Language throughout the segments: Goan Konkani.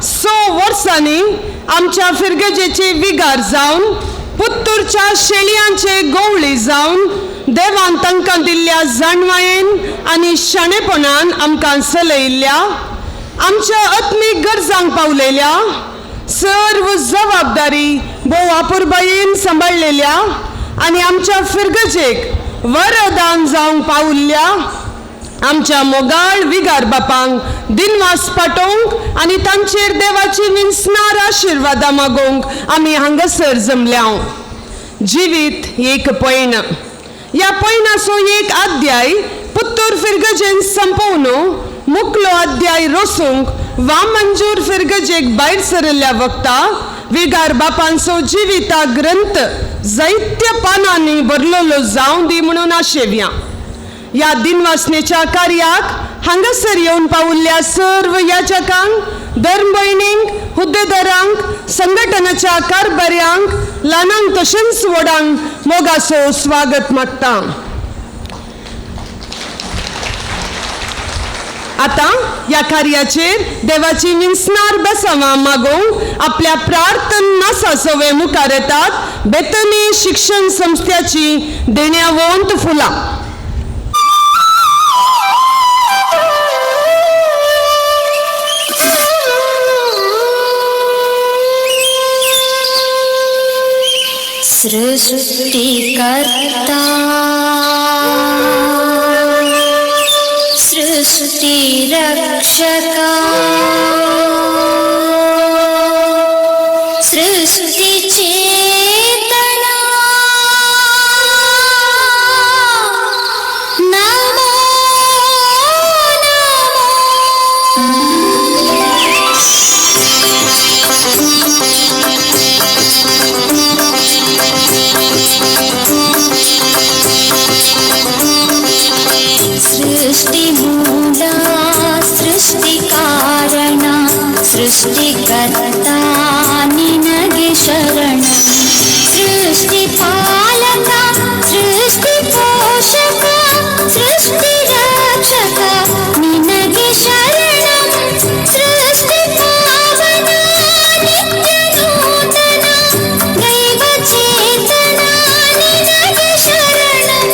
6 वर्सांनी आमच्या फिरगजेचे विगार जावन पुत्तूरच्या शेळयांचे गोवळी जावन देवान तांकां दिल्ल्या जाणवायेन आनी शाणेपणान आमकां चलयल्ल्या आमच्या आत्मीक गरजांक पावलेल्या सर्व जबाबदारी भोव अपुरबायेन सांबाळलेल्या आनी आमच्या फिरगजेक वरदान जावंक पावल्ल्या आमच्या मोगाळ विगार बापांक दिनवास पाटोवंक आनी तांचेर देवाची विन्सनार आशिर्वादां मागोवंक आमी हांगासर जमल्या. जिवीत एक पयण. ह्या पयणाचो एक अध्याय पुत्तूर फिरगजेन संपोवन मुकलो अध्याय रोसूंक वामंजूर फिरगजेक भायर सरिल्ल्या वक्ता विगार बापांचो जिविता ग्रंथ जायत्या पानांनी भरलेलो जावं दी म्हणून आशेवया. ह्या दिनवासनेच्या कार्याक हांगासर येवन पावल्ल्या सर्व याचकांक, धर्मभयणींक, हुद्देदारांक, संघटनाच्या कारभाऱ्यांक, ल्हानांक तशेंच व्हडांक मोगाचो स्वागत मागता. आतां ह्या कार्याचेर देवाची विन्सनार बेसांवां मागोवंक आपल्या प्रार्थना सवे मुखार येतात बेतनी शिक्षण संस्थेची देण्यावंत फुलां. सृष्टिकर्ता सृष्टिरक्षका सृष्टिचेतना नमो सृष्टिमूला सृष्टिकारण सृष्टिकर्ता निनगे शरण सृष्टिपालक सृष्टिपोषक सृष्टिरक्षक निनगे शरणं सृष्टिपावन नित्यनूतन दैवचेतना निनगे शरणं.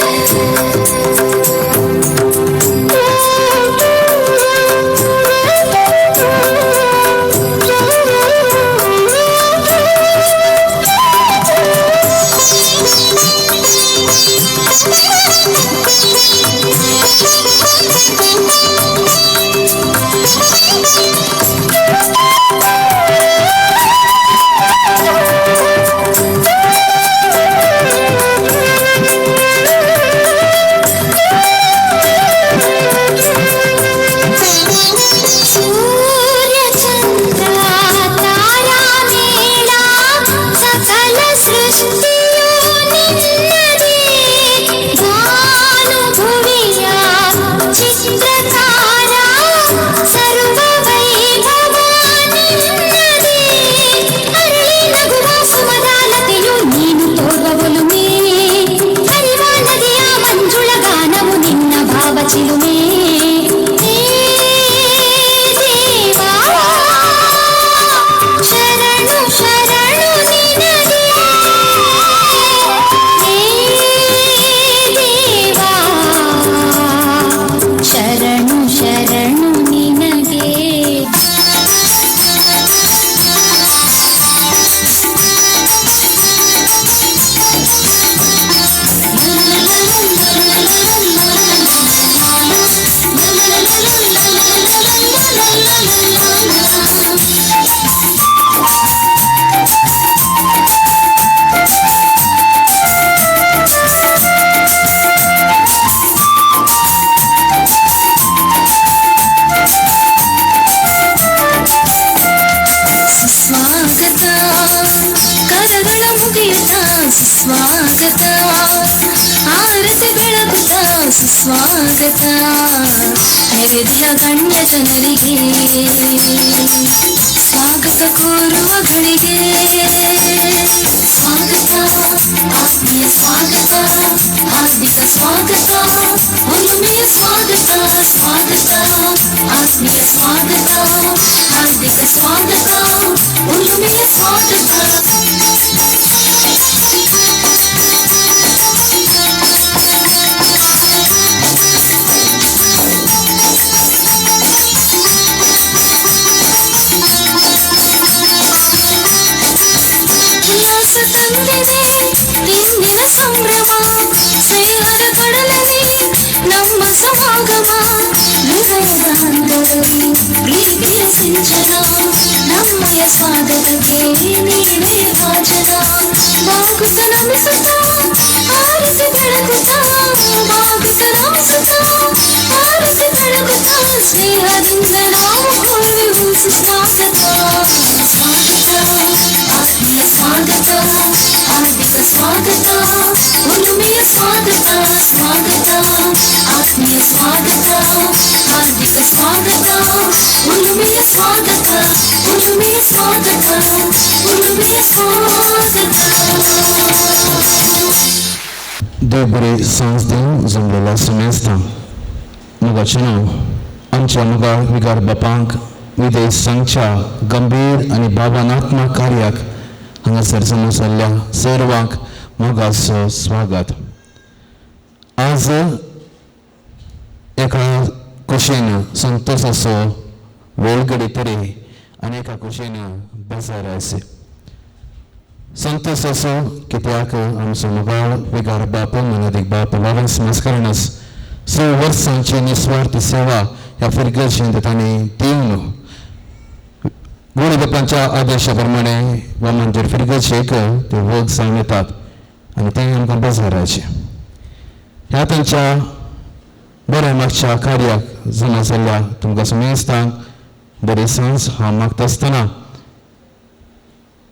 ಸುಸ್ವಾಗತ ಆರತಿ ಬೆಳಗುತ್ತ ಸುಸ್ವಾಗತ ನೆರೆದಿಯ ಗಣ್ಯ ಜನರಿಗೆ ಸ್ವಾಗತ ಕೋರುವ ಘಳಿಗೆ ಸ್ವಾಗತ ಆತ್ಮೀಯ ಸ್ವಾಗತ ಹಾರ್ದಿಕ ಸ್ವಾಗತ ಒಲುಮೆಯ ಸ್ವಾಗತ ಸ್ವಾಗತ ಆತ್ಮೀಯ ಸ್ವಾಗತ ಹಾರ್ದಿಕ ಸ್ವಾಗತ. ಸ್ವಾಗತ. ಉಲ್ಲಾಸ ತಂದಿದೆ ಇಂದಿನ ಸಂಭ್ರಮ, ಸ್ನೇಹದ ಕಡಲಲ್ಲಿ ನಮ್ಮ ಸಮಾಗಮ. ಹೃದಯದ ಹಂತದಲ್ಲಿ ಪ್ರೀತಿಯ ಸಿಂಚನ, ನಮ್ಮಯ ಸ್ವಾಗತಕ್ಕೆ ನೀವೇ ಭಾಜನ. ಬಾಗುತ್ತ ನಮಿಸುತ್ತ ಆರತಿ ಬೆಳಗುತ್ತ, ಬಾಗುತ್ತ ನಮಿಸುತ್ತ ಆರತಿ ಬೆಳಗುತ್ತ, ಸ್ನೇಹದಿಂದ ನಾವು ಕೋರುವೆವು ಸುಸ್ವಾಗತ. ಸ್ವಾಗತ, ಆತ್ಮೀಯ ಸ್ವಾಗತ, ಹಾರ್ದಿಕ ಸ್ವಾಗತ, ಉಲುಮೆಯ ಸ್ವಾಗತ. ಸ್ವಾಗತ, ಆತ್ಮೀಯ ಸ್ವಾಗತ, ಹಾರ್ದಿಕ ಸ್ವಾಗತ, ಉಲುಮೆಯ ಸ್ವಾಗತ, ಉಲುಮೆಯ ಸ್ವಾಗತ, ಉಲುಮೆಯ ಸ್ವಾಗತ. देव सांज दिवं जमलेल्या सुमेस्तांक. मोगाचें नांव आमच्या मुगाळ विगार बापांक विदेश सांगच्या गंभीर आनी भावनात्मक कार्याक हांगासर जमा जाल्ल्या सर्वांक मोगाचो स्वागत. आज एका कुशेन संतोषाचो वेळ घडी तरी आनी एका कुशेन बेजार आयसे. संतोष असो कित्याक आमचो मुगाळ विगार बाप मनादीक बाप लॉरन्स मस्करनस 6 वर्सांची निस्वार्थ सेवा ह्या फिरगर्शींत तांणी दिवन गोडी बापांच्या आदेशा प्रमाणे वामनचेर फिरगर्शीक ते वग जावन येतात आनी तें आमकां बेजारायचें. ह्या तांच्या बऱ्या मागच्या कार्याक जमा जाल्ल्या तुमकां सुमेस्तांक बरी सांज हांव मागता आसतना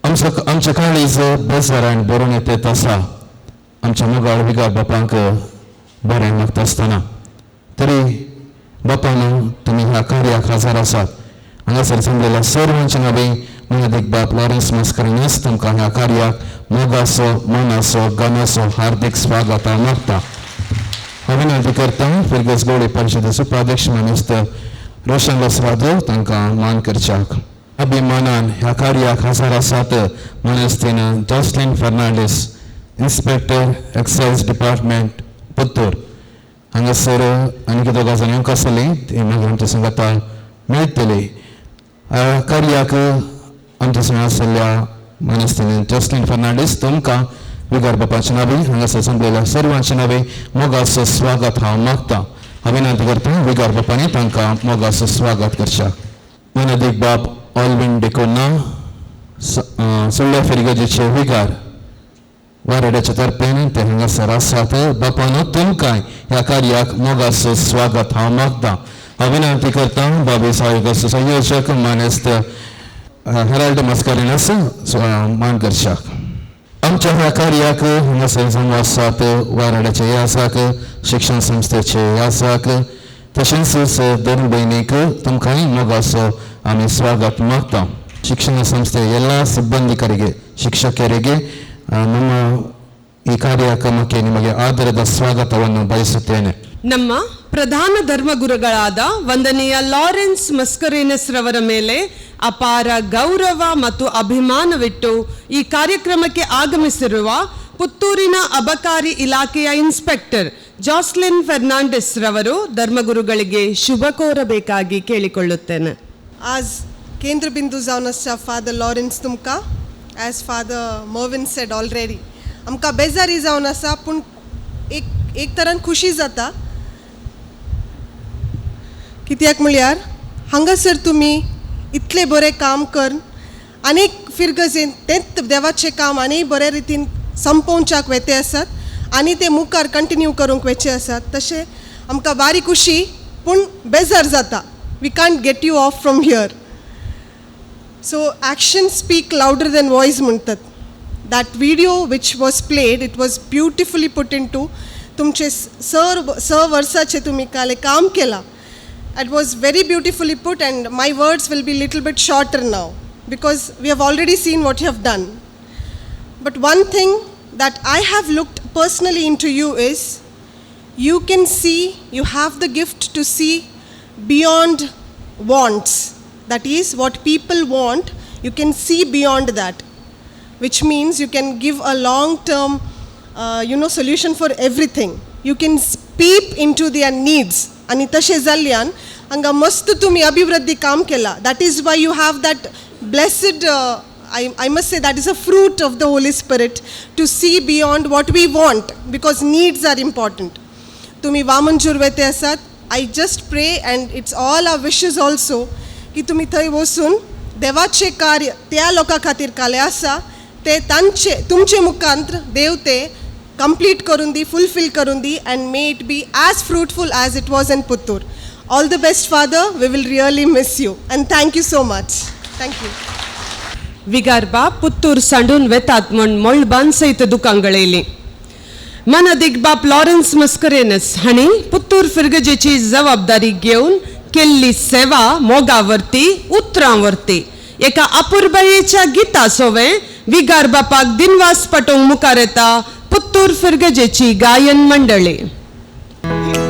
आमच्या काळीज बेजारान भरून येत आसा आमच्या मुगाळ विगार बापांक बरें मागता आसतना तरी बापानो तुमी ह्या कार्याक हजर आसात. हांगासर जमलेल्या सर्वांच्या नावे मनादीक बाप लॉरन्स मस्करिनस तुमकां ह्या कार्याक मोगाचो, मनाचो, गनाचो हार्दीक स्वागत हांव मागता. हांव विनंती करता फिरगज गोडे परिशदेचो उपाध्यक्ष मानेस्त रोशन लसरादो तांकां मान करच्याक. अभिमानान ह्या कार्याक हजर आसात मानेस्तीन Jocelyn Fernandes, inspector excise department Puttur. हांगासर आनी दोगां जाण येवंक आसली ती मागीर आमच्या सांगाता मेळटली. कार्याक आमच्या संग आसल्या मानेस्तीन जॉसलीन फर्नांडीस तुमकां विगार बापाचे नावे हांगासर जमलेल्या सर्वांचे नावे मोगाचो स्वागत हांव मागता. हांव विनंती करता विगार बापांनी तांकां मोगाचो स्वागत करच्याक. मानादीक बाप ऑलविन डिकोना सुळ्या फिरगजेचे विगार वारेड्याच्या तर्फेन ते हांगासर आसात. बापानो तुमकां ह्या कार्याक मोगाचो स्वागत हांव मागता. हांव विनंती करता बाबी साहेबाचो संयोजक मानेस्त हेराल्ड मस्करिनस मान करच्याक. आमच्या ह्या कार्याक हांगासर जमा आसात वाराड्याचे यासाक, शिक्षण संस्थेचे यासाक, तशेंच धर्म भयणीक तुमकांय मोगाचो आमी स्वागत मागता. ಶಿಕ್ಷಣ ಸಂಸ್ಥೆಯ ಎಲ್ಲ ಸಿಬ್ಬಂದಿಕರಿಗೆ, ಶಿಕ್ಷಕರಿಗೆ ನಮ್ಮ ಈ ಕಾರ್ಯಕ್ರಮಕ್ಕೆ ನಿಮಗೆ ಆದರದ ಸ್ವಾಗತವನ್ನು ಬಯಸುತ್ತೇನೆ. ನಮ್ಮ ಪ್ರಧಾನ ಧರ್ಮಗುರುಗಳಾದ ವಂದನೀಯ ಲಾರೆನ್ಸ್ ಮಸ್ಕರೇನಸ್ ರವರ ಮೇಲೆ ಅಪಾರ ಗೌರವ ಮತ್ತು ಅಭಿಮಾನವಿಟ್ಟು ಈ ಕಾರ್ಯಕ್ರಮಕ್ಕೆ ಆಗಮಿಸಿರುವ ಪುತ್ತೂರಿನ ಅಬಕಾರಿ ಇಲಾಖೆಯ ಇನ್ಸ್ಪೆಕ್ಟರ್ ಜಾಸ್ಲಿನ್ ಫೆರ್ನಾಂಡಿಸ್ ರವರು ಧರ್ಮಗುರುಗಳಿಗೆ ಶುಭ ಕೋರಬೇಕಾಗಿ ಕೇಳಿಕೊಳ್ಳುತ್ತೇನೆ. आज केंद्रबिंदू जावन आसा फादर लॉरेन्स तुमकां, as father Mervin said already, आमकां बेजारी जावन आसा पूण एक एक तरान खुशी जाता. कित्याक म्हळ्यार हांगासर तुमी इतलें बरें काम करून आनीक फिरगजेन तेंच देवाचें काम आनी बरे रितीन संपोवच्याक वेते आसात आनी ते मुखार कंटिन्यू करूंक वेचे आसात. तशें आमकां बारी खुशी पूण बेजार जाता. We can't get you off from here. So actions speak louder than voice म्हणतात. That video which was played, it was beautifully put into तुमचे स वर्साचे तुमी काल काम केलां. It was very beautifully put and my words will be little bit shorter now because we have already seen what you have done. But one thing that I have looked personally into you is you can see, you have the gift to see beyond wants. That is, what people want, You can see beyond that, which means you can give a long term solution for everything. You can peep into their needs. आनी तशें जाल्ल्यान हांगा मस्त तुमी अभिवृद्धी काम केला. That is why you have that blessed, I must say that is a fruit of the Holy Spirit, to see beyond what we want, because needs are important. तुमी वामनजूर वेते आसात. I just pray and it's all our wishes also की तुमी थंय वचून देवाचें कार्य त्या लोकां खातीर कालें आसा ते तांचे तुमचे मुखांत्र देव ते कंप्लीट करून दी, फुलफील करून दी, and may it be as fruitful as it was in Puttur. All the best father, we will really miss you and thank you so much. Thank you. विगारबा Puttur सांडून वेतात म्हण मळबान सयत दुकां गळयलीं. मनादीक बाप लॉरन्स मस्करेनस हांणी पुत्तूर फिरगजेची जबाबदारी घेवन केल्ली सेवा मोगावरती उतरां वरती एका अपुरबायेच्या गिता सोवे विगार बापाक दिनवास पटोवंक मुखार येता पुत्तूर फिरगजेची गायन मंडळी. Thank you.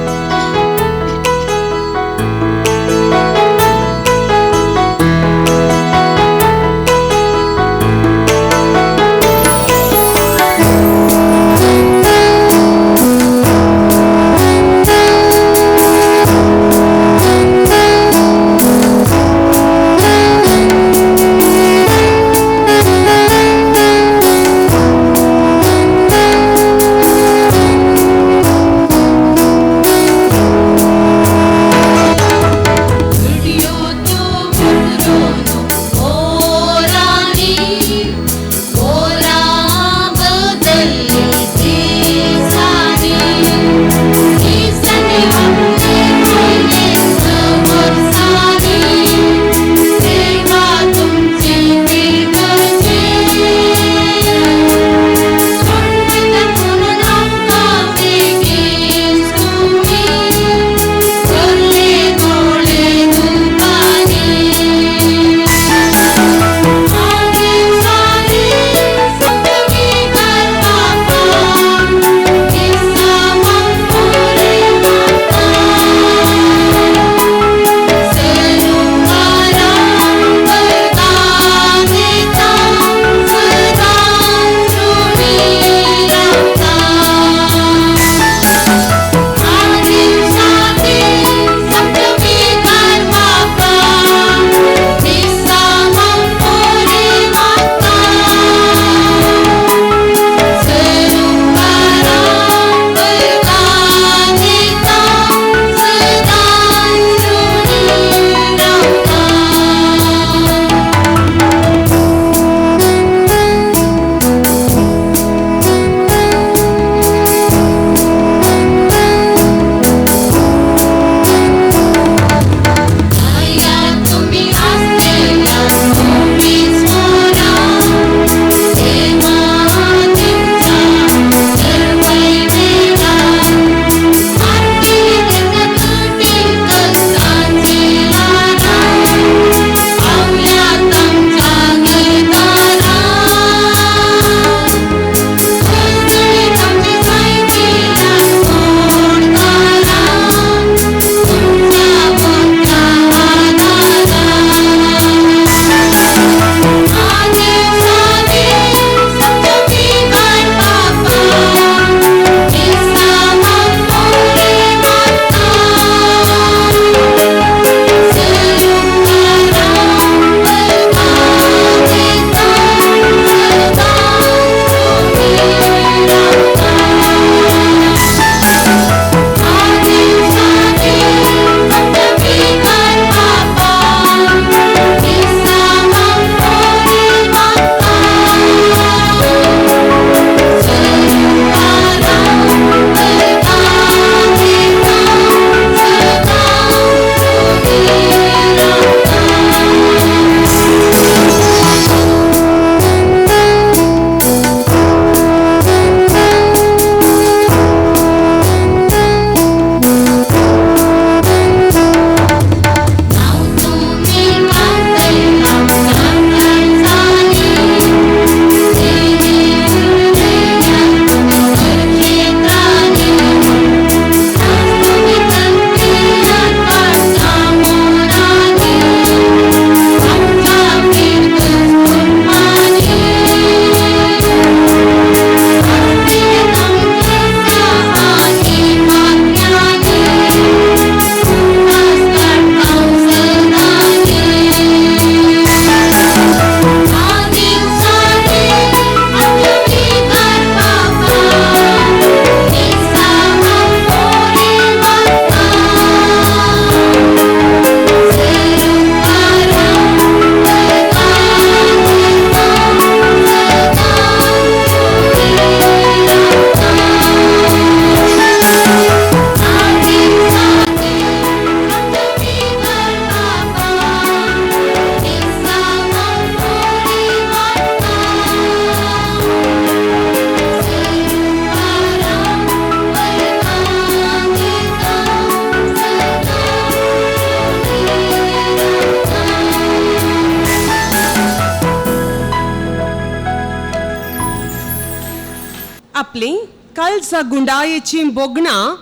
आपली काळजा गुंडायेची भोगणां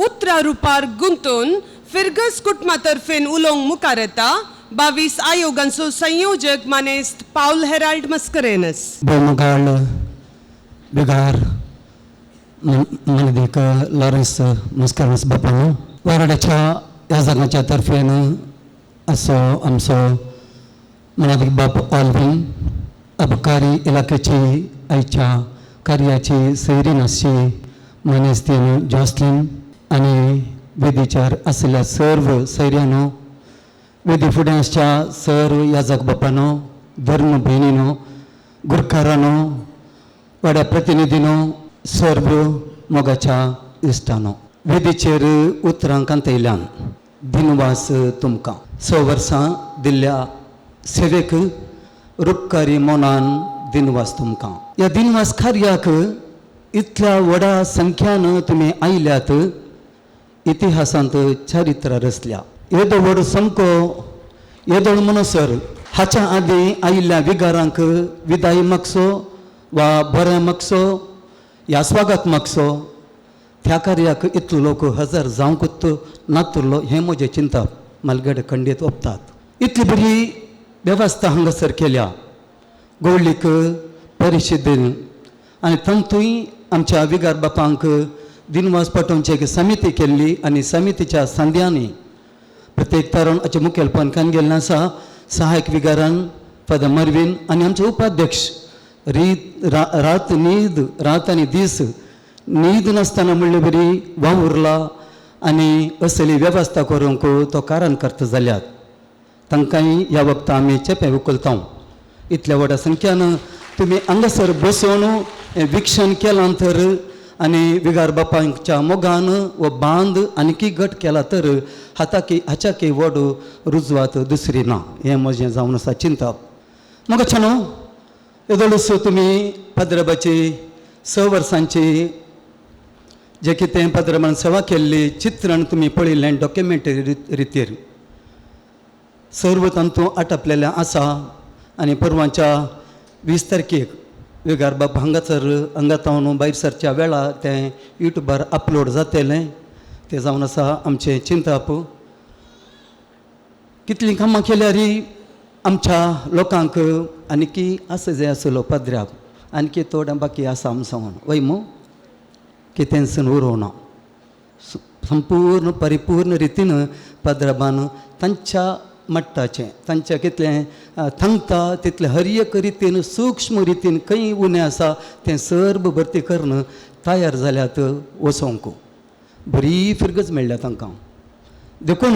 उतरा रुपार गुंतून फिरगस कुटुंबा तर्फेन उलोवंक मुखार येता 22 आयोगांचो संयोजक मानेस्त पावल हेराल्ड मस्करेनस. भोवमगाळ बिगार मनदीक लॉरेन्स मस्करेनस बापानो वाराड्याच्या ह्या जागाच्या तर्फेन असो आमचो मनादीक बाप ऑल्विन अबकारी इलाख्याची आयच्या कार्याची सैरीन आसची मानेस्तीन जॉस्लिन आनी वेदीचेर आशिल्ल्या सर्व सैर्यानो वेदी फुडें आसच्या सर्व याजक बापानो धर्म भयणीनो गुरखारानो वाड्या प्रतिनिधीनो सर्व मोगाच्या इश्टानो वेदीचेर उतरां कांतयल्यान दिनवास तुमकां 6 वर्सां दिल्ल्या सेवेक रुपकारी मनान दिनवास तुमकां. ह्या दिनवास कार्याक इतल्या व्हडा संख्यान तुमी आयल्यात इतिहासांत चरित्र रचल्या. येदो व्हड सामको येदोळ म्हणसर हाच्या आदीं आयिल्ल्या विगारांक विदाय मागचो वा बरें मागचो या स्वागत मागचो त्या कार्याक इतलो लोक हजर जावंकूच नातुरलो हें म्हजें चिंतप मालगडे खंडीत ओपतात. इतली बरी वेवस्था हांगासर केल्या गोवळीक परिशदेन आनी तातूंय आमच्या विगार बापांक दिनवास पाठोवची एक समिती केल्ली आनी समितीच्या सांद्यांनी प्रत्येक तरण हाचें मुखेलपण कान गेल्लें आसा सहायक विगारान फादर मर्विन आनी आमचे उपाध्यक्ष रीत रात न्हीद रात आनी दीस न्हीद नासतना म्हणले बरी वावुरला आनी असली वेवस्था करूंक तो कारण करता जाल्यात तांकांय ह्या वखदां आमी चेपें उखलता. इतल्या व्हडा संख्यान तुमी हांगासर बसोवन हें विक्षण केलां तर आनी विगार बापांच्या मोगान हो बांद आनीकी घट केला तर हाताकी हाच्याकी व्हड रुजवात दुसरी ना हें म्हजें जावन आसा चिंतप. म्हाका न्हू येदोळसो तुमी पाद्रबाची 6 वर्सांची जे कितें पाद्रबान सेवा केल्ली चित्रण तुमी पळयल्लें डॉक्युमेंटरी रितीर सर्व तातूंत आटपलेलें आसा. आनी परवांच्या 20 तारखेक विगार बाब हांगासर हांगा भायर सरच्या वेळार तें युट्यूबार अपलोड जातलें तें जावन आसा आमचें चिंतप. कितलीं कामां केल्यार आमच्या लोकांक आनीकी आसा जाय आसलो पाद्र्याक आनीकी थोडें बाकी आसा आमचो म्हूण वय मू कितेंच उरोवना संपूर्ण परिपूर्ण रितीन पाद्रबान तांच्या मट्टाचें तांच्या कितलें थांगता तितलें हर एक रितीन सूक्ष्म रितीन खंय उणें आसा तें सर्व भरती करून तयार जाल्यात वचोंक बरी फिरगज मेळ्ळ्या तांकां. देखून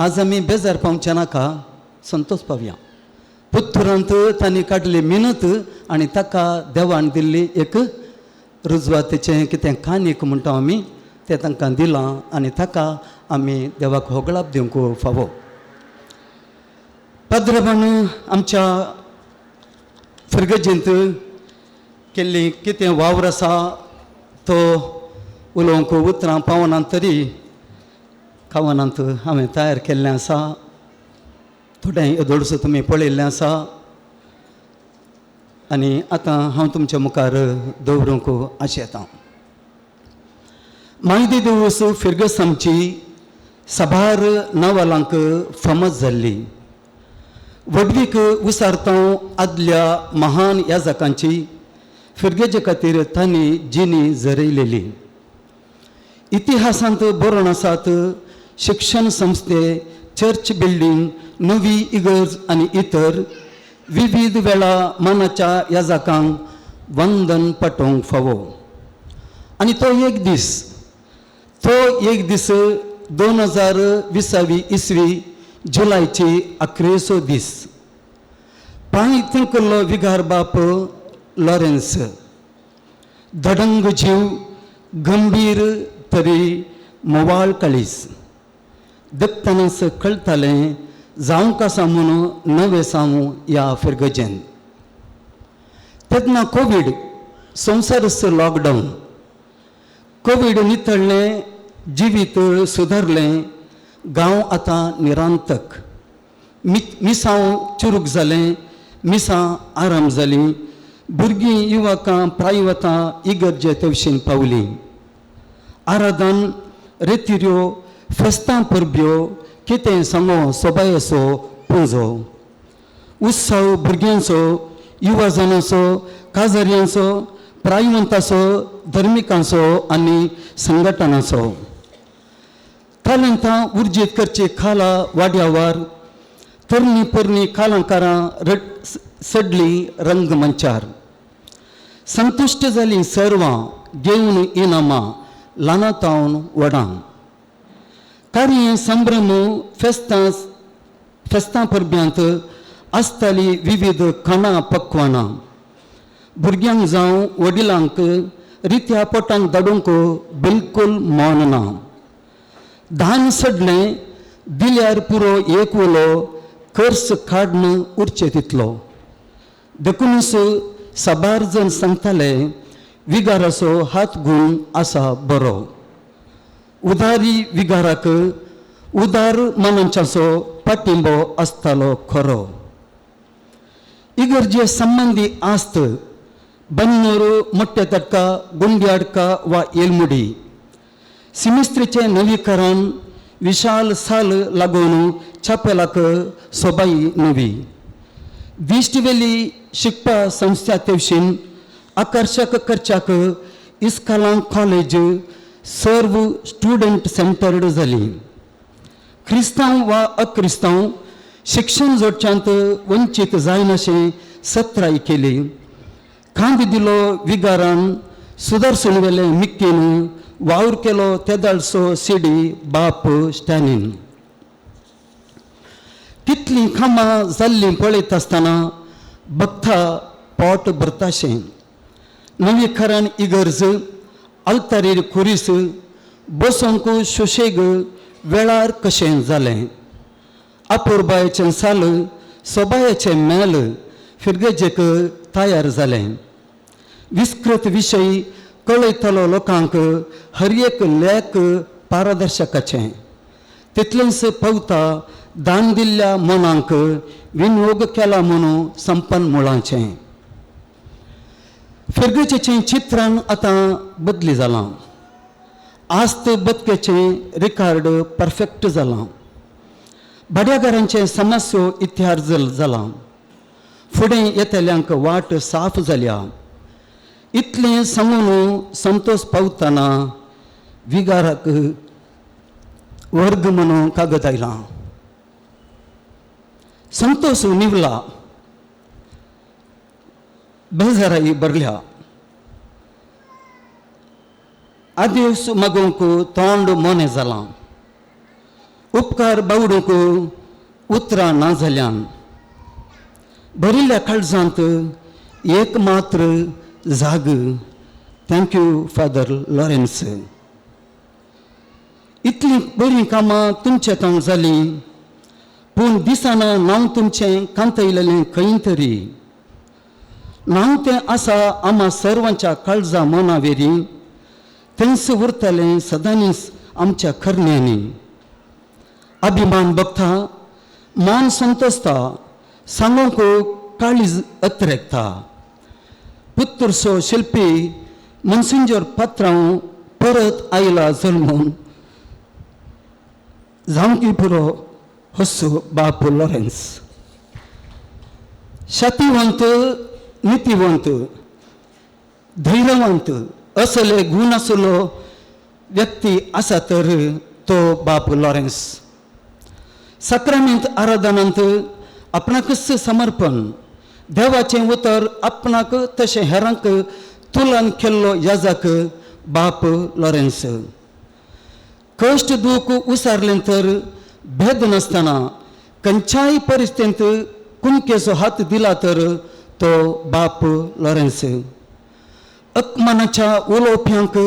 आज आमी बेजार पावचे नाका संतोष पावया. पुत्तुरांत तांणी काडली मिनत आनी ताका देवान दिल्ली एक रुजवातेचें कितें कानीक म्हणटा आमी तें तांकां दिलां आनी ताका आमी देवाक होगळाप दिवंक फावो. पाद्रबान आमच्या फिरगजेंत केल्ली कितें वावर आसा तो उलोवंक उतरां पावना तरी खावनांत हांवें तयार केल्लें आसा थोडें येदोळसो तुमी पळयल्लें आसा आनी आतां हांव तुमच्या मुखार दवरूंक आशेतां. मायदे दिवस फिरगस आमची साबार नवलांक फामद जाल्ली व्हडवीक उसारता आदल्या महान याजकांची फिरगेजे खातीर तांणी जिणी जरयलेली. इतिहासांत बरोवन आसात शिक्षण संस्थे चर्च बिल्डींग नवी इगर्ज आनी इतर विविध वेळा मनाच्या याजकांक वंदन पाठोवंक फावो. आनी तो एक दीस 2020 इसवी जुलायची 11 दीस पांय तेंकल्लो विगार बाप लॉरेन्स धडंग जीव गंभीर तरी मोवाळ काळीज दत्तनास कळटालें जावंक आसा म्हणून नवें सावूं ह्या फिरगजेन. तेन्ना कोवीड संवसारच लॉकडावन कोवीड नितळ्ळें जिवीत सुदारलें गांव आतां निरांतक मिसांव चुरूक जालें मिसां आराम जालीं भुरगीं युवकां प्रायवतां इगर्जे तेवशीन पावलीं. आराधन रेतिऱ्यो फेस्तां परब्यो कितें सांगो सोबायेचो पुजो उत्सव भुरग्यांचो युवाजनांचो काजार्यांचो प्रायवंताचो धर्मिकांचो आनी संघटनाचो. तालंतां उर्जीत करची खाला वाड्यावार तरणी परणी कालांकारां रड सडली रंगमंचार. संतुश्ट जालीं सर्वां घेवन इनामां ल्हाना तावन व्हडां. कार्य संभ्रम फेस्तां फेस्तां परब्यांत आसताली विविध खाणां पक्वानां. भुरग्यांक जावं वडिलांक रित्या पोटांक धाडूंक बिलकूल मौन ना. धान सडलें दिल्यार पुरो एक उलो कर्स काडून उरचें तितलो. देखूनच साबार जण सांगताले विगाराचो हात गूण आसा बरो. उदारी विगाराक उदार मनांच्याचो पाटिंबो आसतालो खरो. इगर्जे संबंदी आस्त बन्नूर मोट्टे तडका गुंड्याडका वा एलमुडी सिमिस्त्रीचें नवीकरण विशाल साल लागून छापेलाक सोबाई नवी. दिश्टवेली शिकपा संस्था तेवशीन आकर्शक करच्याक इस्कालां कॉलेज सर्व स्टुडंट सेंटर्ड जाली. क्रिस्तांव वा अक्रिस्तांव शिक्षण जोडच्यांत वंचीत जायनाशें सत्राय केली. खांद दिलो विगारान सुदर्शन वेलें मिक्कीन वावर केलो तेदाळसो सिडी बाप स्टॅनीन. कितलीं कामां जाल्लीं पळयत आसतना भक्ता पोट भरताशें. नवीकरण इगर्ज आल्तारीर खुरीस बसोंक सुशेग वेळार कशें जालें. अपुरबायेचें साल सोबायेचें मेल फिरगेजेक तयार जालें. विस्कृत विशय कळयतलो लोकांक हर एक लेख पारदर्शकाचें. तितलेंच पावता दान दिल्ल्या मनांक विनियोग केला म्हणून संपन्न मुळांचें. फिरगेजेचें चित्रण आतां बदली जालां. आस्त बदकेचें रिकार्ड परफेक्ट जालां. भाड्याघरांचें समस्यो इतिहास जालां. फुडें येतल्यांक वाट साफ जाल्या. इतलें सांगून संतोष पावतना विगाराक वर्ग म्हणून कागद आयलां. संतोष निवला बेजाराई भरल्या. आदेस मागूंक तोंड मोनें जालां. उपकार बावडूंक उतरां ना जाल्यान. भरिल्ल्या काळजांत एक मात्र जाग. Thank you father Lawrence. इतलीं बरीं कामां तुमचे तांक जालीं पूण दिसना नांव तुमचें कांतयलेलें खंय तरी. नांव तें आसा आमा सर्वांच्या काळजा मना वेरी तेंच उरतलें सदांनीच आमच्या करण्यांनी. अभिमान बघता मान संतोसता सांगूंक काळीज अत्रेकता. पुत्तुरसो शिल्पी मनसिंजोर पात्रांव परत आयला जल्मून जावंकी पुरो हस्सो बाप लॉरेन्स. शातिवंत नितीवंत धैर्यवंत असले गूण आसलो व्यक्ती आसा तर तो बाप लॉरेन्स. साक्रामेंत आराधनांत आपणाकच समर्पण देवाचें उतर आपणाक तशें हेरांक तुलन केल्लो याजाक बाप लॉरेन्स. कश्ट दूख उसारलें तर भेद नासतना खंयच्याय परिस्थितींत कुमकेचो हात दिला तर तो बाप लॉरेन्स. अपमानाच्या उलोवप्यांक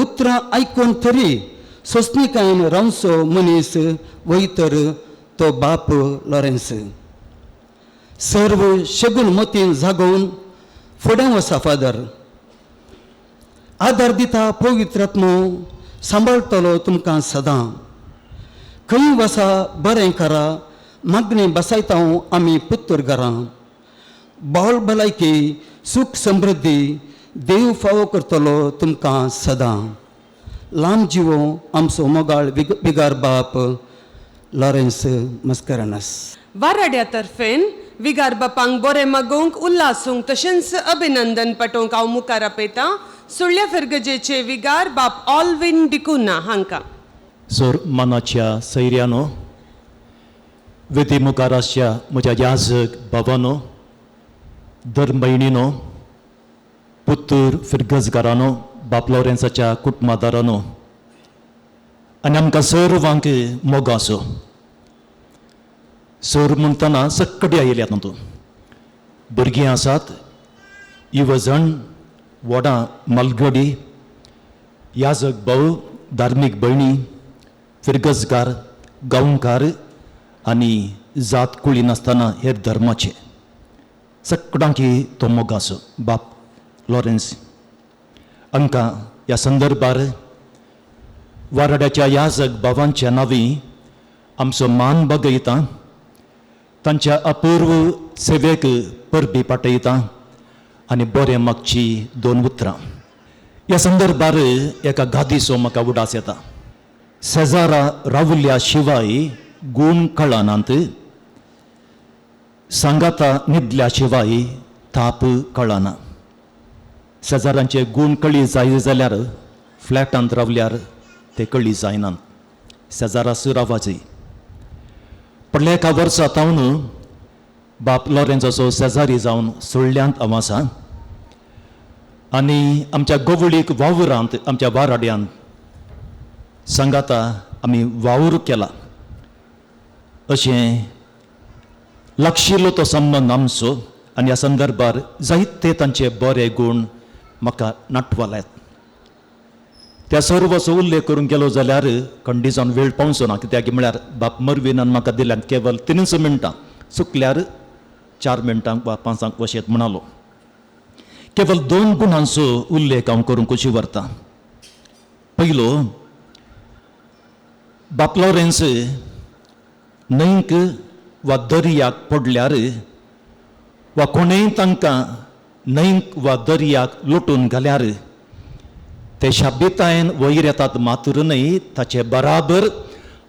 उतरां आयकून तरी सोंसणीकायेन रावचो मनीस वय तर तो बाप लॉरेन्स. सर्व शगून मतीन जागोवन फुडें वसा फादर. आदार दिता पवित्र आत्मो सांबाळटलो तुमकां सदां. खंय वसा बरें करा मागणें बसायता आमी पुत्तूर घरां. बावल भलायकी सुख समृद्धी देव फावो करतलो तुमकां सदां. लांब जिवो आमचो मोगाळ बिगार बाप लॉरेन्स मस्करनस. वाराड्या तर्फेन विगार बापांक बरें मागोवंक उल्हासूंक तशेंच अभिनंदन पाठोवंक हांव मुखार आपयतां सुळ्या फिरगजेचे विगार बाप ऑलविन डिकुना हांकां. सोर मनाच्या सैर्यानो, विधी मुखार आसच्या म्हज्या याजक बाबानो, धर्मभयणीनो, पुत्तूर फिरगजगारानो, बाप लॉरेन्साच्या कुटुंबादारानो आनी आमकां सर्वांक मोगाचो. सर म्हणटना सक्कडी आयिल्ल्या तातूंत भुरगीं आसात, युवजण, व्हडां, मालगडी, याजक भाव, धार्मीक भयणी, फिरगजगार, गांवकार आनी जात कुळी नासतना हेर धर्माचे सगळ्यांकी तो मोगाचो बाप लॉरेन्स. आमकां ह्या संदर्भार वाराड्याच्या याजक भावांच्या नांवी आमचो मान बगयता, तांच्या अपूर्व सेवेक परबी पाठयता आनी बरें मागची दोन उतरां. ह्या संदर्भार एका गादीचो म्हाका उडास येता. शेजारा रावल्या शिवाय गूण कळनात, सांगाता न्हिदल्या शिवाय ताप कळना. शेजारांचे गूण कळी जाय जाल्यार फ्लॅटांत रावल्यार ते कळी जायनात, शेजारा रावाची. पडल्या एका वर्सा तावन बाप लॉरेन्साचो शेजारी जावन सुळ्यांत हांव आसा आनी आमच्या गोवळीक वावरांत आमच्या वाराड्यांत सांगाता आमी वावर केला. अशें लागशिल्लो तो संबंद आमचो आनी ह्या संदर्भार जायते तांचे बरे गूण म्हाका नाटवाल्यात. त्या सर्वाचो उल्लेख करूंक गेलो जाल्यार खंडीजावन वेळ पावचो ना, कित्याक म्हळ्यार बाप मरविनान म्हाका दिल्यान केवल 3 मिनटां, चुकल्यार 4 मिनटांक वा 5 वशेत म्हणालो. केवल 2 गुणांचो उल्लेख हांव करूंक कशी व्हरता. पयलो, बाप लॉरेन्स न्हंयक वा दर्याक पडल्यार वा कोणेय तांकां न्हंयक वा दर्याक लोटून घाल्यार ते शाबितायेन वयर येतात मातूर न्हय, ताचे बराबर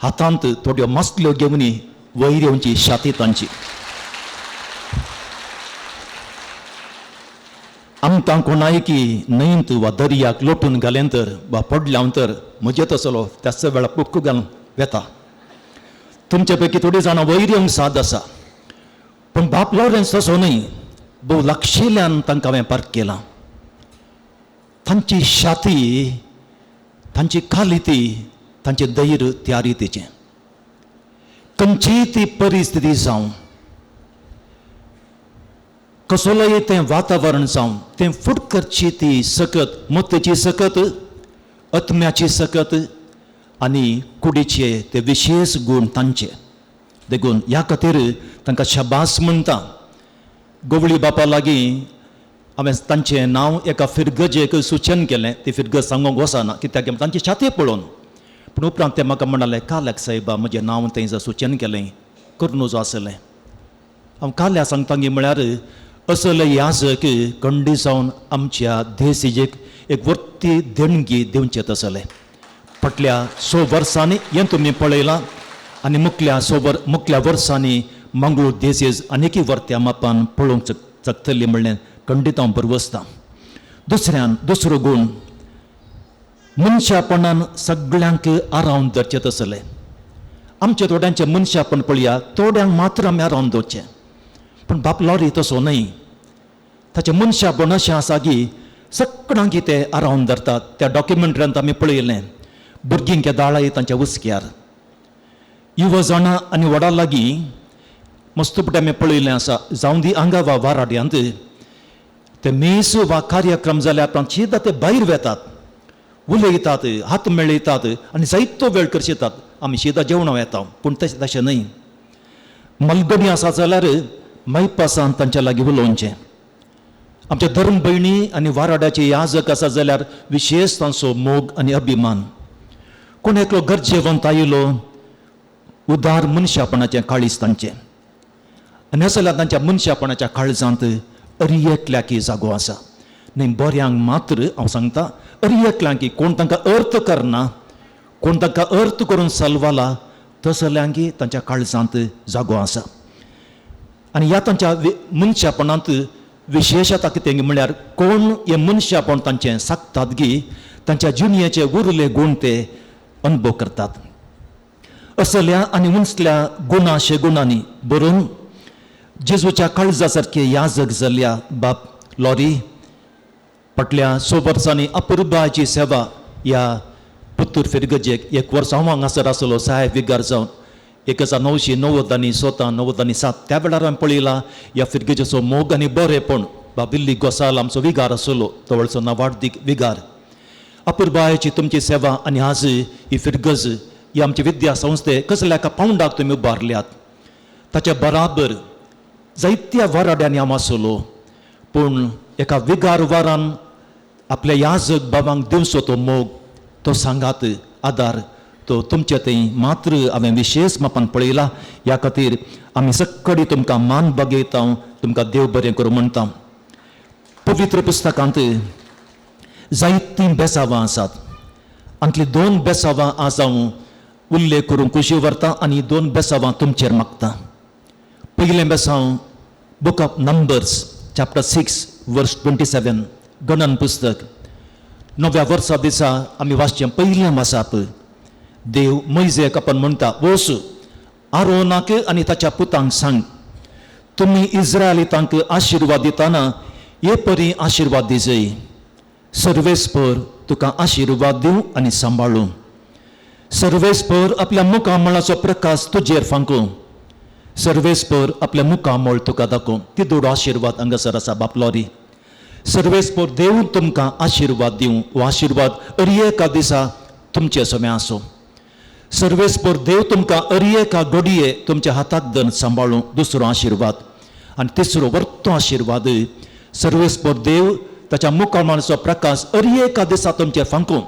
हातांत थोड्यो मासल्यो घेवन वयर येवची शाती तांची. आमकां कोणायकी न्हंयत वा दर्याक लोटून घालें तर वा पडल्या तर म्हजे तसलो त्याच वेळा पुक्क घालून वेता. तुमचे पैकी थोडी जाणां वयर येवंक साद आसा, पूण बाप लॉरेन्स तसो न्हय. भोव लागशिल्ल्यान तांकां हांवें पार्क केलां. तांची शाती, तांची कालिती, तांचें धैर्य त्या रितीचें. खंयचीय ती परिस्थिती जावं, कसलोय तें वातावरण जावं, तें फुट करची ती सकत, मतीची सकत, आत्म्याची सकत आनी कुडीचे ते विशेश गूण तांचे. देखून ह्या खातीर तांकां शाबास म्हणटा. गोवळी बापा लागीं हांवें तांचें नांव एका फिरगजेक सुचन केलें. ती फिरगज सांगूंक वचना कित्याक तांची छाती पळोवन. पूण उपरांत ते म्हाका म्हणाले, काल्याक सायबा म्हजें नांव थंय सुचन केलें, करूं नजो आसलें. हांव काल्या सांगता म्हळ्यार असले याजक कंडी जावन आमच्या देसीजेक एक वर्ती देणगी दिवचें तसलें. फाटल्या 100 वर्सांनी हें तुमी पळयलां आनी मुखल्या 100 वर्सांनी मंगळूर देसीज आनीकय वर्त्या मापान पळोवंक शकतली म्हणलें खंडीत हांव बरवसतां. दुसरो गूण, मनशापणान सगळ्यांक आरावन धरचें तसलें. आमच्या थोड्यांचें मनशापण पळया, थोड्यांक मात्र आमी आरावन दवरचें, पूण बाप लॉरी तसो न्हय. ताचें मनशापण अशें आसा की सगळ्यांक ते आरावन धरतात. त्या डॉक्युमेंटरींत आमी पळयलें, भुरगीं केदाळाय तांच्या हुस्क्यार, युवा जाणां आनी व्हडा लागीं मस्त पटे आमी पळयलें आसा. जावं दी हांगा वा वाराड्यांत ते मेस वा कार्यक्रम जाल्यार उपरांत शिदा ते भायर वेतात, उलयतात, हात मेळयतात आनी जायतो वेळ करशितात. आमी शिदा जेवणां वेता, पूण तशें तशें न्हय. मलगणी आसा जाल्यार मायपासान तांच्या लागीं उलोवचें. आमच्या धर्म भयणी आनी वाराड्याचे याजक आसा जाल्यार विशेश तांचो मोग आनी अभिमान. कोण एकलो गरजेवंत आयलो, उदार मनशापणाचें काळीज तांचें, आनी असल्या तांच्या मनशापणाच्या काळजांत अरियकल्याकी जागो आसा. न्हय बऱ्यांक मात्र हांव सांगता, अरियकल्यांकी कोण तांकां अर्थ करना, कोण तांकां अर्थ करून सलवाला तसल्यांकी तांच्या काळजांत जागो आसा. आनी ह्या तांच्या मनशापणांत विशेशता कितें म्हळ्यार कोण हे मनशापण तांचें सागतात गी तांच्या जिणयेचे उरले गूण ते अनुभव करतात. असल्या आनी उंचल्या गुणाशे गुणांनी बरोवन जेजूच्या काळजा सारके याजक जाल्ल्या बाप लॉरी फाटल्या 6 वर्सांनी अपुरबायची सेवा ह्या पुत्तूर फिरगजेक एक वर्स हांव हांगासर आसलो साहेब विगार जावन 1990 आनी 97 97 त्या वेळार हांवें पळयला ह्या फिरगजेचो मोग आनी बरेपण. बाबिल्ली गोसाल आमचो विगार आसलो, तो वेळचो नावाडदीक विगार. अपुरबायेची तुमची सेवा आनी आज ही फिरगज ही आमची विद्या संस्थे कसल्या एका पावंडाक तुमी उबारल्यात ताच्या बराबर जायत्या वराड्यांनी हांव आसलो, पूण एका विगार वारान आपल्या याजक बाबांक दिवचो तो मोग, तो सांगात आदार तो तुमचे थंय मात्र हांवें विशेश मापान पळयला. ह्या खातीर आमी सक्कडी तुमकां मान बागयता, तुमकां देव बरें करूं म्हणटा. पवित्र पुस्तकांत जायतीं बेसावां आसात, आंतलीं 2 बेसावां आज हांव उल्लेख करूंक खुशी व्हरता आनी 2 बेसावां तुमचेर मागता. पयलें बेसांव book of Numbers chapter 6 verse 27, गणन पुस्तक. 9व्या वर्सा दिसा आमी वाचचें पयलें वाचाप. देव मोयजेक आपण म्हणटा, वोस आरोनाक आनी ताच्या पुतांक सांग, तुमी इस्रायलितांक आशिर्वाद दितना हे परी आशिर्वाद दिजय, सर्वेस्पर तुका आशिर्वाद दिवं आनी सांबाळूं, सर्वेस्पर आपल्या मुखामळाचो प्रकाश तुजेर फांकूं, सर्वेस्पर आपल्या मुखामळ तुका दाखोवं. ती दोडो आशिर्वाद हांगासर आसा बाप लॉरी. सर्वेस्पर देव तुमकां आशिर्वाद दिवं, हो आशिर्वाद अरियेका दिसा तुमचे समें आसूं. सर्वेस्पर देव तुमकां अरियेका घडये तुमच्या हाताक धन सांबाळूं, दुसरो आशिर्वाद. आनी तिसरो वर्तो आशिर्वाद, सर्वेस्पर देव ताच्या मुखामळाचो प्रकाश अरियेका दिसा तुमचेर फांकूं.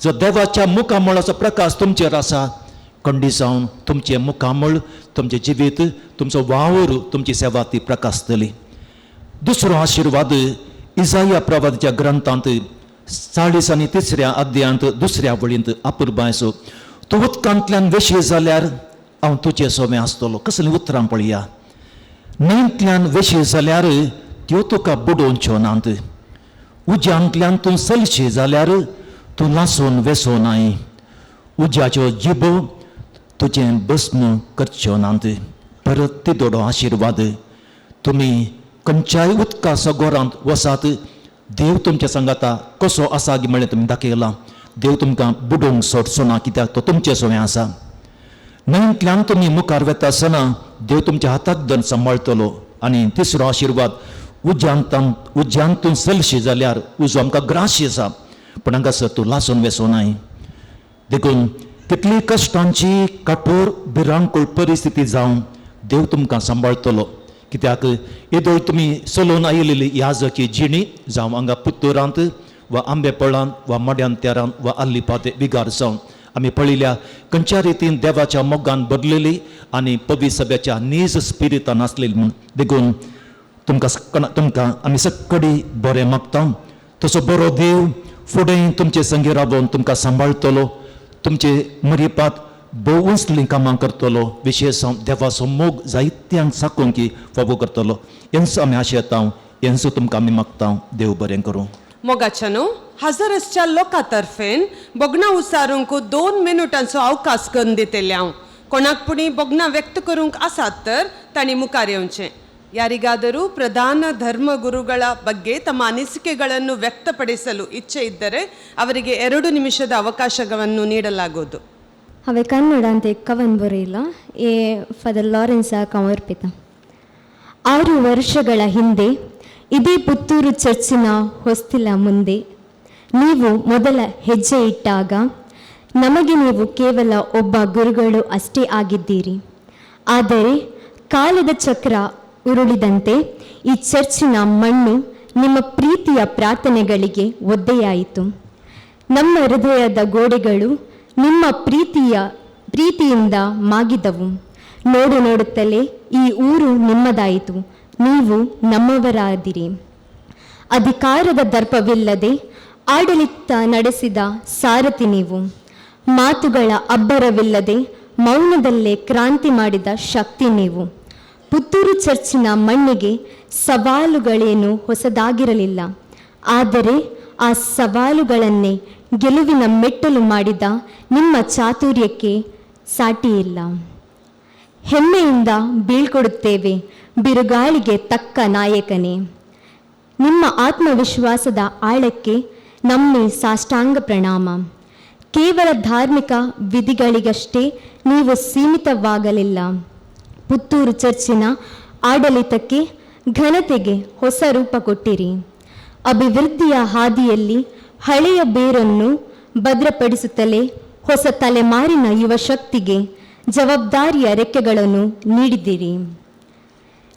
जर देवाच्या मुखामळाचो प्रकाश तुमचेर आसा, कंडी जावन तुमचें मुखामळ, तुमचें जिवीत, तुमचो वावर, तुमची सेवा ती प्रकाशतली. दुसरो आशिर्वाद इजाया प्रवादाच्या ग्रंथांत 43 अध्यायांत 2 वळींत अपुरबायचो, तूं उदकांतल्यान वेशी जाल्यार हांव तुजे सोमें आसतलो. कसलीं उतरां पळया, न्हंयंतल्यान वेशी जाल्यार त्यो तुका बुडोवच्यो नात, उज्यांतल्यान तूं चलशी जाल्यार तूं लासून वेसो नाय, उज्याच्यो जिबो तुजें भस्म करच्यो नात. परत ती दोडो आशिर्वाद, तुमी खंयच्याय उदका सगोरांत वसात, देव तुमच्या सांगाता कसो आसा गी म्हळ्यार तुमी दाखयलां, देव तुमकां बुडोवंक सोडचो ना, कित्याक तो तुमचे सोवें आसा. न्हंयंतल्यान तुमी मुखार वेता आसतना देव तुमच्या हाताक धन सांबाळटलो. आनी तिसरो आशिर्वाद, उज्यांत तूं चलशी जाल्यार उजो आमकां ग्राशी आसा, पूण हांगासर तूं लासून वेसो नाय. देखून कितली कश्टांची कठोर भिरांकूळ परिस्थिती जावं देव तुमकां सांबाळटलो, कित्याक येदोळ तुमी चलोवन आयिल्ली याजकी जिणी जावं हांगा पुत्तुरांत वा आंबेपळांत वा मड्यान तेरांत वा आल्लीपाते विगार जावन आमी पळयल्या खंयच्या रितीन देवाच्या मोगान बदलेली आनी पवित्र सभेच्या नीज स्पिरितान आसलेली म्हूण. देखून तुमकां आमी सक्कडी बरें मागता, तसो बरो देव फुडें तुमचे संगी राबोवन तुमकां सांबाळटलो, तुमचे मरिपात भोव उंचलीं कामां करतलो, विशेश देवाचो मोग जायत्यांक साकून की फावो करतलो. हेंच आमी आशेता, हेंच तुमकां आमी मागता. देव बरें करूं. मोगाच्यानो हजारसच्या लोकां तर्फेन बोगणां उसारूंक 2 मिनुटांचो अवकाश करून दितले हांव. कोणाक पुणी बोगणां व्यक्त करूंक आसात तर तांणी मुखार येवचें. ಯಾರಿಗಾದರೂ ಪ್ರಧಾನ ಧರ್ಮಗುರುಗಳ ಬಗ್ಗೆ ತಮ್ಮ ಅನಿಸಿಕೆಗಳನ್ನು ವ್ಯಕ್ತಪಡಿಸಲು ಇಚ್ಛೆ ಇದ್ದರೆ ಅವರಿಗೆ 2 ನಿಮಿಷದ ಅವಕಾಶವನ್ನು ನೀಡಲಾಗುವುದು. हांवें कन्नडांत एक कवन बरयलां, हे फादर ಲಾರೆನ್ಸಾक हांव अर्पिता. 6 ವರ್ಷಗಳ ಹಿಂದೆ ಇದೇ ಪುತ್ತೂರು ಚರ್ಚಿನ ಹೊಸ್ತಿಲ ಮುಂದೆ ನೀವು ಮೊದಲ ಹೆಜ್ಜೆ ಇಟ್ಟಾಗ ನಮಗೆ ನೀವು ಕೇವಲ ಒಬ್ಬ ಗುರುಗಳು ಅಷ್ಟೇ ಆಗಿದ್ದೀರಿ. ಆದರೆ ಕಾಲದ ಚಕ್ರ ಉರುಳಿದಂತೆ ಈ ಚರ್ಚಿನ ಮಣ್ಣು ನಿಮ್ಮ ಪ್ರೀತಿಯ ಪ್ರಾರ್ಥನೆಗಳಿಗೆ ಒದ್ದೆಯಾಯಿತು. ನಮ್ಮ ಹೃದಯದ ಗೋಡೆಗಳು ನಿಮ್ಮ ಪ್ರೀತಿಯಿಂದ ಮಾಗಿದವು. ನೋಡು ನೋಡುತ್ತಲೇ ಈ ಊರು ನಿಮ್ಮದಾಯಿತು, ನೀವು ನಮ್ಮವರಾದಿರಿ. ಅಧಿಕಾರದ ದರ್ಪವಿಲ್ಲದೆ ಆಡಳಿತ ನಡೆಸಿದ ಸಾರಥಿ ನೀವು. ಮಾತುಗಳ ಅಬ್ಬರವಿಲ್ಲದೆ ಮೌನದಲ್ಲೇ ಕ್ರಾಂತಿ ಮಾಡಿದ ಶಕ್ತಿ ನೀವು. ಪುತ್ತೂರು ಚರ್ಚಿನ ಮಣ್ಣಿಗೆ ಸವಾಲುಗಳೇನೂ ಹೊಸದಾಗಿರಲಿಲ್ಲ, ಆದರೆ ಆ ಸವಾಲುಗಳನ್ನೇ ಗೆಲುವಿನ ಮೆಟ್ಟಲು ಮಾಡಿದ ನಿಮ್ಮ ಚಾತುರ್ಯಕ್ಕೆ ಸಾಟಿಯಿಲ್ಲ. ಹೆಮ್ಮೆಯಿಂದ ಬೀಳ್ಕೊಡುತ್ತೇವೆ ಬಿರುಗಾಳಿಗೆ ತಕ್ಕ ನಾಯಕನೇ. ನಿಮ್ಮ ಆತ್ಮವಿಶ್ವಾಸದ ಆಳಕ್ಕೆ ನಮ್ಮಿ ಸಾಷ್ಟಾಂಗ ಪ್ರಣಾಮ. ಕೇವಲ ಧಾರ್ಮಿಕ ವಿಧಿಗಳಿಗಷ್ಟೇ ನೀವು ಸೀಮಿತವಾಗಲಿಲ್ಲ. ಪುತ್ತೂರು ಚರ್ಚಿನ ಆಡಳಿತಕ್ಕೆ ಘನತೆಗೆ ಹೊಸ ರೂಪ ಕೊಟ್ಟಿರಿ. ಅಭಿವೃದ್ಧಿಯ ಹಾದಿಯಲ್ಲಿ ಹಳೆಯ ಬೇರನ್ನು ಭದ್ರಪಡಿಸುತ್ತಲೇ ಹೊಸ ತಲೆಮಾರಿನ ಯುವಶಕ್ತಿಗೆ ಜವಾಬ್ದಾರಿಯ ರೆಕ್ಕೆಗಳನ್ನು ನೀಡಿದ್ದೀರಿ.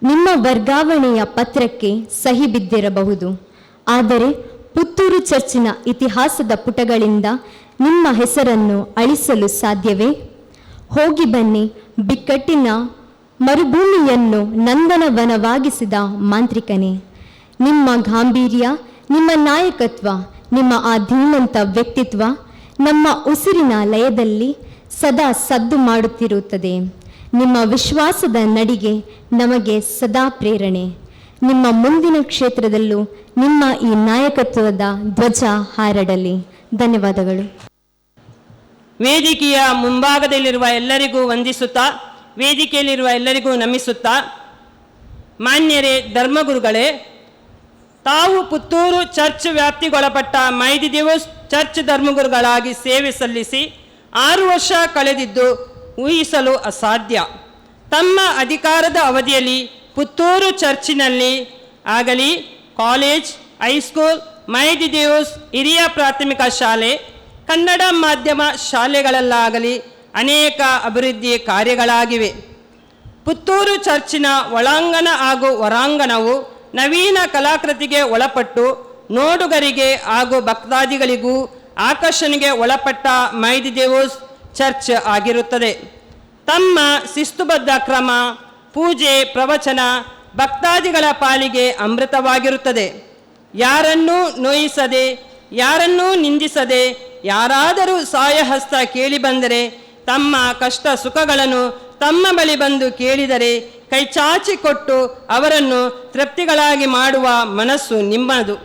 ನಿಮ್ಮ ವರ್ಗಾವಣೆಯ ಪತ್ರಕ್ಕೆ ಸಹಿ ಬಿದ್ದಿರಬಹುದು, ಆದರೆ ಪುತ್ತೂರು ಚರ್ಚಿನ ಇತಿಹಾಸದ ಪುಟಗಳಿಂದ ನಿಮ್ಮ ಹೆಸರನ್ನು ಅಳಿಸಲು ಸಾಧ್ಯವೇ? ಹೋಗಿ ಬನ್ನಿ ಬಿಕ್ಕಟ್ಟಿನ ಮರುಭೂಮಿಯನ್ನು ನಂದನವನವಾಗಿಸಿದ ಮಾಂತ್ರಿಕನೇ. ನಿಮ್ಮ ಗಾಂಭೀರ್ಯ, ನಿಮ್ಮ ನಾಯಕತ್ವ, ನಿಮ್ಮ ಆ ಧೀಮಂತ ವ್ಯಕ್ತಿತ್ವ ನಮ್ಮ ಉಸಿರಿನ ಲಯದಲ್ಲಿ ಸದಾ ಸದ್ದು ಮಾಡುತ್ತಿರುತ್ತದೆ. ನಿಮ್ಮ ವಿಶ್ವಾಸದ ನಡಿಗೆ ನಮಗೆ ಸದಾ ಪ್ರೇರಣೆ. ನಿಮ್ಮ ಮುಂದಿನ ಕ್ಷೇತ್ರದಲ್ಲೂ ನಿಮ್ಮ ಈ ನಾಯಕತ್ವದ ಧ್ವಜ ಹಾರಡಲಿ. ಧನ್ಯವಾದಗಳು. ವೇದಿಕೆಯ ಮುಂಭಾಗದಲ್ಲಿರುವ ಎಲ್ಲರಿಗೂ ವಂದಿಸುತ್ತಾ, ವೇದಿಕೆಯಲ್ಲಿರುವ ಎಲ್ಲರಿಗೂ ನಮಿಸುತ್ತಾ, ಮಾನ್ಯರೇ ಧರ್ಮಗುರುಗಳೇ, ತಾವು ಪುತ್ತೂರು ಚರ್ಚ್ ವ್ಯಾಪ್ತಿಗೊಳಪಟ್ಟ ಮೈದಿದೇವಸ್ ಚರ್ಚ್ ಧರ್ಮಗುರುಗಳಾಗಿ ಸೇವೆ ಸಲ್ಲಿಸಿ 6 ವರ್ಷ ಕಳೆದಿದ್ದು ಊಹಿಸಲು ಅಸಾಧ್ಯ. ತಮ್ಮ ಅಧಿಕಾರದ ಅವಧಿಯಲ್ಲಿ ಪುತ್ತೂರು ಚರ್ಚಿನಲ್ಲಿ ಆಗಲಿ ಕಾಲೇಜ್, ಹೈಸ್ಕೂಲ್, ಮೈದಿದೇವಸ್ ಹಿರಿಯ ಪ್ರಾಥಮಿಕ ಶಾಲೆ, ಕನ್ನಡ ಮಾಧ್ಯಮ ಶಾಲೆಗಳಲ್ಲಾಗಲಿ ಅನೇಕ ಅಭಿವೃದ್ಧಿ ಕಾರ್ಯಗಳಾಗಿವೆ. ಪುತ್ತೂರು ಚರ್ಚಿನ ಒಳಾಂಗಣ ಹಾಗೂ ಹೊರಾಂಗಣವು ನವೀನ ಕಲಾಕೃತಿಗೆ ಒಳಪಟ್ಟು ನೋಡುಗರಿಗೆ ಹಾಗೂ ಭಕ್ತಾದಿಗಳಿಗೂ ಆಕರ್ಷಣೆಗೆ ಒಳಪಟ್ಟ ಮೈದಿದೇವಸ್ ಚರ್ಚ್ ಆಗಿರುತ್ತದೆ. ತಮ್ಮ ಶಿಸ್ತುಬದ್ಧ ಕ್ರಮ, ಪೂಜೆ, ಪ್ರವಚನ ಭಕ್ತಾದಿಗಳ ಪಾಲಿಗೆ ಅಮೃತವಾಗಿರುತ್ತದೆ. ಯಾರನ್ನೂ ನೋಯಿಸದೆ, ಯಾರನ್ನೂ ನಿಂದಿಸದೆ, ಯಾರಾದರೂ ಸಹಾಯಹಸ್ತ ಕೇಳಿ ಬಂದರೆ, ತಮ್ಮ ಕಷ್ಟ ಸುಖಗಳನ್ನು ತಮ್ಮ ಬಳಿ ಬಂದು ಕೇಳಿದರೆ ಕೈಚಾಚಿಕೊಟ್ಟು ಅವರನ್ನು ತೃಪ್ತಿಗಳಾಗಿ ಮಾಡುವ ಮನಸ್ಸು ನಿಮ್ಮದು.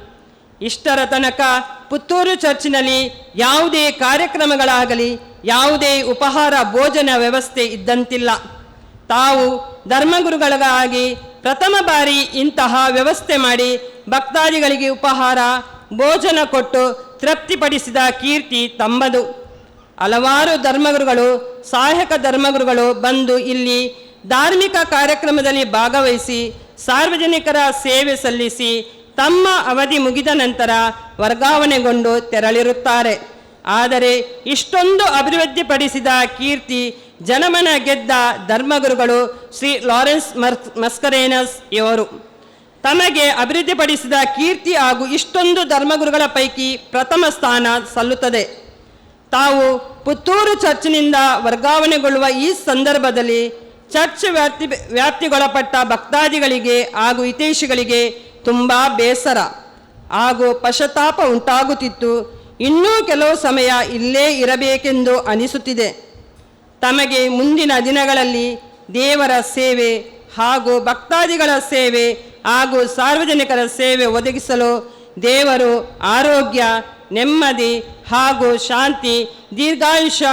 ಇಷ್ಟರ ತನಕ ಪುತ್ತೂರು ಚರ್ಚಿನಲ್ಲಿ ಯಾವುದೇ ಕಾರ್ಯಕ್ರಮಗಳಾಗಲಿ ಯಾವುದೇ ಉಪಹಾರ ಭೋಜನ ವ್ಯವಸ್ಥೆ ಇದ್ದಂತಿಲ್ಲ. ತಾವು ಧರ್ಮಗುರುಗಳಾಗಿ ಪ್ರಥಮ ಬಾರಿ ಇಂತಹ ವ್ಯವಸ್ಥೆ ಮಾಡಿ ಭಕ್ತಾದಿಗಳಿಗೆ ಉಪಹಾರ ಭೋಜನ ಕೊಟ್ಟು ತೃಪ್ತಿಪಡಿಸಿದ ಕೀರ್ತಿ ತಮ್ಮದು. ಹಲವಾರು ಧರ್ಮಗುರುಗಳು, ಸಹಾಯಕ ಧರ್ಮಗುರುಗಳು ಬಂದು ಇಲ್ಲಿ ಧಾರ್ಮಿಕ ಕಾರ್ಯಕ್ರಮದಲ್ಲಿ ಭಾಗವಹಿಸಿ ಸಾರ್ವಜನಿಕರ ಸೇವೆ ಸಲ್ಲಿಸಿ ತಮ್ಮ ಅವಧಿ ಮುಗಿದ ನಂತರ ವರ್ಗಾವಣೆಗೊಂಡು ತೆರಳಿರುತ್ತಾರೆ. ಆದರೆ ಇಷ್ಟೊಂದು ಅಭಿವೃದ್ಧಿಪಡಿಸಿದ ಕೀರ್ತಿ ಜನಮನ ಗೆದ್ದ ಧರ್ಮಗುರುಗಳು ಶ್ರೀ ಲಾರೆನ್ಸ್ ಮಸ್ಕರೇನಸ್ ಇವರು. ತಮಗೆ ಅಭಿವೃದ್ಧಿಪಡಿಸಿದ ಕೀರ್ತಿ ಹಾಗೂ ಇಷ್ಟೊಂದು ಧರ್ಮಗುರುಗಳ ಪೈಕಿ ಪ್ರಥಮ ಸ್ಥಾನ ಸಲ್ಲುತ್ತದೆ. ತಾವು ಪುತ್ತೂರು ಚರ್ಚಿನಿಂದ ವರ್ಗಾವಣೆಗೊಳ್ಳುವ ಈ ಸಂದರ್ಭದಲ್ಲಿ ಚರ್ಚ್ ವ್ಯಾಪ್ತಿಗೊಳಪಟ್ಟ ಭಕ್ತಾದಿಗಳಿಗೆ ಹಾಗೂ ಹಿತೈಷಿಗಳಿಗೆ ತುಂಬ ಬೇಸರ ಹಾಗೂ ಪಶ್ಚಾತ್ತಾಪ ಉಂಟಾಗುತ್ತಿತ್ತು. ಇನ್ನೂ ಕೆಲವು ಸಮಯ ಇಲ್ಲೇ ಇರಬೇಕೆಂದು ಅನಿಸುತ್ತಿದೆ. ತಮಗೆ ಮುಂದಿನ ದಿನಗಳಲ್ಲಿ ದೇವರ ಸೇವೆ ಹಾಗೂ ಭಕ್ತಾದಿಗಳ ಸೇವೆ ಹಾಗೂ ಸಾರ್ವಜನಿಕರ ಸೇವೆ ಒದಗಿಸಲು ದೇವರು ಆರೋಗ್ಯ, ನೆಮ್ಮದಿ ಹಾಗೂ ಶಾಂತಿ, ದೀರ್ಘಾಯುಷ್ಯ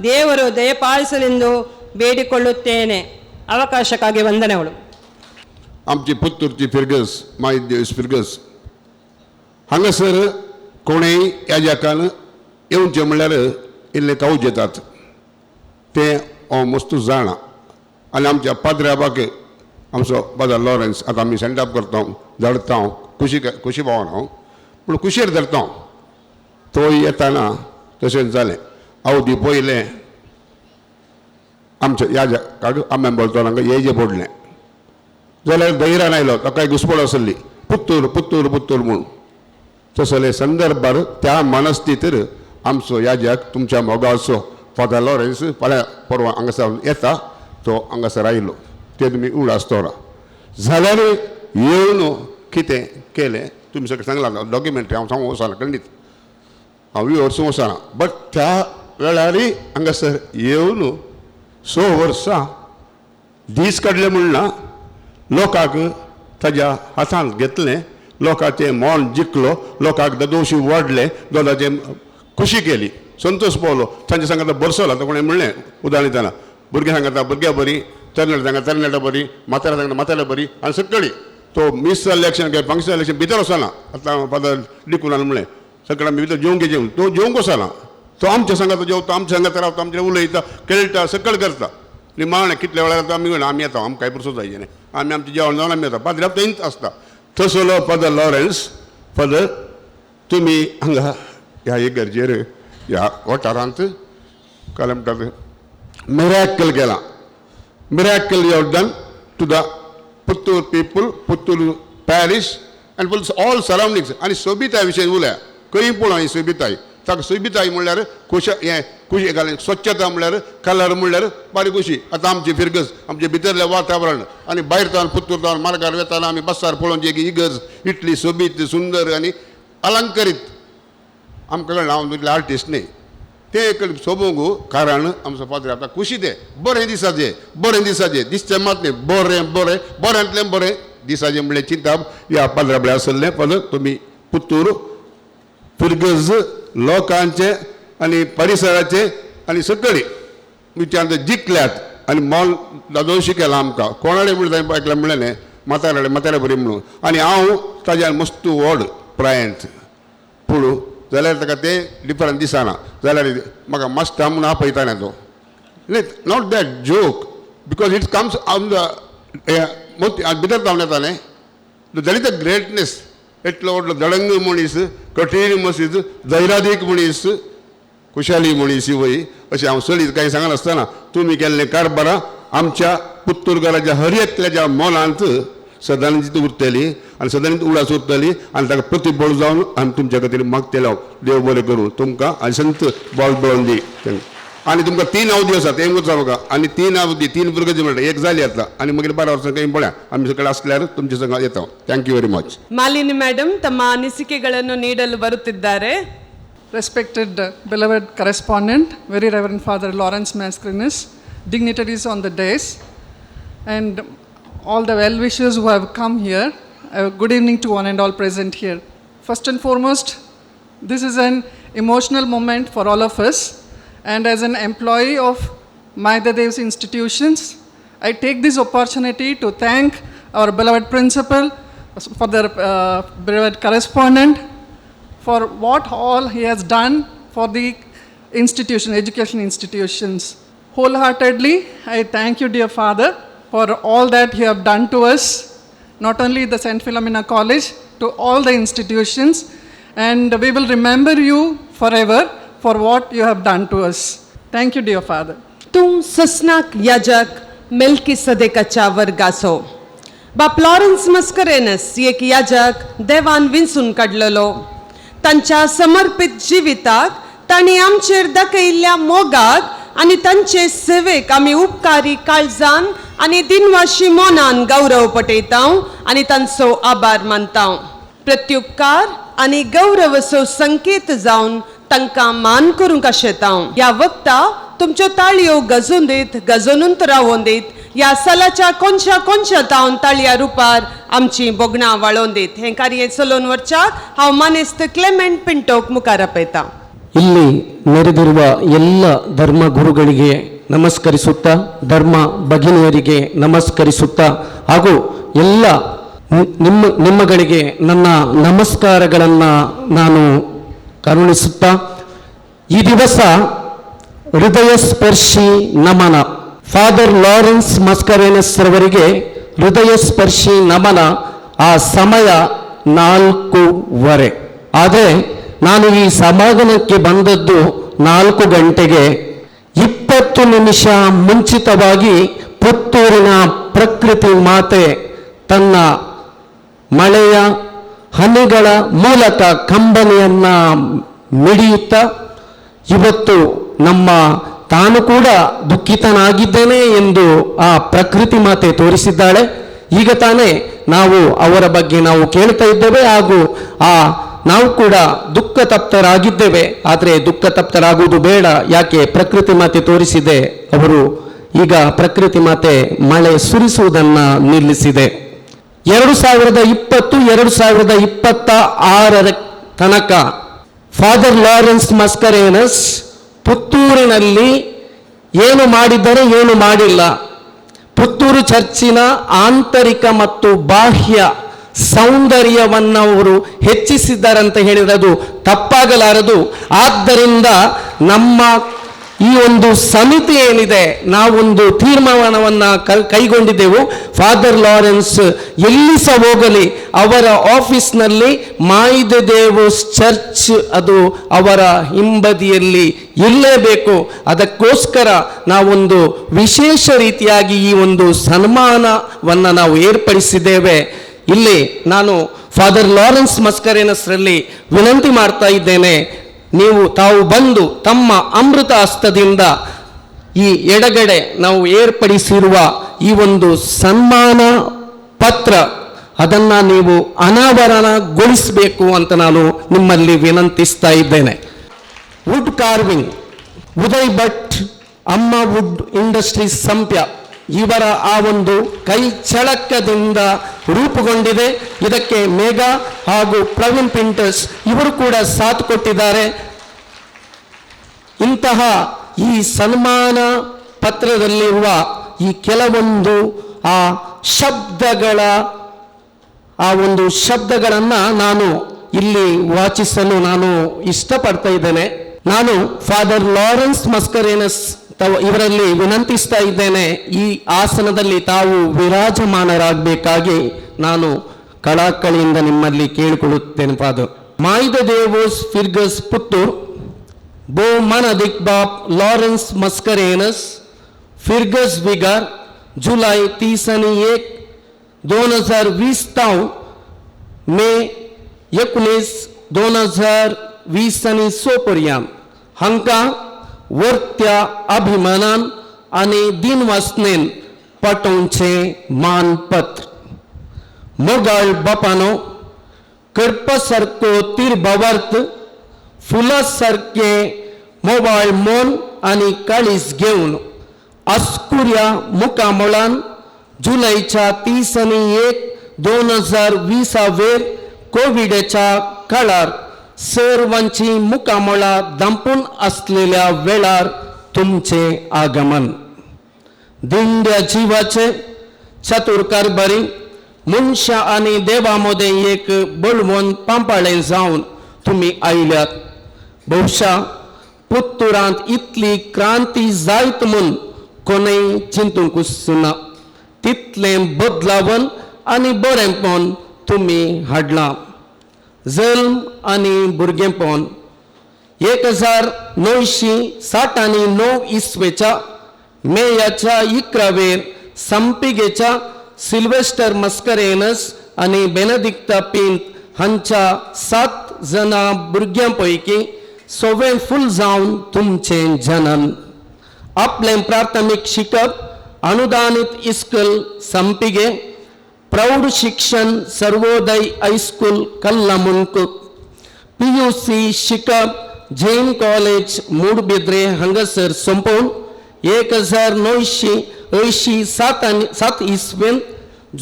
ದೇವರು ದಯಪಾಲಿಸಲೆಂದು ಬೇಡಿಕೊಳ್ಳುತ್ತೇನೆ. ಅವಕಾಶಕ್ಕಾಗಿ ವಂದನೆಗಳು. आमची पुत्तूरची फिरगस, माय देवीस फिरगस हांगासर कोणेय ह्या जाकान येवचें म्हणल्यार इल्ले कावज येतात तें हांव मस्तू जाणा. आनी आमच्या पाद्र्याबाक आमचो फादर लॉरेन्स आतां आमी सेंड ऑफ करता, धाडटा, खुशी खुशी पावना हांव, पूण खुशयेर धरता. तो येताना तशेंच जालें. हांव दी पयलें आमच्या ह्या जाकाक आंब्या बोलतो हांगा येजे पडलें जाल्यार धैर्यान आयलो, ताका घुसपड आसली पुत्तूर पुत्तूर पुत्तूर म्हूण. तसले संदर्भार त्या मनस्थितीर आमचो ह्या जाक तुमच्या मोगाचो फादर लॉरेन्स फाल्यां परवां हांगासर येता, तो हांगासर आयलो ते तुमी उडास दवरा. जाल्यार येवन कितें केलें तुमी सगळें सांगलां डॉक्युमेंटरी हांव सांगूंक वचना खंडीत हांव व्युवर्स वचना बट त्या वेळारय हांगासर येवन 6 वर्सां दीस काडले म्हण ना लोकांक ताज्या हातांत घेतलें लोकांचें मन जिखलो लोकांक दोशी वाडले दोनाचें खुशी केली संतोष पावलो तांच्या सांगाता बरसलो. आतां कोणें म्हणलें उदाहरण दितना भुरग्यां सांगाता भुरग्यां बरी तरणाट्या सांगा तरणाट्या बरी म्हाताऱ्या सांगता म्हाताऱ्या बरी आनी सगळीं तो मिस इलेक्शन काय फंक्शन इलेक्शन भितर वचना. आतां फादर डिकुलान म्हणलें सगळें आमी भितर जेवंक जेवण तो जेवंक वचना तो आमच्या सांगाता जेवता आमच्या सांगाता रावता आमचें उलयता खेळटा सगळें करता. निमाणें कितल्या वेळार आतां आमी आमी येता आमकां कांय पुरसो जाय न्ही आमी आमचें जेवण जावन आमी येता पाद्री थंयच आसता. तसलो फादर लॉरन्स फादर तुमी हांगा ह्या इगर्जेर ह्या वाठारांत काय म्हणटात मिराकल केलां. Miracle you have done to the Puttur people, Puttur parish and all surroundings. आनी सोबिताय विशय उलया खंय पळोवं ही सोबिताय ताका सोबिताय म्हणल्यार खुश हें खुशी घालून स्वच्छता म्हणल्यार कलर म्हणल्यार बारीक खुशी. आतां आमची फिरगज आमचें भितरलें वातावरण आनी भायर तावन पुत्तूर तावन मार्गार वेताना आमी बसार पळोवची एक इगर्ज इतली सोबीत सुंदर आनी अलंकरीत. आमकां कळना हांव इतले आर्टिस्ट न्ही तें एक सोबूंक कारण आमचो फादर आतां खुशी तें बरें दिसाचें बरें दिसाचें दिसचें मात न्ही बरें बरें बऱ्यांतलें बरें दिसाचें म्हणलें चिंताप ह्या पाद्रा बळ्या आसलें. फादर तुमी पुत्तूर फिरगज लोकांचे आनी परिसराचे आनी सगळीं विचार जिखल्यात आनी मन दादोशी केलां आमकां. कोणाडे म्हणलें आयकलें म्हणलें न्ही म्हातारे म्हातारे बरी म्हणून आनी हांव ताज्यान मस्त व्हड प्रायंत पूण जाल्यार ताका तें डिफरंट दिसना जाल्यार म्हाका मास्टर म्हणून आपयता न्ही तो not that joke because it comes on the भितर जावन येता न्ही that is the greatness. एटलो व्हडलो दडंग मनीस कठीण मनीस धैर्यादीक मनीस खुशाली मनीस वय अशें हांव चडीत कांय सांगनासतना तुमी केल्लें कारबारां आमच्या पुत्तुरगाराच्या हर एकल्याच्या मनांत सदांच उरतली आनी सदांच उडास उरतली आनी ताका प्रतिबळ जावन आमी तुमच्या खातीर मागतले हांव देव बरें करूं तुमकां आनी संत बळ बळोवन दी. आनी तुमकां 3 अवधी आसा तें म्हाका आनी 3 अवधी 3 भुरगें म्हणटा एक जाली आतां आनी मागीर 12 वर्सां काही पळया आमी सगळे आसल्यार तुमचे संग येता. Thank you very much. Malini madam ತಮ್ಮ ಅನಿಸಿಕೆಗಳನ್ನು ನೀಡಲು ಬರುತ್ತಿದ್ದಾರೆ. Respected beloved correspondent, very Reverend Father Lawrence Mascarenhas, dignitaries on the dais, and all the well-wishers who have come here, good evening to one and all present here. First and foremost, this is an emotional moment for all of us, and as an employee of Maida Dev's institutions, I take this opportunity to thank our beloved principal, for the beloved correspondent, for what all he has done for the institution, education institutions. Wholeheartedly, I thank you, dear Father, for all that you have done to us, not only the St. Philomena College, to all the institutions, and we will remember you forever for what you have done to us. Thank you, dear Father. तूं ससनाक याजक मेल्की सदेकाच्या वर्गाचो बाप लॉरन्स मस्करेनस एक याजक देवान विंचून काडलेलो. तांच्या समर्पित जिविताक तांणी आमचेर दाखयिल्ल्या मोगाक आनी तांचे सेवेक आमी उपकारी काळजान आनी दिनवाशी मनान गौरव पटयता आनी तांचो आभार मानता. प्रत्युपकार आनी गौरवाचो संकेत जावन तांकां मान करूंक आशेता. ह्या वक्ता तुमच्यो ताळयो गजोवन दीत गजोनून रावोवन दीत ह्या सालाच्या कोनशा कोनशा तावन ताळया रुपार आमची भोगणां वाळोवन दीत. हें कार्य चलोवन वरच्याक हांव मानेस्त क्लेमेंट पिंटोक मुखार आपयता. ಇಲ್ಲಿ ನೆರೆದಿರುವ ಎಲ್ಲ ಧರ್ಮ ಗುರುಗಳಿಗೆ ನಮಸ್ಕರಿಸುತ್ತಾ, ಧರ್ಮ ಭಗಿನಿಯರಿಗೆ ನಮಸ್ಕರಿಸುತ್ತಾ, ಹಾಗೂ ಎಲ್ಲ ನಿಮ್ಮಗಳಿಗೆ ನನ್ನ ನಮಸ್ಕಾರಗಳನ್ನು ನಾನು ಕರುಣಿಸುತ್ತಾ, ಈ ದಿವಸ ಹೃದಯ ಸ್ಪರ್ಶಿ ನಮನ ಫಾದರ್ ಲಾರೆನ್ಸ್ ಮಸ್ಕರೇನಸ್ ರವರಿಗೆ ಹೃದಯ ಸ್ಪರ್ಶಿ ನಮನ. ಆ ಸಮಯ 4:15. ಆದರೆ ನಾನು ಈ ಸಮಾಗಮಕ್ಕೆ ಬಂದದ್ದು 4 ಗಂಟೆಗೆ. 20 ನಿಮಿಷ ಮುಂಚಿತವಾಗಿ ಪುತ್ತೂರಿನ ಪ್ರಕೃತಿ ಮಾತೆ ತನ್ನ ಮಳೆಯ ಹನಿಗಳ ಮೂಲಕ ಕಂಬನಿಯನ್ನು ಮಿಡಿಯುತ್ತಾ ಇವತ್ತು ನಮ್ಮ ತಾನು ಕೂಡ ದುಃಖಿತನಾಗಿದ್ದೇನೆ ಎಂದು ಆ ಪ್ರಕೃತಿ ಮಾತೆ ತೋರಿಸಿದ್ದಾಳೆ. ಈಗ ತಾನೇ ನಾವು ಅವರ ಬಗ್ಗೆ ನಾವು ಕೇಳ್ತಾ ಇದ್ದೇವೆ ಹಾಗೂ ನಾವು ಕೂಡ ದುಃಖ ತಪ್ತರಾಗಿದ್ದೇವೆ. ಆದರೆ ದುಃಖ ತಪ್ತರಾಗುವುದು ಬೇಡ. ಯಾಕೆ? ಪ್ರಕೃತಿ ಮಾತೆ ತೋರಿಸಿದೆ. ಅವರು ಈಗ ಪ್ರಕೃತಿ ಮಾತೆ ಮಳೆ ಸುರಿಸುವುದನ್ನು ನಿಲ್ಲಿಸಿದೆ. 2020 2026 ತನಕ ಫಾದರ್ ಲಾರೆನ್ಸ್ ಮಸ್ಕರೇನಸ್ ಪುತ್ತೂರಿನಲ್ಲಿ ಏನು ಮಾಡಿದ್ದಾರೆ, ಏನು ಮಾಡಿಲ್ಲ, ಪುತ್ತೂರು ಚರ್ಚಿನ ಆಂತರಿಕ ಮತ್ತು ಬಾಹ್ಯ ಸೌಂದರ್ಯವನ್ನು ಅವರು ಹೆಚ್ಚಿಸಿದ್ದಾರೆ ಅಂತ ಹೇಳಿದರೆ ಅದು ತಪ್ಪಾಗಲಾರದು. ಆದ್ದರಿಂದ ನಮ್ಮ ಈ ಒಂದು ಸಮಿತಿ ಏನಿದೆ, ನಾವೊಂದು ತೀರ್ಮಾನವನ್ನು ಕೈಗೊಂಡಿದ್ದೆವು. ಫಾದರ್ ಲಾರೆನ್ಸ್ ಎಲ್ಲಿ ಸಹ ಹೋಗಲಿ ಅವರ ಆಫೀಸ್ನಲ್ಲಿ ಮಾಯಿದೆ ದೇವೋಸ್ ಚರ್ಚ್ ಅದು ಅವರ ಹಿಂಬದಿಯಲ್ಲಿ ಇರಲೇಬೇಕು. ಅದಕ್ಕೋಸ್ಕರ ನಾವೊಂದು ವಿಶೇಷ ರೀತಿಯಾಗಿ ಈ ಒಂದು ಸನ್ಮಾನವನ್ನು ನಾವು ಏರ್ಪಡಿಸಿದ್ದೇವೆ. ಇಲ್ಲಿ ನಾನು ಫಾದರ್ ಲಾರೆನ್ಸ್ ಮಸ್ಕರೇನಸ್ರಲ್ಲಿ ವಿನಂತಿ ಮಾಡ್ತಾ ಇದ್ದೇನೆ, ನೀವು ತಾವು ಬಂದು ತಮ್ಮ ಅಮೃತ ಹಸ್ತದಿಂದ ಈ ಎಡಗಡೆ ನಾವು ಏರ್ಪಡಿಸಿರುವ ಈ ಒಂದು ಸನ್ಮಾನ ಪತ್ರ ಅದನ್ನು ನೀವು ಅನಾವರಣಗೊಳಿಸಬೇಕು ಅಂತ ನಾನು ನಿಮ್ಮಲ್ಲಿ ವಿನಂತಿಸ್ತಾ ಇದ್ದೇನೆ. Wood carving Uday Bhat, Amma wood industries Sampya ಇವರ ಆ ಒಂದು ಕೈ ಚಳಕದಿಂದ ರೂಪುಗೊಂಡಿದೆ. ಇದಕ್ಕೆ ಮೇಘಾ ಹಾಗೂ ಪ್ರವೀಣ್ ಪಿಂಟರ್ಸ್ ಇವರು ಕೂಡ ಸಾಥ್ ಕೊಟ್ಟಿದ್ದಾರೆ. ಇಂತಹ ಈ ಸನ್ಮಾನ ಪತ್ರದಲ್ಲಿರುವ ಈ ಕೆಲವೊಂದು ಆ ಶಬ್ದಗಳ ಆ ಒಂದು ಶಬ್ದಗಳನ್ನು ನಾನು ಇಲ್ಲಿ ವಾಚಿಸಲು ನಾನು ಇಷ್ಟಪಡ್ತಾ ಇದ್ದೇನೆ. ನಾನು ಫಾದರ್ ಲಾರೆನ್ಸ್ ಮಸ್ಕರೇನಸ್ ಇವರಲ್ಲಿ ವಿನಂತಿಸ್ತಾ ಇದ್ದೇನೆ, ಈ ಆಸನದಲ್ಲಿ ತಾವು ವಿರಾಜಮಾನರಾಗಬೇಕಾಗಿ ನಾನು ಕಳಕಳಿಯಿಂದ ನಿಮ್ಮಲ್ಲಿ ಕೇಳಿಕೊಳ್ಳುತ್ತೇನೆ. ಫಾದರ್ ಮಾಯ್ದ ದೇವೋಸ್ ಫಿರ್ಗಸ್ ಪುತ್ತೂರ್ ಬೋ ಮನ ದಿಕ್ಬಾಪ್ ಲಾರೆನ್ಸ್ ಮಸ್ಕರೇನಸ್ ಫಿರ್ಗಸ್ ವಿಗಾರ್ जुलै 30 आणि 1 2020 ताव मे 19 2020 आनी 6 पर्यंत हांकां वर्त्या अभिमानान आनी दिनवासनेन पाठोवचें मानपत्र. मोगाळ बापानो, करपा सारको तिरभावार्थ, फुला सारकें मोवाळ मन आनी काळीज घेवन अस्कुऱ्या मुखामळान जुलैच्या 30 आनी 1 2020 वेर कोविडाच्या काळार सर्वांची मुखामळां दांपून आसलेल्या वेळार तुमचें आगमन. दिंड्या जिवाचे चतुर कारभारी मनशां आनी देवा मदें एक बळवंत पांपाळें जावन तुमी आयल्यात. बहुशा पुत्तुरांत इतली क्रांती जायत म्हूण कोणूय चिंतूंकूच ना, तितलें बदलावन आनी बरेंपण तुमी हाडलां. जल्म आनी भुरगेंपण 1969 इसवेच्या मेयाच्या 11वेर संपिगेच्या सिल्वेस्टर मस्करेनस आनी बेनदिक्ता पिंत हांच्या 7 जाणां भुरग्यां पैकी सवें फूल जावन तुमचें जनन. आपलें प्राथमीक शिकप अनुदानीत इस्कूल संपिगे, प्रौढ शिक्षण सर्वोदय हायस्कूल कल्लामुंक, PUC शिकप जैन कॉलेज मूडबिद्रे हांगासर सोंपोवन 1987 इसवेन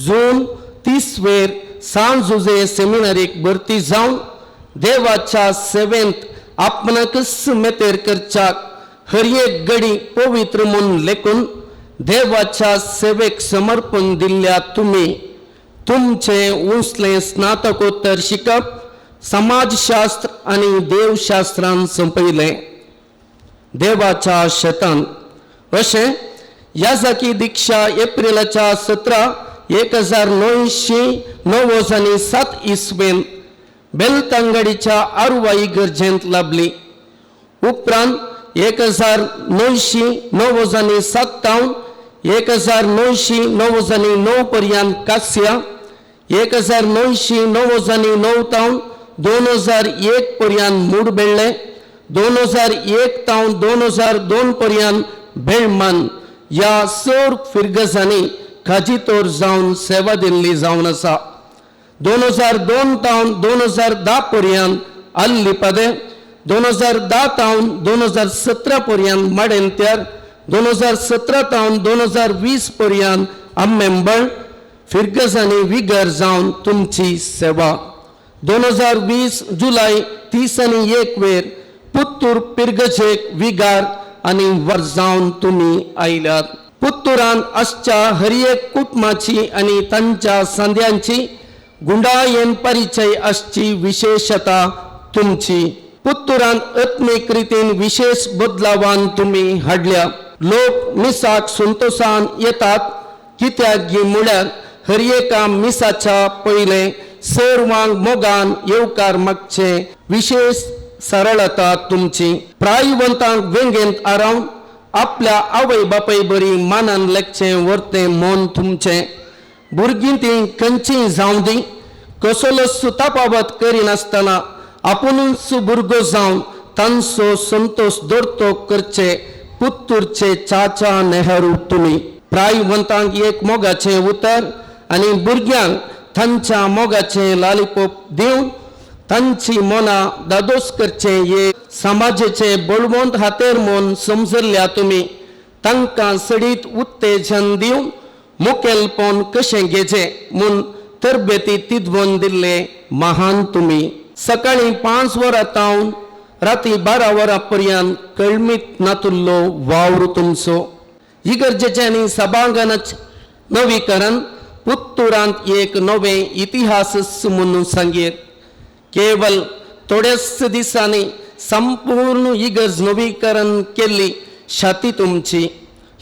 जून 30 वेर सान जुजे सेमिनारीक भरती जावन देवाच्या सेवेंत आपणाकच मेतेर करच्याक हर एक गडी पवित्र म्हूण लेखून देवाच्या सेवेक समर्पण दिल्ल्या तुमी तुमचें उंचलें स्नातकोत्तर शिकप समाजशास्त्र आनी देवशास्त्रान सोंपयलें. देवाच्या शेतान अशें याजाकी दीक्षा एप्रिलाच्या 17 1997 इसवेन बेलतंगडीच्या आरुवाई गरजेंत लाभली. उपरांत 1997 1999 पर्यंत कास्या, 1999 2001 पर्यंत मूडबेळ्ळे, 2001 2002 पर्यंत बेळमन ह्या सर फिर्गजांनी खाजीतोर जावन सेवा दिल्ली जावन आसा. 2002 तावन 2010 पर्यंत आल्ली पदे, 2010 तावन 2017 पर्यंत माडेंत्यार, 2017 तावन 2020 पर्यंत आम्मेंबळ फिरगजांनी विगर जावन तुमची सेवा. 2020 जुलय 30 आनी 1 वेर पुत्तूर पिरगजेक विगार आनी वर जावन तुमी आयल्यात. पुत्तुरान आसच्या हर एक कुटुंबाची आनी तांच्या सांद्यांची गुंडायेन परिचय आसची विशेशता तुमची. पुत्तुरान आत्मीक रितीन विशेष बदलावान तुमी हाडल्या. लोक मिसाक संतोशान येतात कित्याक गी म्हळ्यार हर एका मिसाच्या पयलें सर्वांक मोगान येवकार मागचे विशेष सरळता तुमची. प्रायवंतांक वेंगेंत आरावन आपल्या आवय बापाय बरी मानान लेखचें वर्तें मन तुमचें. भुरगीं तीं खंयचीय जावं दी कसलोच तापावत करिनासतना आपुणूच भुरगो जावन तांचो संतोश दरतो करचे पुत्तूरचे चाचा नेहरू तुमी. प्रायवंतांक एक मोगाचें उतर आनी भुरग्यांक तांच्या मोगाचें लालिपोप दिवन तांची मनां दादोस करचें एक समाजाचे बळवंत हातेर म्हूण समजल्ल्या तुमी. तांकां सडीत उत्तेजन दिवन मुखेलपण कशें घेचें म्हूण तरबेती तिदवोन दिल्ले महान तुमी. सकाळीं 5 वरां तावन राती 12 वरां पर्यंत कळमीत नातुल्लो वावर तुमचो. इगर्जेचें आनी सभांगणाचें नवीकरण पुत्तुरांत एक नवें इतिहास म्हणून सांगयेत. केवल थोड्याच दिसांनी संपूर्ण इगर्ज नवीकरण केल्ली शाती तुमची.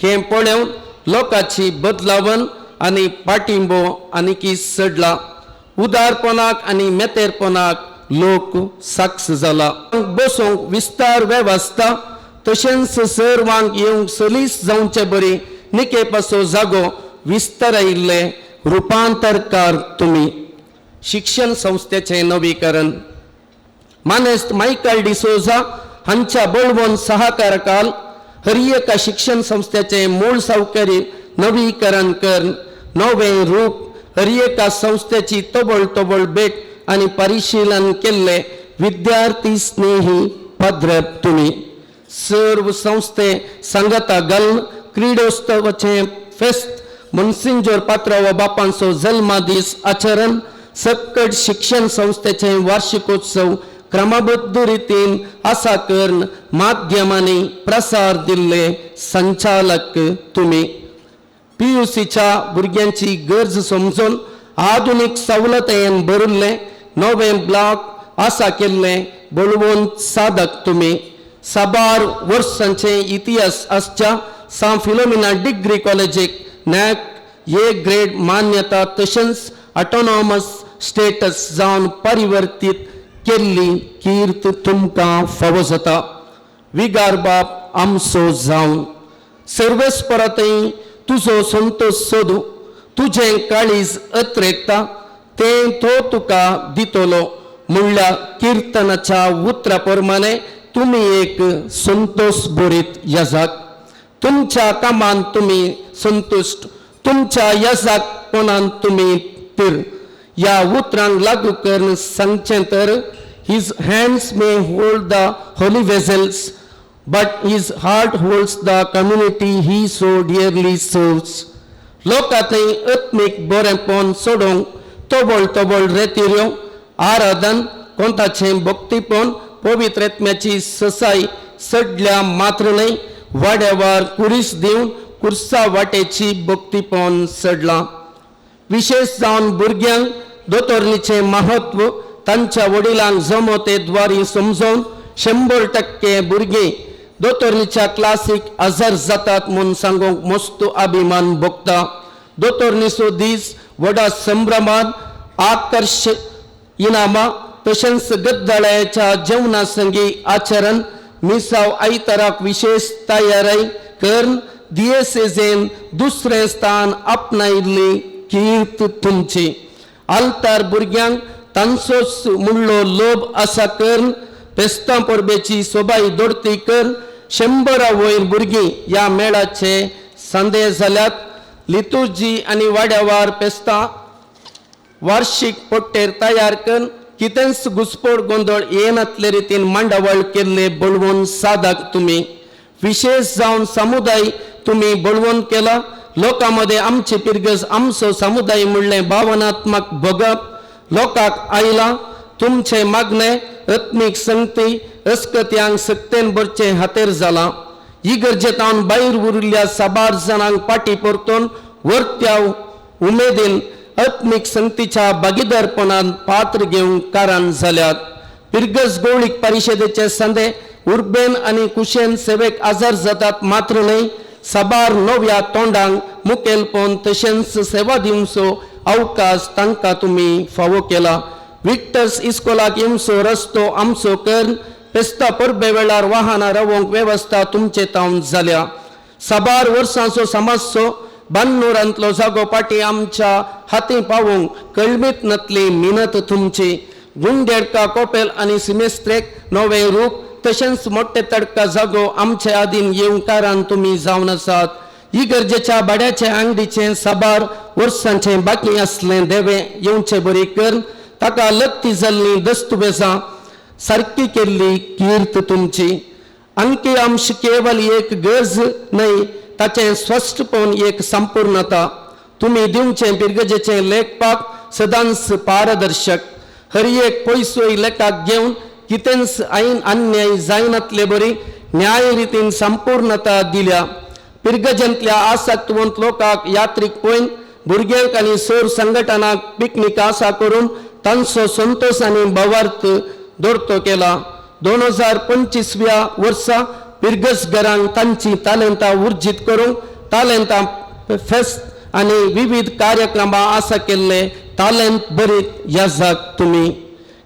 हें पळोवन लोकांची बदलावन आनी पाटिंबो आनीकी चडला. उदारपणाक आनी मेतेरपणाक लोक साक्ष जाला. बसूंक विस्तार वेवस्था तशेंच सर्वांक येवंक सलीस जावचे बरी निकेपाचो जागो विस्तारायिल्ले रुपांतरकार तुमी. शिक्षण संस्थेचें नवीकरण मानेस्त मायकल डिसोजा हांच्या बळवंत सहकाराकाल हर एका शिक्षण संस्थेचें मूळ सावकारी नवीकरण कर नवें रूप हर एका संस्थेची तबळ तबळ भेट आनी परिशीलन केल्ले विद्यार्थी स्नेही पद्रप तुमी. सर्व संस्थे सांगाता घालून क्रीडोत्सवाचें फेस्त मनसिंजोर पात्राव बापांचो जल्मादीस आचरण सक्कट शिक्षण संस्थेचे वार्षिकोत्सव क्रमबद्ध रितीन आसा करून माध्यमांनी प्रसार दिल्ले संचालक तुमी. पीयूसीच्या भुरग्यांची गरज समजून आधुनीक सवलतेन भरिल्ले नवें ब्लॉक आसा केल्ले बळवंत साधक तुमी. साबार वर्सांचे इतिहास आसच्या सांत फिलोमिना डिग्री कॉलेजीक नॅक ए ग्रेड मान्यता तशेंच ऑटोनॉमस स्टेटस जावन परिवर्तीत केल्ली कीर्त तुमकां फावो जाता. विगार बाप आमचो जावन सर्वेस्परातय तुजो संतोश सोदू तुजें काळीज अत्रेकता तें तो तुका दितलो म्हणल्या किर्तनाच्या उतरा प्रमाणे तुमी एक संतोश बरीत यजाक. तुमच्या कामान तुमी संतुश्ट तुमच्या यजाकपणान तुमी तीर. ह्या उतरांक लागू करून सांगचें तर his hands may hold the holy vessels but his heart holds the community he so dearly serves. लोकांतय आत्मीक बरेंपण सोडोवंक तबळ तबळ रेतिऱ्यो आराधन कोंताचें भक्तीपण पवित्र आत्म्याची ससाय सडल्या मात्र न्हय वाड्यावार कुरीस दिवन कुर्सा वाटेची भक्तीपण सडलां. विशेष जावन भुरग्यांक दोतोरणीचें महत्व तांच्या वडिलांक जमो ते द्वारी समजोवन 100% भुरगीं दोतोरणीच्या क्लासीक हजर जातात म्हूण सांगूंक मस्त अभिमान भोगता. दोतोरणीचो दीस व्हडा संभ्रमान आकर्श इनामां तशेंच गद्दाळ्याच्या जेवणा संगी आचरण मिसाव आयताराक विशेष तयारी करून दियेसेजेन दुसरें स्थान आपणायिल्ली कीर्त तुमची. आल्तार भुरग्यांक तांचोच मुडलो लोभ आसा करून फेस्तां परबेची सोबाय दोडती कर 100 वयर भुरगीं ह्या मेळाचे सांदे जाल्यात. लितुर्जी आनी वाड्यावार पेस्ता वार्षिक पट्टेर तयार करून कितेंच घुसपोड गोंदळ येनातले रितीन मांडावळ केल्ले बळवून सादाक तुमी विशेष जावन समुदाय तुमी बळवून केला. लोकां मदें आमची पिरगज आमचो समुदाय म्हणलें भावनात्मक भोगप लोकांक आयला. तुमचे मागणे आत्मीक संगती अस्कत्यांक सक्तेन भरचें हातेर जालां. इगर्जेतावन भायर उरिल्ल्या साबार जाणांक पाटी परतून वर्त्या उमेदीन आत्मीक संगतीच्या भागीदारपणान पात्र घेवंक कारण जाल्यात. पिरगज गौळीक परिशदेचे संदे उर्बेन आनी कुशेन सेवेक आजार जातात मात्र न्हय साबार नव्या तोंडांक मुखेलपण तशेंच सेवा दिवचो अवकाश तांकां तुमी फावो केला. विक्टर्स इस्कोलाक येवचो रस्तो आमचो कर पेस्ता परबे वेळार वाहनां रावोवंक वेवस्था तुमचे तावन जाल्या. साबार वर्सांचो समाजचो बान्नूरांतलो जागो पाटी आमच्या हाती पावोवंक कळमीत नातली मिनत तुमची. गुंडेडका कोपेल आनी सिमेस्त्रेक नवें रूप तशेंच मोठे तडका जागो आमचे आदीन येवंक कारण तुमी जावन आसात. इगर्जेच्या भाड्याचे आंगडीचें साबार वर्सांचें बाकी आसलें देवें येवचे बरी कर ताका लत्ती जाल्लीं दस्तुवेजां सारकी केल्ली कीर्त तुमची. अंकी अंश केवल एक गरज न्हय ताचें स्पश्टपण एक संपूर्णता. तुमी दिवचें पिरगजेचें लेखपाक सदांच पारदर्शक. हर एक पयसोय लेखाक घेवन कितेंच आयन अन्याय जायनातले बरी न्याय रितीन संपूर्णता दिल्या. पिरगजेंतल्या आसक्तवंत लोकांक यात्रीक पळोवन भुरग्यांक आनी सौर संघटनाक पिकनीक आसा करून तांचो संतोश आनी भावार्थ दोरतो केला. 2025व्या वर्सा पिरगज घरांक तांची तालेंतां उर्जीत करूंक तालेंतां फेस्त आनी विविध कार्यक्रमां आसा केल्ले तालेंत बरीत याजाक तुमी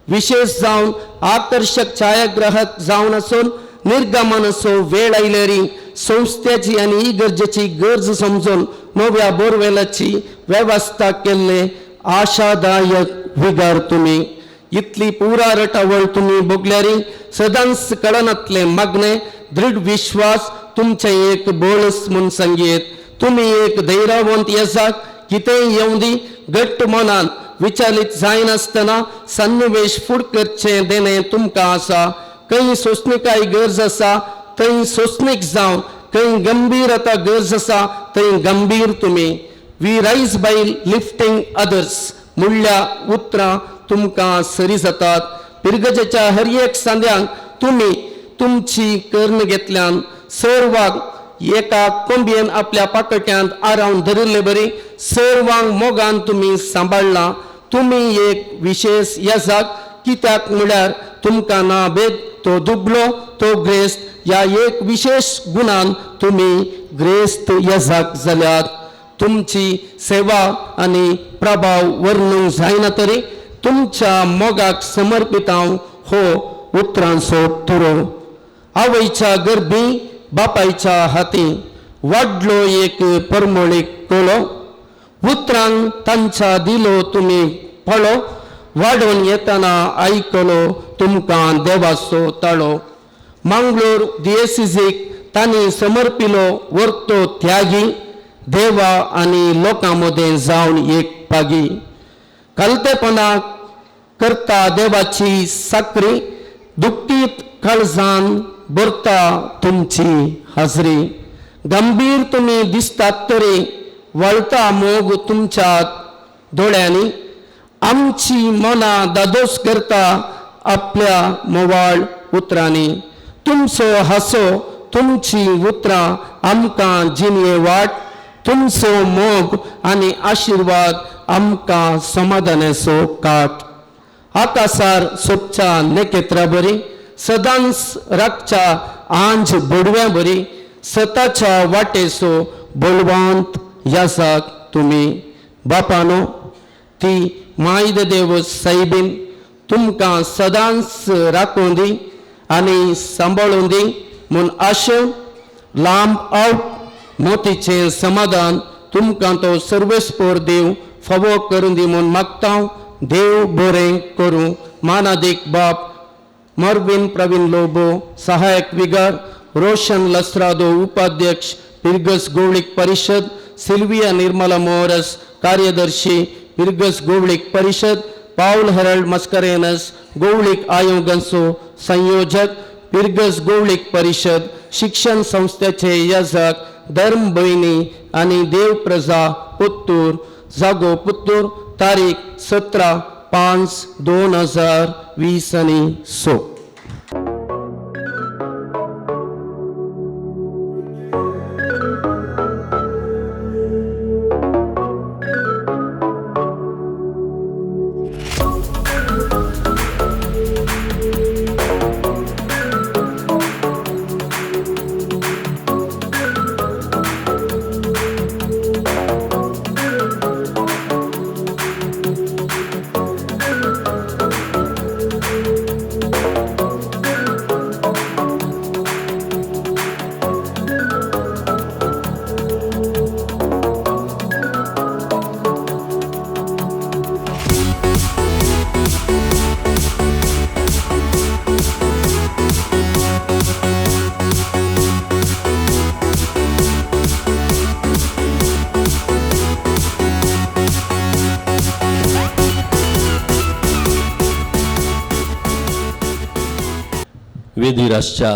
विशेष जावन आकर्शक छायाग्राहक जावन आसून निर्गमनाचो वेळ आयल्यारी संस्थेची आनी इगर्जेची गरज समजून नव्या बोरवेलाची वेवस्था केल्ले आशादायक विगार तुमी. इतली पुरा रटावळ तुमी भोगल्यारी सदांच कळनातले मागणे दृढ विश्वास तुमचें एक बळस म्हूण सांगयेत. तुमी एक धैर्यवंत येसाक कितेंय येवं दी घट्ट मनान विचारीत जायनासतना सन्निवेश फुड करचें देणें तुमकां आसा. खंय सोंसणीकाय गरज आसा थंय सोंसणीक जावन खंय गंभीर आतां गरज आसा थंय गंभीर तुमी. We rise by lifting others म्हणल्या उतरां तुमकां सरी जातात. पिरगजेच्या हर एक सांद्यांक तुमी तुमची कर्ण घेतल्यान सर्वांक एका कोंबयेन आपल्या पाकट्यांत आरावन धरिल्ले बरी सर्वांक मोगान तुमी सांबाळ्ळां. तुमी एक विशेष येसाक कित्याक म्हळ्यार तुमकां ना भेद तो दुबलो तो ग्रेस्त ह्या एक विशेष गुणान तुमी ग्रेस्त येसाक जाल्यात. तुमची सेवा आनी प्रभाव वर्णूंक जायना तरी तुमच्या मोगाक समर्पित हांव हो उतरांचो तुरो. आवयच्या गर्भी बापायच्या हाती वाडलो एक परमळीक कोलो उतरांक तांच्या दिलो तुमी पळो वाडोवन येतना आयकलो तुमकां देवाचो ताळो. मंगळूर दियेसिजीक तांणी समर्पिलो वर्तो त्यागी देवा आनी लोकां मदें जावन एक पागी. कलतेपणाक करता देवाची साकरी दुखीत काळजान भरता तुमची हाजरी. गंभीर तुमी दिसतात तरी वळता मोग तुमच्या दोळ्यांनी आमची मनां दादोस करता आपल्या मोवाळ उतरांनी. तुमचो हांसो तुमची उतरां आमकां जिणये वाट तुमचो मोग आनी आशिर्वाद आमकां समाधानाचो काट. आकासार सोबच्या नखेत्रा बरी सदांच राखच्या आंज बोडव्या बरी सताच्या वाटेचो बळवंत यासाक तुमी. बापानो ती मायद देव सायबीन तुमकां सदांच राखूं दी आनी सांबाळूं दी म्हूण आशेवन लांब आवट मोतीचें समाधान तुमकां तो सर्वेस्पोर देव फावो करून दी म्हूण मागता. देव बरें करूं. मानादीक बाप मर्विन प्रवीण लोबो सहायक विगार, रोशन लस्रादो उपाध्यक्ष पिरगस गौळीक परिशद, सिल्विया निर्मला मोरस कार्यदर्शी फिर्गज गोवळीक परिषद, पावल हेराल्ड मस्करेनस गोवळीक आयोगांचो संयोजक, फिर्गज गोवळीक परिषद शिक्षण संस्थेचे याजक, धर्म भयणी आनी देव प्रजा पुत्तूर, जागो पुत्तूर, तारीख 17/5/2020 आनी 6. वेदीर आसच्या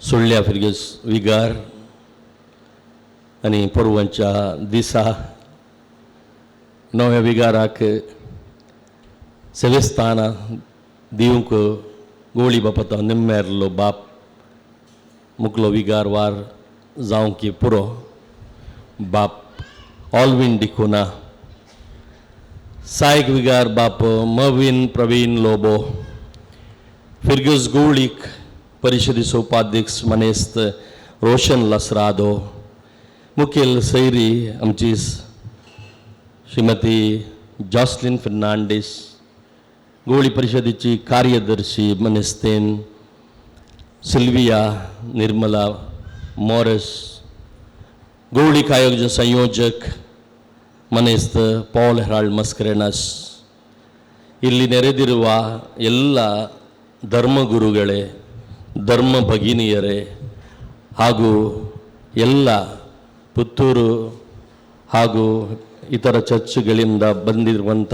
सोडल्या फिर्गज विगार आनी परवांच्या दिसा नव्या विगाराक सेवेस्थानां दिवंक गोळी बापता निम्मेरलो बाप मुकलो विगार वार जावंक पुरो बाप ऑलवीन डिकोना, सायक विगार बाप मवीन प्रवीण लोबो, फिर्गज गोवळीक परिशदेचो उपाध्यक्ष मानेस्त रोशन लसरादो, मुखेल सैरी आमची श्रीमती जॉसलीन फर्नांडीस, गोवळी परिशदेची कार्यदर्शी मनेस्तेन सिल्विया निर्मला मॉरिस, गोवळीक आयोजन संयोजक ಮನೆಸ್ತ ಪೌಲ್ ಹೆರಾಲ್ಡ್ ಮಸ್ಕರೆನಸ್, ಇಲ್ಲಿ ನೆರೆದಿರುವ ಎಲ್ಲ ಧರ್ಮಗುರುಗಳೇ, ಧರ್ಮ ಭಗಿನಿಯರೇ ಹಾಗೂ ಎಲ್ಲ ಪುತ್ತೂರು ಹಾಗೂ ಇತರ ಚರ್ಚ್ಗಳಿಂದ ಬಂದಿರುವಂಥ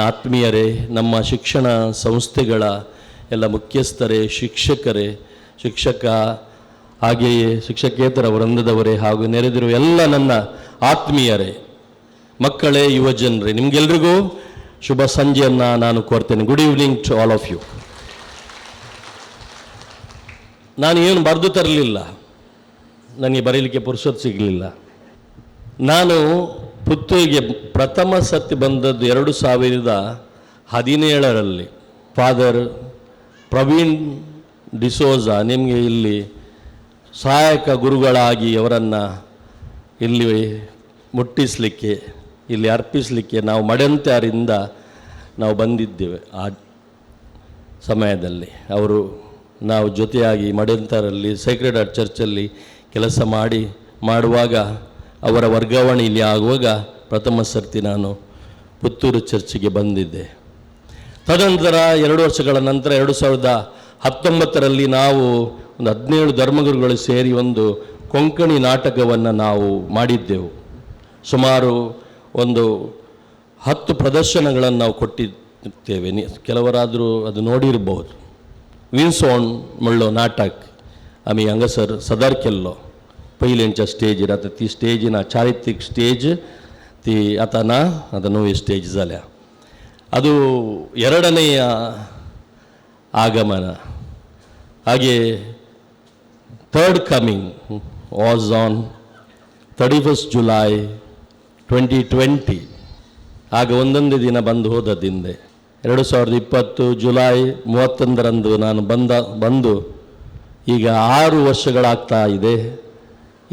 ಆತ್ಮೀಯರೇ, ನಮ್ಮ ಶಿಕ್ಷಣ ಸಂಸ್ಥೆಗಳ ಎಲ್ಲ ಮುಖ್ಯಸ್ಥರೇ, ಶಿಕ್ಷಕರೇ, ಶಿಕ್ಷಕ ಹಾಗೆಯೇ ಶಿಕ್ಷಕೇತರ ವೃಂದದವರೇ ಹಾಗೂ ನೆರೆದಿರುವ ಎಲ್ಲ ನನ್ನ ಆತ್ಮೀಯರೇ, ಮಕ್ಕಳೇ, ಯುವಜನರೇ, ನಿಮಗೆಲ್ರಿಗೂ ಶುಭ ಸಂಜೆಯನ್ನು ನಾನು ಕೋರ್ತೇನೆ. Good evening to all of you. ನಾನು ಏನು ಬರೆದು ತರಲಿಲ್ಲ, ನನಗೆ ಬರೀಲಿಕ್ಕೆ ಪುರುಸೊತ್ತು ಸಿಗಲಿಲ್ಲ. ನಾನು ಪುತ್ತೂರಿಗೆ ಪ್ರಥಮ ಸತಿ ಬಂದದ್ದು 2017ರಲ್ಲಿ. ಫಾದರ್ ಪ್ರವೀಣ್ ಡಿಸೋಜಾ ನಿಮಗೆ ಇಲ್ಲಿ ಸಹಾಯಕ ಗುರುಗಳಾಗಿ ಅವರನ್ನು ಇಲ್ಲಿ ಮುಟ್ಟಿಸಲಿಕ್ಕೆ, ಇಲ್ಲಿ ಅರ್ಪಿಸಲಿಕ್ಕೆ ನಾವು ಮಡಂತ್ಯಾರಿಂದ ನಾವು ಬಂದಿದ್ದೇವೆ. ಆ ಸಮಯದಲ್ಲಿ ಅವರು ನಾವು ಜೊತೆಯಾಗಿ ಮಡಂತ್ಯಾರಲ್ಲಿ ಸೇಕ್ರೆಡ್ ಹಾರ್ಟ್ ಚರ್ಚಲ್ಲಿ ಕೆಲಸ ಮಾಡುವಾಗ ಅವರ ವರ್ಗಾವಣೆ ಇಲ್ಲಿ ಆಗುವಾಗ ಪ್ರಥಮ ಸರ್ತಿ ನಾನು ಪುತ್ತೂರು ಚರ್ಚಿಗೆ ಬಂದಿದ್ದೆ. ತದನಂತರ 2 ವರ್ಷಗಳ ನಂತರ 2019ರಲ್ಲಿ ನಾವು ಒಂದು 17 ಧರ್ಮಗುರುಗಳು ಸೇರಿ ಒಂದು ಕೊಂಕಣಿ ನಾಟಕವನ್ನು ನಾವು ಮಾಡಿದ್ದೆವು. ಸುಮಾರು ಒಂದು 10 ಪ್ರದರ್ಶನಗಳನ್ನು ನಾವು ಕೊಟ್ಟಿದ್ದೇವೆ. ಕೆಲವರಾದರೂ ಅದು ನೋಡಿರ್ಬೋದು. ವಿನ್ಸೋನ್ ಮುಳ್ಳೋ ನಾಟಕ ಆಮಿ ಹಂಗಸರ್ ಸದರ್ ಕೆಲ್ಲೋ पयलेंच्या स्टेजीर, आतां ती स्टेज ना, चारित्रीक स्टेज ती आतां ना, आतां नवी स्टेज जाल्या. ಅದು ಎರಡನೆಯ ಆಗಮನ. ಹಾಗೆ third coming was on 31 July 2020. ಆಗ ಒಂದೊಂದೇ ದಿನ ಬಂದು ಹೋದದ್ದಿಂದೆ 2020 ಜುಲೈ 31ರಂದು ನಾನು ಬಂದು ಈಗ 6 ವರ್ಷಗಳಾಗ್ತಾ ಇದೆ.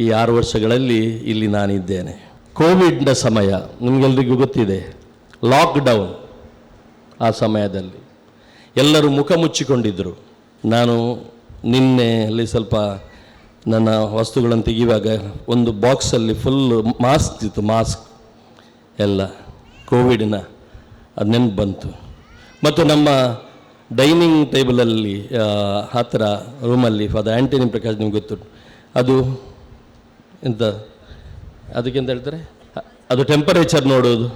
ಈ 6 ವರ್ಷಗಳಲ್ಲಿ ಇಲ್ಲಿ ನಾನಿದ್ದೇನೆ. ಕೋವಿಡ್ನ ಸಮಯ ನಿಮಗೆಲ್ಲರಿಗೂ ಗೊತ್ತಿದೆ, ಲಾಕ್ಡೌನ್. ಆ ಸಮಯದಲ್ಲಿ ಎಲ್ಲರೂ ಮುಖ ಮುಚ್ಚಿಕೊಂಡಿದ್ದರು. ನಾನು ನಿನ್ನೆ ಅಲ್ಲಿ ಸ್ವಲ್ಪ ನನ್ನ ವಸ್ತುಗಳನ್ನು ತೆಗೆಯುವಾಗ ಒಂದು ಬಾಕ್ಸಲ್ಲಿ ಫುಲ್ ಮಾಸ್ಕ್ ಇತ್ತು, ಮಾಸ್ಕ್ ಎಲ್ಲ ಕೋವಿಡ್ನ, ಅದು ನೆನಪು ಬಂತು. ಮತ್ತು ನಮ್ಮ ಡೈನಿಂಗ್ ಟೇಬಲಲ್ಲಿ ಹತ್ತಿರ ರೂಮಲ್ಲಿ ಫಾದರ್ ಆ್ಯಂಟನಿ ಪ್ರಕಾಶ್ ನಿಮ್ಗೆ ಗೊತ್ತು, ಅದು ಎಂತ ಅದಕ್ಕೆಂತ ಹೇಳ್ತಾರೆ, ಅದು ಟೆಂಪರೇಚರ್ ನೋಡೋದು.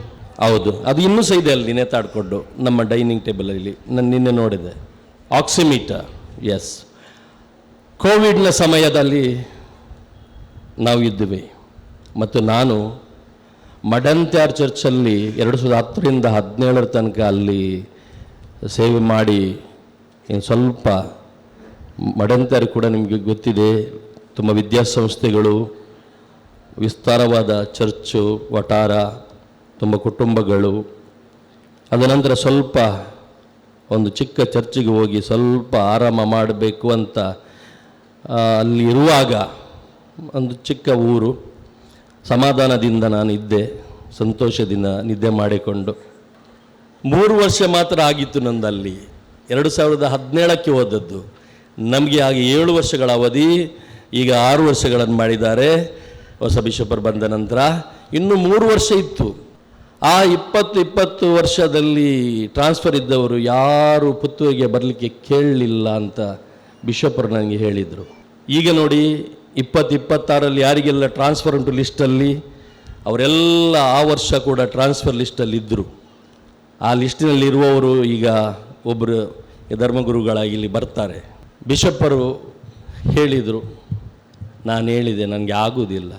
ಹೌದು, ಅದು ಇನ್ನೂ ಸಹ ಇದೆ ಅಲ್ಲಿ ನೇತಾಡಿಕೊಂಡು ನಮ್ಮ ಡೈನಿಂಗ್ ಟೇಬಲಲ್ಲಿ, ನಾನು ನಿನ್ನೆ ನೋಡಿದೆ. Oximeter, S. ಕೋವಿಡ್ನ ಸಮಯದಲ್ಲಿ ನಾವು ಇದ್ವಿ ಮತ್ತು ನಾನು ಮಡಂತ್ಯಾರ್ ಚರ್ಚಲ್ಲಿ 2010ರಿಂದ 17 ತನಕ ಅಲ್ಲಿ ಸೇವೆ ಮಾಡಿ, ಇನ್ನು ಸ್ವಲ್ಪ ಮಡಂತ್ಯಾರ್ ಕೂಡ ನಿಮಗೆ ಗೊತ್ತಿದೆ, ತುಂಬ ವಿದ್ಯಾಸಂಸ್ಥೆಗಳು, ವಿಸ್ತಾರವಾದ ಚರ್ಚು ವಟಾರ, ತುಂಬ ಕುಟುಂಬಗಳು. ಅದ ನಂತರ ಸ್ವಲ್ಪ ಒಂದು ಚಿಕ್ಕ ಚರ್ಚಿಗೆ ಹೋಗಿ ಸ್ವಲ್ಪ ಆರಾಮ ಮಾಡಬೇಕು ಅಂತ ಅಲ್ಲಿ ಇರುವಾಗ, ಒಂದು ಚಿಕ್ಕ ಊರು, ಸಮಾಧಾನದಿಂದ ನಾನಿದ್ದೆ, ಸಂತೋಷದಿಂದ ನಿದ್ದೆ ಮಾಡಿಕೊಂಡು. 3 ವರ್ಷ ಮಾತ್ರ ಆಗಿತ್ತು ನಂದಲ್ಲಿ. 2017ಕ್ಕೆ ಹೋದದ್ದು. ನಮಗೆ ಆಗ 7 ವರ್ಷಗಳ ಅವಧಿ, ಈಗ 6 ವರ್ಷಗಳನ್ನು ಮಾಡಿದ್ದಾರೆ ಹೊಸ ಬಿಷಪರ್ ಬಂದ ನಂತರ. ಇನ್ನೂ 3 ವರ್ಷ ಇತ್ತು. ಆ 20 ವರ್ಷದಲ್ಲಿ ಟ್ರಾನ್ಸ್ಫರ್ ಇದ್ದವರು ಯಾರೂ ಪುತ್ತೂರಿಗೆ ಬರಲಿಕ್ಕೆ ಕೇಳಲಿಲ್ಲ ಅಂತ ಬಿಷಪರು ನನಗೆ ಹೇಳಿದರು. ಈಗ ನೋಡಿ, 2026ರಲ್ಲಿ ಯಾರಿಗೆಲ್ಲ ಟ್ರಾನ್ಸ್ಫರ್ ಉಂಟು ಲಿಸ್ಟಲ್ಲಿ, ಅವರೆಲ್ಲ ಆ ವರ್ಷ ಕೂಡ ಟ್ರಾನ್ಸ್ಫರ್ ಲಿಸ್ಟಲ್ಲಿ ಇದ್ದರು. ಆ ಲಿಸ್ಟಿನಲ್ಲಿರುವವರು ಈಗ ಒಬ್ಬರು ಧರ್ಮಗುರುಗಳಾಗಿ ಇಲ್ಲಿ ಬರ್ತಾರೆ. ಬಿಷಪ್ಪರು ಹೇಳಿದರು, ನಾನು ಹೇಳಿದೆ ನನಗೆ ಆಗುವುದಿಲ್ಲ,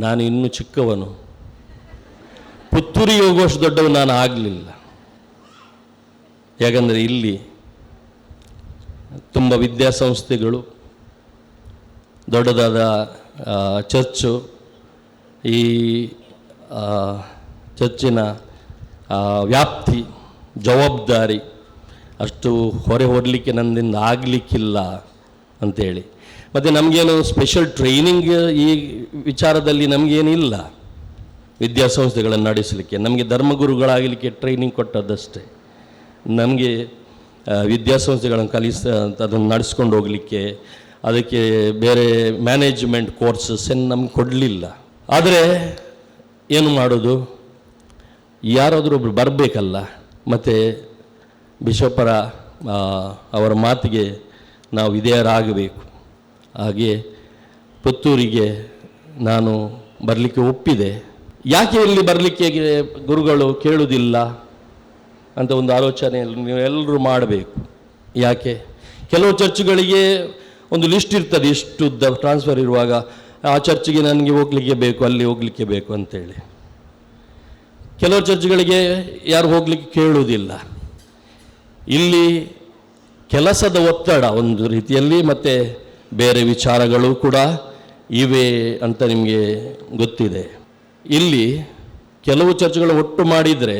ನಾನು ಇನ್ನೂ ಚಿಕ್ಕವನು, ಪುತ್ತೂರಿಗೆ ಹೋಗುವಷ್ಟು ದೊಡ್ಡವನು ನಾನು ಆಗಲಿಲ್ಲ. ಯಾಕಂದರೆ ಇಲ್ಲಿ ತುಂಬ ವಿದ್ಯಾಸಂಸ್ಥೆಗಳು, ದೊಡ್ಡದಾದ ಚರ್ಚು, ಈ ಚರ್ಚಿನ ವ್ಯಾಪ್ತಿ, ಜವಾಬ್ದಾರಿ ಅಷ್ಟು ಹೊರೆ ಹೊರಲಿಕ್ಕೆ ನನ್ನಿಂದ ಆಗಲಿಕ್ಕಿಲ್ಲ ಅಂಥೇಳಿ. ಮತ್ತು ನಮಗೇನು ಸ್ಪೆಷಲ್ ಟ್ರೈನಿಂಗ್ ಈ ವಿಚಾರದಲ್ಲಿ ನಮಗೇನಿಲ್ಲ. ವಿದ್ಯಾಸಂಸ್ಥೆಗಳನ್ನು ನಡೆಸಲಿಕ್ಕೆ ನಮಗೆ ಧರ್ಮಗುರುಗಳಾಗಲಿಕ್ಕೆ ಟ್ರೈನಿಂಗ್ ಕೊಟ್ಟದ್ದಷ್ಟೇ. ನಮಗೆ ವಿದ್ಯಾಸಂಸ್ಥೆಗಳನ್ನು ಕಲಿಸ ಅದನ್ನು ನಡೆಸ್ಕೊಂಡು ಹೋಗಲಿಕ್ಕೆ ಅದಕ್ಕೆ ಬೇರೆ ಮ್ಯಾನೇಜ್ಮೆಂಟ್ ಕೋರ್ಸಸ್ ಏನು ನಮ್ಗೆ ಕೊಡಲಿಲ್ಲ. ಆದರೆ ಏನು ಮಾಡೋದು, ಯಾರಾದರೂ ಒಬ್ಬರು ಬರಬೇಕಲ್ಲ. ಮತ್ತು ಬಿಷಪ್ಪರ ಅವರ ಮಾತಿಗೆ ನಾವು ವಿಧೇಯರಾಗಬೇಕು. ಹಾಗೆ ಪುತ್ತೂರಿಗೆ ನಾನು ಬರಲಿಕ್ಕೆ ಒಪ್ಪಿದೆ. ಯಾಕೆ ಇಲ್ಲಿ ಬರಲಿಕ್ಕೆ ಗುರುಗಳು ಕೇಳುವುದಿಲ್ಲ ಅಂತ ಒಂದು ಆಲೋಚನೆಯಲ್ಲಿ ನೀವೆಲ್ಲರೂ ಮಾಡಬೇಕು. ಯಾಕೆ ಕೆಲವು ಚರ್ಚುಗಳಿಗೆ ಒಂದು ಲಿಸ್ಟ್ ಇರ್ತದೆ, ಇಷ್ಟು ಟ್ರಾನ್ಸ್ಫರ್ ಇರುವಾಗ ಆ ಚರ್ಚಿಗೆ ನನಗೆ ಹೋಗಲಿಕ್ಕೆ ಬೇಕು, ಅಲ್ಲಿ ಹೋಗಲಿಕ್ಕೆ ಬೇಕು ಅಂತೇಳಿ. ಕೆಲವು ಚರ್ಚ್ಗಳಿಗೆ ಯಾರು ಹೋಗಲಿಕ್ಕೆ ಕೇಳುವುದಿಲ್ಲ. ಇಲ್ಲಿ ಕೆಲಸದ ಒತ್ತಡ ಒಂದು ರೀತಿಯಲ್ಲಿ, ಮತ್ತು ಬೇರೆ ವಿಚಾರಗಳು ಕೂಡ ಇವೆ ಅಂತ ನಿಮಗೆ ಗೊತ್ತಿದೆ. ಇಲ್ಲಿ ಕೆಲವು ಚರ್ಚ್ಗಳು ಒಟ್ಟು ಮಾಡಿದರೆ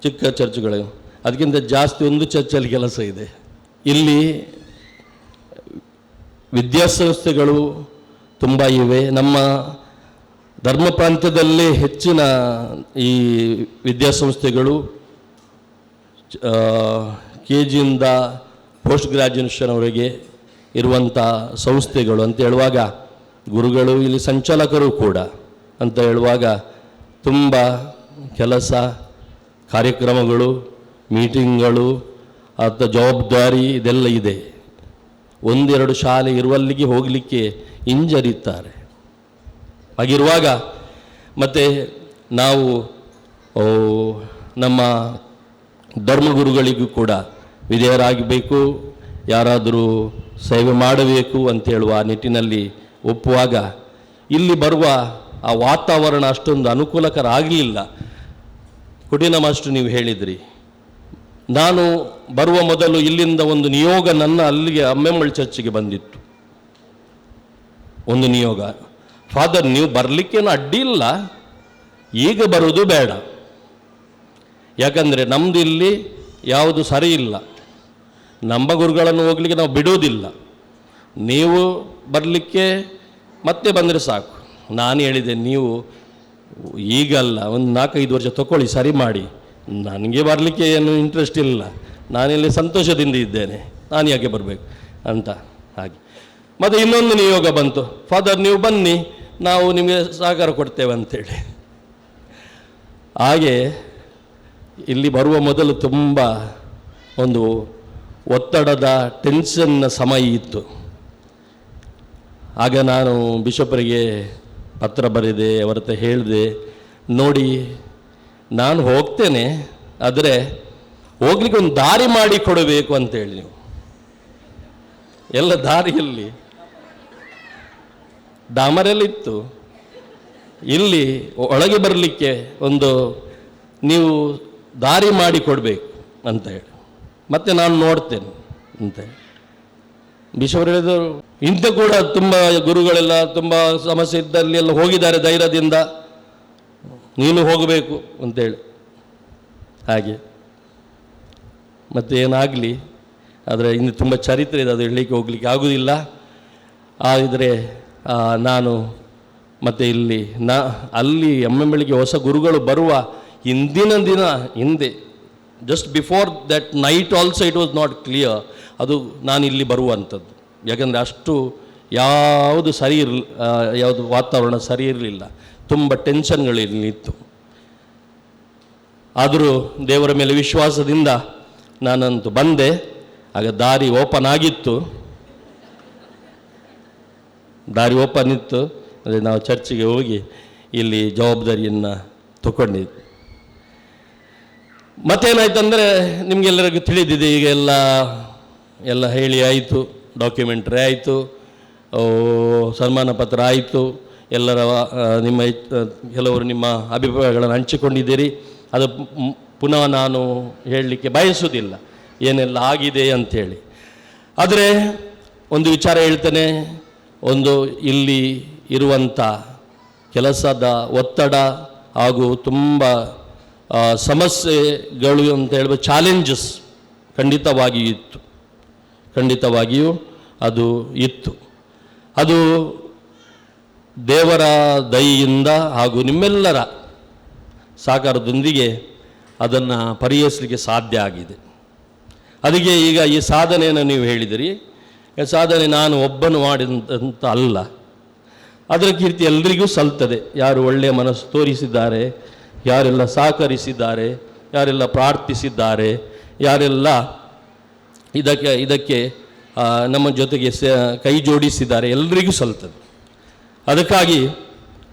ಚಿಕ್ಕ ಚರ್ಚ್ಗಳು, ಅದಕ್ಕಿಂತ ಜಾಸ್ತಿ ಒಂದು ಚರ್ಚಲ್ಲಿ ಕೆಲಸ ಇದೆ. ಇಲ್ಲಿ ವಿದ್ಯಾಸಂಸ್ಥೆಗಳು ತುಂಬ ಇವೆ. ನಮ್ಮ ಧರ್ಮ ಪ್ರಾಂತ್ಯದಲ್ಲೇ ಹೆಚ್ಚಿನ ಈ ವಿದ್ಯಾಸಂಸ್ಥೆಗಳು ಕೆ ಜಿಯಿಂದ ಪೋಸ್ಟ್ ಗ್ರ್ಯಾಜುಯೇಷನ್ವರೆಗೆ ಇರುವಂಥ ಸಂಸ್ಥೆಗಳು ಅಂತ ಹೇಳುವಾಗ, ಗುರುಗಳು ಇಲ್ಲಿ ಸಂಚಾಲಕರು ಕೂಡ ಅಂತ ಹೇಳುವಾಗ ತುಂಬ ಕೆಲಸ, ಕಾರ್ಯಕ್ರಮಗಳು, ಮೀಟಿಂಗ್ಗಳು, ಅಥವಾ ಜವಾಬ್ದಾರಿ ಇದೆಲ್ಲ ಇದೆ. ಒಂದೆರಡು ಶಾಲೆ ಇರುವಲ್ಲಿಗೆ ಹೋಗಲಿಕ್ಕೆ ಹಿಂಜರಿತಾರೆ. ಹಾಗಿರುವಾಗ ಮತ್ತು ನಾವು ನಮ್ಮ ಧರ್ಮಗುರುಗಳಿಗೂ ಕೂಡ ವಿಧೇಯರಾಗಬೇಕು, ಯಾರಾದರೂ ಸೇವೆ ಮಾಡಬೇಕು ಅಂತೇಳುವ ನಿಟ್ಟಿನಲ್ಲಿ ಒಪ್ಪುವಾಗ ಇಲ್ಲಿ ಬರುವ ಆ ವಾತಾವರಣ ಅಷ್ಟೊಂದು ಅನುಕೂಲಕರ ಆಗಲಿಲ್ಲ. ಕುಟಿನ ಮಾಸ್ಟರ್ ನೀವು ಹೇಳಿದ್ರಿ, ನಾನು ಬರುವ ಮೊದಲು ಇಲ್ಲಿಂದ ಒಂದು ನಿಯೋಗ ನನ್ನ ಅಲ್ಲಿಗೆ ಅಮ್ಮೆಮ್ಮಳ್ ಚರ್ಚಿಗೆ ಬಂದಿತ್ತು. ಒಂದು ನಿಯೋಗ, ಫಾದರ್ ನೀವು ಬರಲಿಕ್ಕೇನು ಅಡ್ಡಿ ಇಲ್ಲ, ಈಗ ಬರೋದು ಬೇಡ, ಯಾಕಂದರೆ ನಮ್ಮದು ಇಲ್ಲಿ ಯಾವುದು ಸರಿ ಇಲ್ಲ, ನಮ್ಮ ಗುರುಗಳನ್ನು ಹೋಗಲಿಕ್ಕೆ ನಾವು ಬಿಡೋದಿಲ್ಲ, ನೀವು ಬರಲಿಕ್ಕೆ ಮತ್ತೆ ಬಂದರೆ ಸಾಕು. ನಾನು ಹೇಳಿದೆ, ನೀವು ಈಗಲ್ಲ, ಒಂದು 4-5 ವರ್ಷ ತಗೊಳ್ಳಿ, ಸರಿ ಮಾಡಿ, ನನಗೆ ಬರಲಿಕ್ಕೆ ಏನು ಇಂಟ್ರೆಸ್ಟ್ ಇಲ್ಲ, ನಾನಿಲ್ಲಿ ಸಂತೋಷದಿಂದ ಇದ್ದೇನೆ, ನಾನು ಯಾಕೆ ಬರಬೇಕು ಅಂತ. ಹಾಗೆ ಮತ್ತು ಇನ್ನೊಂದು ನಿಯೋಗ ಬಂತು, ಫಾದರ್ ನೀವು ಬನ್ನಿ, ನಾವು ನಿಮಗೆ ಸಹಕಾರ ಕೊಡ್ತೇವೆ ಅಂಥೇಳಿ. ಹಾಗೆ ಇಲ್ಲಿ ಬರುವ ಮೊದಲು ತುಂಬ ಒಂದು ಒತ್ತಡದ ಟೆನ್ಷನ್ನ ಸಮಯ ಇತ್ತು. ಆಗ ನಾನು ಬಿಷಪರಿಗೆ ಪತ್ರ ಬರೆದೆ, ಅವರ ಹತ್ರ ಹೇಳಿದೆ, ನೋಡಿ ನಾನು ಹೋಗ್ತೇನೆ, ಆದರೆ ಹೋಗ್ಲಿಕ್ಕೆ ಒಂದು ದಾರಿ ಮಾಡಿ ಕೊಡಬೇಕು ಅಂತೇಳಿ. ನೀವು ಎಲ್ಲ ದಾರಿಯಲ್ಲಿ ಡಾಮರೆಲ್ಲ ಇತ್ತು, ಇಲ್ಲಿ ಒಳಗೆ ಬರಲಿಕ್ಕೆ ಒಂದು ನೀವು ದಾರಿ ಮಾಡಿ ಕೊಡಬೇಕು ಅಂತ ಹೇಳಿ. ಮತ್ತೆ ನಾನು ನೋಡ್ತೇನೆ ಅಂತ ಹೇಳಿ ಬಿಷಪರು ಹೇಳಿದರು. ಇಂಥ ಕೂಡ ತುಂಬ ಗುರುಗಳೆಲ್ಲ ತುಂಬ ಸಮಸ್ಯೆ ಇದ್ದಲ್ಲಿ ಎಲ್ಲ ಹೋಗಿದ್ದಾರೆ ಧೈರ್ಯದಿಂದ, ನೀನು ಹೋಗಬೇಕು ಅಂತೇಳಿ. ಹಾಗೆ ಮತ್ತು ಏನಾಗಲಿ, ಆದರೆ ಇನ್ನು ತುಂಬ ಚರಿತ್ರೆ ಇದೆ, ಅದು ಹೇಳಲಿಕ್ಕೆ ಹೋಗಲಿಕ್ಕೆ ಆಗೋದಿಲ್ಲ. ಆದರೆ ನಾನು ಮತ್ತು ಇಲ್ಲಿ ಅಲ್ಲಿ ಎಮ್ಮೆಂಬಳಿಗೆ ಹೊಸ ಗುರುಗಳು ಬರುವ ಹಿಂದಿನ ದಿನ ಹಿಂದೆ, just before that night also it was not clear ಅದು ನಾನು ಇಲ್ಲಿ ಬರುವಂಥದ್ದು. ಯಾಕಂದರೆ ಅಷ್ಟು ಯಾವುದು ಸರಿ ಇರಲಿ, ಯಾವುದು ವಾತಾವರಣ ಸರಿ ಇರಲಿಲ್ಲ, ತುಂಬ ಟೆನ್ಷನ್ಗಳಿತ್ತು. ಆದರೂ ದೇವರ ಮೇಲೆ ವಿಶ್ವಾಸದಿಂದ ನಾನಂತೂ ಬಂದೆ. ಆಗ ದಾರಿ ಓಪನ್ ಆಗಿತ್ತು, ದಾರಿ ಓಪನ್ ಇತ್ತು. ಅಂದರೆ ನಾವು ಚರ್ಚಿಗೆ ಹೋಗಿ ಇಲ್ಲಿ ಜವಾಬ್ದಾರಿಯನ್ನು ತಗೊಂಡಿದ್ವಿ. ಮತ್ತೇನಾಯ್ತಂದರೆ ನಿಮಗೆಲ್ಲರಿಗೂ ತಿಳಿದಿದೆ, ಈಗ ಎಲ್ಲ ಎಲ್ಲ ಹೇಳಿ ಆಯಿತು, ಡಾಕ್ಯುಮೆಂಟ್ರಿ ಆಯಿತು, ಸನ್ಮಾನ ಪತ್ರ ಆಯಿತು, ಎಲ್ಲರ ನಿಮ್ಮ ಕೆಲವರು ನಿಮ್ಮ ಅಭಿಪ್ರಾಯಗಳನ್ನು ಹಂಚಿಕೊಂಡಿದ್ದೀರಿ. ಅದು ಪುನಃ ನಾನು ಹೇಳಲಿಕ್ಕೆ ಬಯಸುವುದಿಲ್ಲ ಏನೆಲ್ಲ ಆಗಿದೆ ಅಂಥೇಳಿ. ಆದರೆ ಒಂದು ವಿಚಾರ ಹೇಳ್ತೇನೆ, ಒಂದು ಇಲ್ಲಿ ಇರುವಂಥ ಕೆಲಸದ ಒತ್ತಡ ಹಾಗೂ ತುಂಬ ಸಮಸ್ಯೆಗಳು ಅಂತ ಹೇಳ್ಬೋದು, ಚಾಲೆಂಜಸ್ ಖಂಡಿತವಾಗಿಯೂ ಇತ್ತು, ಖಂಡಿತವಾಗಿಯೂ ಅದು ಇತ್ತು. ಅದು ದೇವರ ದಯೆಯಿಂದ ಹಾಗೂ ನಿಮ್ಮೆಲ್ಲರ ಸಹಕಾರದೊಂದಿಗೆ ಅದನ್ನು ಪರಿಹರಿಸಲಿಕ್ಕೆ ಸಾಧ್ಯ ಆಗಿದೆ. ಅದಕ್ಕೆ ಈಗ ಈ ಸಾಧನೆಯನ್ನು ನೀವು ಹೇಳಿದಿರಿ, ಸಾಧನೆ ನಾನು ಒಬ್ಬನು ಮಾಡಿದಂತ ಅಲ್ಲ, ಅದರ ಕೀರ್ತಿ ಎಲ್ರಿಗೂ ಸಲ್ತದೆ. ಯಾರು ಒಳ್ಳೆಯ ಮನಸ್ಸು ತೋರಿಸಿದ್ದಾರೆ, ಯಾರೆಲ್ಲ ಸಹಕರಿಸಿದ್ದಾರೆ, ಯಾರೆಲ್ಲ ಪ್ರಾರ್ಥಿಸಿದ್ದಾರೆ, ಯಾರೆಲ್ಲ ಇದಕ್ಕೆ ಇದಕ್ಕೆ ನಮ್ಮ ಜೊತೆಗೆ ಕೈ ಜೋಡಿಸಿದ್ದಾರೆ, ಎಲ್ರಿಗೂ ಸಲ್ತದೆ. ಅದಕ್ಕಾಗಿ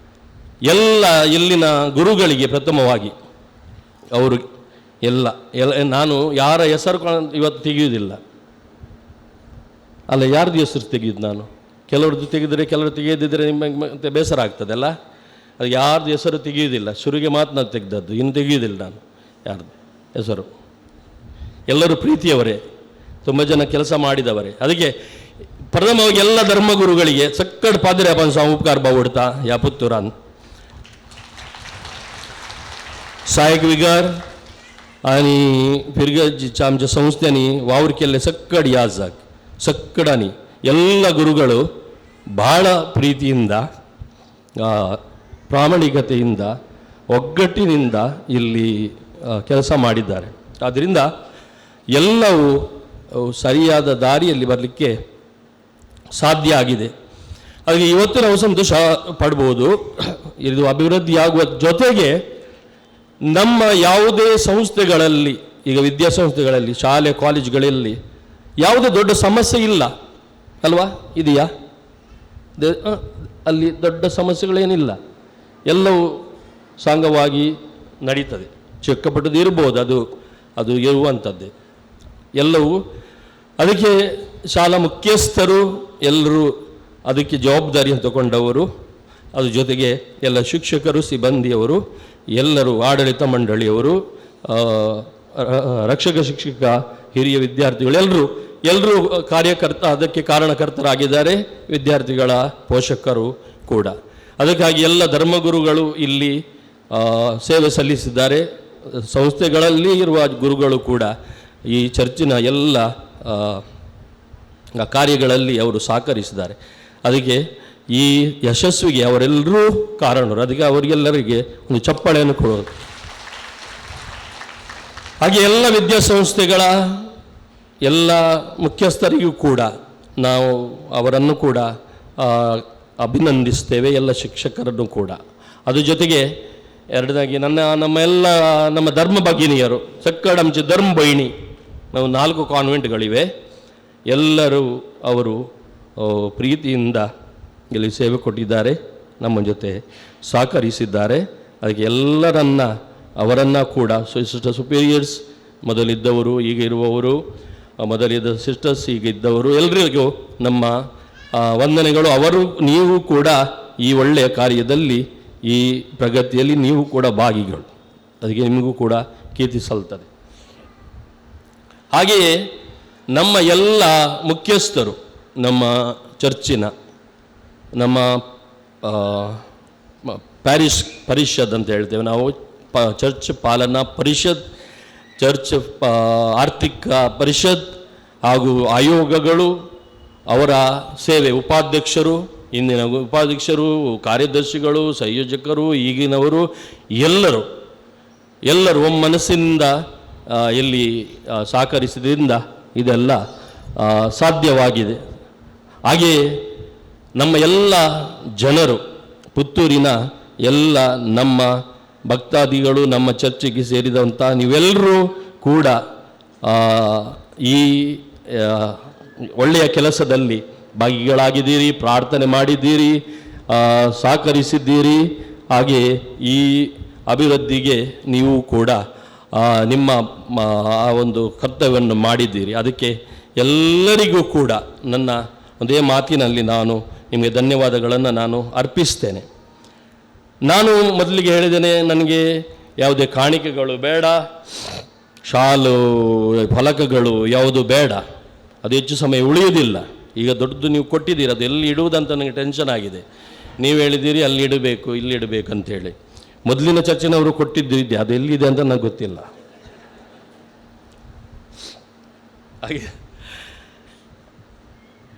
ಎಲ್ಲ ಇಲ್ಲಿನ ಗುರುಗಳಿಗೆ ಪ್ರಥಮವಾಗಿ ಅವರು ಎಲ್ಲ ಎಲ್ಲ ನಾನು ಯಾರ ಹೆಸರು ಇವತ್ತು ತೆಗೆಯುವುದಿಲ್ಲ ಅಲ್ಲ, ಯಾರ್ದು ಹೆಸರು ತೆಗೆಯೋದು ನಾನು? ಕೆಲವ್ರದ್ದು ತೆಗೆದರೆ, ಕೆಲವರು ತೆಗೆಯದಿದ್ದರೆ ನಿಮಗೆ ಮತ್ತೆ ಬೇಸರ ಆಗ್ತದಲ್ಲ. ಅದು ಯಾರ್ದು ಹೆಸರು ತೆಗೆಯುವುದಿಲ್ಲ, ಶುರುವಿಗೆ ಮಾತು ನಾನು ತೆಗೆದದ್ದು, ಇನ್ನು ತೆಗೆಯುವುದಿಲ್ಲ ನಾನು ಯಾರ್ದು ಹೆಸರು. ಎಲ್ಲರೂ ಪ್ರೀತಿಯವರೇ, ತುಂಬ ಜನ ಕೆಲಸ ಮಾಡಿದವರೇ. ಅದಕ್ಕೆ ಪ್ರಥಮವಾಗಿ ಎಲ್ಲ ಧರ್ಮಗುರುಗಳಿಗೆ ಸಕ್ಕಡ್ ಪಾದ್ರೆ ಅಪ್ಪನ ಸ್ವಾಮಿ ಉಪಕಾರ ಬಾವುಡ್ತಾ ಯಾ ಪುತ್ತೂರಾನ್ सहायक विगार आनी फिरगजीच्या आमच्या संस्थेंनी वावर केल्ले सक्कड याद सक्कडांनी ಎಲ್ಲ ಗುರುಗಳು ಭಾಳ ಪ್ರೀತಿಯಿಂದ ಪ್ರಾಮಾಣಿಕತೆಯಿಂದ ಒಗ್ಗಟ್ಟಿನಿಂದ ಇಲ್ಲಿ ಕೆಲಸ ಮಾಡಿದ್ದಾರೆ. ಆದ್ದರಿಂದ ಎಲ್ಲವೂ ಸರಿಯಾದ ದಾರಿಯಲ್ಲಿ ಬರಲಿಕ್ಕೆ ಸಾಧ್ಯ ಆಗಿದೆ. ಹಾಗೆ ಇವತ್ತು ನಾವು ಸಂತೋಷ ಪಡ್ಬೋದು. ಇದು ಅಭಿವೃದ್ಧಿಯಾಗುವ ಜೊತೆಗೆ ನಮ್ಮ ಯಾವುದೇ ಸಂಸ್ಥೆಗಳಲ್ಲಿ, ಈಗ ವಿದ್ಯಾಸಂಸ್ಥೆಗಳಲ್ಲಿ, ಶಾಲೆ ಕಾಲೇಜುಗಳಲ್ಲಿ ಯಾವುದೇ ದೊಡ್ಡ ಸಮಸ್ಯೆ ಇಲ್ಲ ಅಲ್ವಾ? ಇದೆಯಾ? ಅಲ್ಲಿ ದೊಡ್ಡ ಸಮಸ್ಯೆಗಳೇನಿಲ್ಲ, ಎಲ್ಲವೂ ಸಾಂಗವಾಗಿ ನಡೀತದೆ. ಚಿಕ್ಕ ಪುಟ್ಟದ್ದು ಇರ್ಬೋದು, ಅದು ಅದು ಇರುವಂಥದ್ದೇ ಎಲ್ಲವೂ. ಅದಕ್ಕೆ ಶಾಲಾ ಮುಖ್ಯಸ್ಥರು ಎಲ್ಲರೂ ಅದಕ್ಕೆ ಜವಾಬ್ದಾರಿಯನ್ನು ತಗೊಂಡವರು, ಅದ್ರ ಜೊತೆಗೆ ಎಲ್ಲ ಶಿಕ್ಷಕರು, ಸಿಬ್ಬಂದಿಯವರು, ಎಲ್ಲರೂ, ಆಡಳಿತ ಮಂಡಳಿಯವರು, ರಕ್ಷಕ ಶಿಕ್ಷಕ, ಹಿರಿಯ ವಿದ್ಯಾರ್ಥಿಗಳು ಎಲ್ಲರೂ ಎಲ್ಲರೂ ಕಾರ್ಯಕರ್ತ, ಅದಕ್ಕೆ ಕಾರಣಕರ್ತರಾಗಿದ್ದಾರೆ, ವಿದ್ಯಾರ್ಥಿಗಳ ಪೋಷಕರು ಕೂಡ. ಅದಕ್ಕಾಗಿ ಎಲ್ಲ ಧರ್ಮಗುರುಗಳು ಇಲ್ಲಿ ಸೇವೆ ಸಲ್ಲಿಸಿದ್ದಾರೆ. ಸಂಸ್ಥೆಗಳಲ್ಲಿ ಇರುವ ಗುರುಗಳು ಕೂಡ ಈ ಚರ್ಚಿನ ಎಲ್ಲ ಕಾರ್ಯಗಳಲ್ಲಿ ಅವರು ಸಹಕರಿಸಿದ್ದಾರೆ. ಅದಕ್ಕೆ ಈ ಯಶಸ್ವಿಗೆ ಅವರೆಲ್ಲರೂ ಕಾರಣರು. ಅದಕ್ಕೆ ಅವರಿಗೆಲ್ಲರಿಗೆ ಒಂದು ಚಪ್ಪಾಳೆಯನ್ನು ಕೊಡೋದು. ಹಾಗೆ ಎಲ್ಲ ವಿದ್ಯಾಸಂಸ್ಥೆಗಳ ಎಲ್ಲ ಮುಖ್ಯಸ್ಥರಿಗೂ ಕೂಡ ನಾವು ಅವರನ್ನು ಕೂಡ ಅಭಿನಂದಿಸ್ತೇವೆ, ಎಲ್ಲ ಶಿಕ್ಷಕರನ್ನು ಕೂಡ. ಅದ್ರ ಜೊತೆಗೆ ಎರಡನಾಗಿ ನಮ್ಮ ಎಲ್ಲ ನಮ್ಮ ಧರ್ಮ ಭಗಿನಿಯರು, ಸಕ್ಕಡಂಚಿ ಧರ್ಮ ಬಹಿಣಿ, ನಾವು 4 ಕಾನ್ವೆಂಟ್ಗಳಿವೆ, ಎಲ್ಲರೂ ಅವರು ಪ್ರೀತಿಯಿಂದ ಇಲ್ಲಿ ಸೇವೆ ಕೊಟ್ಟಿದ್ದಾರೆ, ನಮ್ಮ ಜೊತೆ ಸಹಕರಿಸಿದ್ದಾರೆ. ಅದಕ್ಕೆ ಎಲ್ಲರನ್ನ ಅವರನ್ನು ಕೂಡ ಸಿಸ್ಟರ್ ಸುಪೀರಿಯರ್ಸ್ ಮೊದಲಿದ್ದವರು, ಈಗ ಇರುವವರು, ಮೊದಲಿದ್ದ ಸಿಸ್ಟರ್ಸ್, ಈಗ ಇದ್ದವರು, ಎಲ್ಲರಿಗೂ ನಮ್ಮ ವಂದನೆಗಳು. ಅವರು ನೀವು ಕೂಡ ಈ ಒಳ್ಳೆಯ ಕಾರ್ಯದಲ್ಲಿ, ಈ ಪ್ರಗತಿಯಲ್ಲಿ ನೀವು ಕೂಡ ಭಾಗಿಗಳು, ಅದಕ್ಕೆ ನಿಮಗೂ ಕೂಡ ಕೀರ್ತಿ ಸಲ್ತದೆ. ಹಾಗೆಯೇ ನಮ್ಮ ಎಲ್ಲ ಮುಖ್ಯಸ್ಥರು, ನಮ್ಮ ಚರ್ಚಿನ, ನಮ್ಮ ಪ್ಯಾರಿಸ್ ಪರಿಷದ್ ಅಂತ ಹೇಳ್ತೇವೆ ನಾವು, ಚರ್ಚ್ ಪಾಲನಾ ಪರಿಷತ್, ಚರ್ಚ್ ಆರ್ಥಿಕ ಪರಿಷತ್ ಹಾಗೂ ಆಯೋಗಗಳು, ಅವರ ಸೇವೆ, ಉಪಾಧ್ಯಕ್ಷರು, ಇಂದಿನ ಉಪಾಧ್ಯಕ್ಷರು, ಕಾರ್ಯದರ್ಶಿಗಳು, ಸಂಯೋಜಕರು, ಈಗಿನವರು ಎಲ್ಲರೂ ಎಲ್ಲರೂ ಒಮ್ಮನಸ್ಸಿನಿಂದ ಇಲ್ಲಿ ಸಹಕರಿಸಿದ್ರಿಂದ ಇದೆಲ್ಲ ಸಾಧ್ಯವಾಗಿದೆ. ಹಾಗೆಯೇ ನಮ್ಮ ಎಲ್ಲ ಜನರು, ಪುತ್ತೂರಿನ ಎಲ್ಲ ನಮ್ಮ ಭಕ್ತಾದಿಗಳು, ನಮ್ಮ ಚರ್ಚಿಗೆ ಸೇರಿದಂಥ ನೀವೆಲ್ಲರೂ ಕೂಡ ಈ ಒಳ್ಳೆಯ ಕೆಲಸದಲ್ಲಿ ಭಾಗಿಗಳಾಗಿದ್ದೀರಿ, ಪ್ರಾರ್ಥನೆ ಮಾಡಿದ್ದೀರಿ, ಸಹಕರಿಸಿದ್ದೀರಿ. ಹಾಗೆಯೇ ಈ ಅಭಿವೃದ್ಧಿಗೆ ನೀವು ಕೂಡ ನಿಮ್ಮ ಆ ಒಂದು ಕರ್ತವ್ಯವನ್ನು ಮಾಡಿದ್ದೀರಿ. ಅದಕ್ಕೆ ಎಲ್ಲರಿಗೂ ಕೂಡ ನನ್ನ ಒಂದೇ ಮಾತಿನಲ್ಲಿ ನಾನು ನಿಮಗೆ ಧನ್ಯವಾದಗಳನ್ನು ನಾನು ಅರ್ಪಿಸ್ತೇನೆ. ನಾನು ಮೊದಲಿಗೆ ಹೇಳಿದ್ದೇನೆ, ನನಗೆ ಯಾವುದೇ ಕಾಣಿಕೆಗಳು ಬೇಡ, ಶಾಲು ಫಲಕಗಳು ಯಾವುದು ಬೇಡ, ಅದು ಹೆಚ್ಚು ಸಮಯ ಉಳಿಯುವುದಿಲ್ಲ. ಈಗ ದೊಡ್ಡದು ನೀವು ಕೊಟ್ಟಿದ್ದೀರಿ, ಅದು ಎಲ್ಲಿ ಇಡುವುದಂತ ನನಗೆ ಟೆನ್ಷನ್ ಆಗಿದೆ. ನೀವು ಹೇಳಿದ್ದೀರಿ ಅಲ್ಲಿ ಇಡಬೇಕು, ಇಲ್ಲಿ ಇಡಬೇಕು ಅಂಥೇಳಿ. ಮೊದಲಿನ ಚರ್ಚಿನವರು ಕೊಟ್ಟಿದ್ದು ಇದೆ, ಅದು ಎಲ್ಲಿದೆ ಅಂತ ನನಗೆ ಗೊತ್ತಿಲ್ಲ. ಹಾಗೆ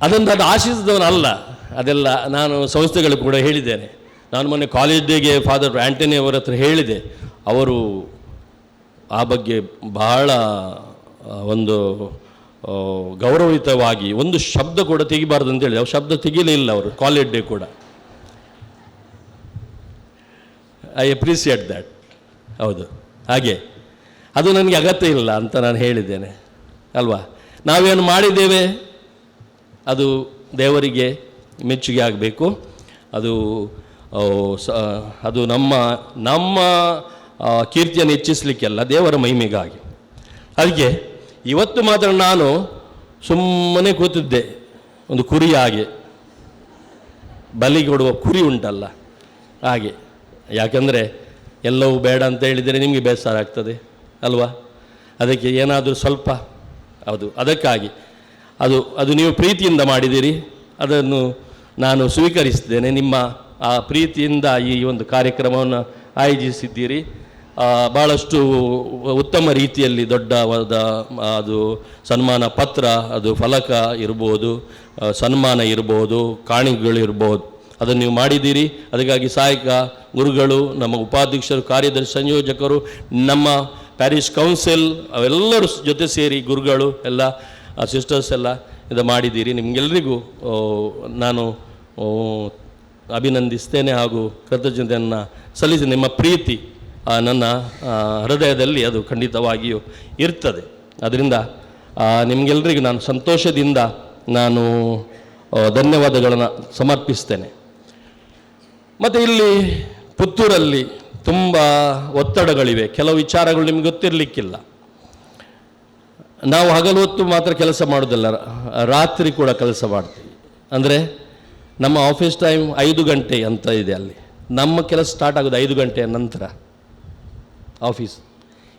ಅದನ್ನು ಅದು ಆಶಿಸಿದವನಲ್ಲ, ಅದೆಲ್ಲ ನಾನು ಸಂಸ್ಥೆಗಳು ಕೂಡ ಹೇಳಿದ್ದೇನೆ. ನಾನು ಮೊನ್ನೆ ಕಾಲೇಜ್ ಡೇಗೆ ಫಾದರ್ ಆ್ಯಂಟನಿ ಅವರ ಹತ್ರ ಹೇಳಿದೆ, ಅವರು ಆ ಬಗ್ಗೆ ಬಹಳ ಒಂದು ಗೌರವಯುತವಾಗಿ ಒಂದು ಶಬ್ದ ಕೂಡ ತೆಗಿಬಾರ್ದು ಅಂತೇಳಿ, ಅವ್ರು ಶಬ್ದ ತೆಗೀಲಿಲ್ಲ ಅವರು ಕಾಲೇಜ್ ಡೇ ಕೂಡ. I appreciate that. ಹೌದು, ಹಾಗೆ ಅದು ನನಗೆ ಅಗತ್ಯ ಇಲ್ಲ ಅಂತ ನಾನು ಹೇಳಿದ್ದೇನೆ ಅಲ್ವಾ. ನಾವೇನು ಮಾಡಿದ್ದೇವೆ ಅದು ದೇವರಿಗೆ ಮೆಚ್ಚುಗೆ ಆಗಬೇಕು. ಅದು ಅದು ನಮ್ಮ ನಮ್ಮ ಕೀರ್ತಿಯನ್ನು ಹೆಚ್ಚಿಸಲಿಕ್ಕೆಲ್ಲ, ದೇವರ ಮಹಿಮೆಗಾಗಿ. ಅದಕ್ಕೆ ಇವತ್ತು ಮಾತ್ರ ನಾನು ಸುಮ್ಮನೆ ಕೂತಿದ್ದೆ, ಒಂದು ಕುರಿ ಹಾಗೆ, ಬಲಿ ಕೊಡುವ ಕುರಿ ಉಂಟಲ್ಲ ಹಾಗೆ. ಯಾಕಂದರೆ ಎಲ್ಲವೂ ಬೇಡ ಅಂತ ಹೇಳಿದರೆ ನಿಮಗೆ ಬೇಸರ ಆಗ್ತದೆ ಅಲ್ವಾ. ಅದಕ್ಕೆ ಏನಾದರೂ ಸ್ವಲ್ಪ ಅದು, ಅದಕ್ಕಾಗಿ ಅದು ಅದು ನೀವು ಪ್ರೀತಿಯಿಂದ ಮಾಡಿದ್ದೀರಿ, ಅದನ್ನು ನಾನು ಸ್ವೀಕರಿಸಿದ್ದೇನೆ. ನಿಮ್ಮ ಆ ಪ್ರೀತಿಯಿಂದ ಈ ಒಂದು ಕಾರ್ಯಕ್ರಮವನ್ನು ಆಯೋಜಿಸಿದ್ದೀರಿ. ಭಾಳಷ್ಟು ಉತ್ತಮ ರೀತಿಯಲ್ಲಿ ದೊಡ್ಡವಾದ ಅದು ಸನ್ಮಾನ ಪತ್ರ, ಅದು ಫಲಕ ಇರ್ಬೋದು, ಸನ್ಮಾನ ಇರ್ಬೋದು, ಕಾಣಿಕೆಗಳಿರ್ಬೋದು, ಅದನ್ನು ನೀವು ಮಾಡಿದ್ದೀರಿ. ಅದಕ್ಕಾಗಿ ಸಹಾಯಕ ಗುರುಗಳು, ನಮ್ಮ ಉಪಾಧ್ಯಕ್ಷರು, ಕಾರ್ಯದರ್ಶಿ, ಸಂಯೋಜಕರು, ನಮ್ಮ ಪ್ಯಾರಿಸ್ ಕೌನ್ಸಿಲ್ ಅವೆಲ್ಲರೂ ಜೊತೆ ಸೇರಿ ಗುರುಗಳು ಎಲ್ಲ, ಸಿಸ್ಟರ್ಸ್ ಎಲ್ಲ ಇದು ಮಾಡಿದ್ದೀರಿ. ನಿಮಗೆಲ್ಲರಿಗೂ ನಾನು ಅಭಿನಂದಿಸ್ತೇನೆ ಹಾಗೂ ಕೃತಜ್ಞತೆಯನ್ನು ಸಲ್ಲಿಸಿ. ನಿಮ್ಮ ಪ್ರೀತಿ ನನ್ನ ಹೃದಯದಲ್ಲಿ ಅದು ಖಂಡಿತವಾಗಿಯೂ ಇರ್ತದೆ. ಅದರಿಂದ ನಿಮಗೆಲ್ಲರಿಗೂ ನಾನು ಸಂತೋಷದಿಂದ ನಾನು ಧನ್ಯವಾದಗಳನ್ನು ಸಮರ್ಪಿಸ್ತೇನೆ. ಮತ್ತು ಇಲ್ಲಿ ಪುತ್ತೂರಲ್ಲಿ ತುಂಬ ಒತ್ತಡಗಳಿವೆ, ಕೆಲವು ವಿಚಾರಗಳು ನಿಮ್ಗೆ ಗೊತ್ತಿರಲಿಕ್ಕಿಲ್ಲ. ನಾವು ಹಗಲು ಹೊತ್ತು ಮಾತ್ರ ಕೆಲಸ ಮಾಡೋದಿಲ್ಲ, ರಾತ್ರಿ ಕೂಡ ಕೆಲಸ ಮಾಡ್ತೀವಿ. ಅಂದರೆ ನಮ್ಮ ಆಫೀಸ್ ಟೈಮ್ 5 ಗಂಟೆ ಅಂತ ಇದೆ, ಅಲ್ಲಿ ನಮ್ಮ ಕೆಲಸ ಸ್ಟಾರ್ಟ್ ಆಗೋದು 5 ಗಂಟೆಯ ನಂತರ. ಆಫೀಸ್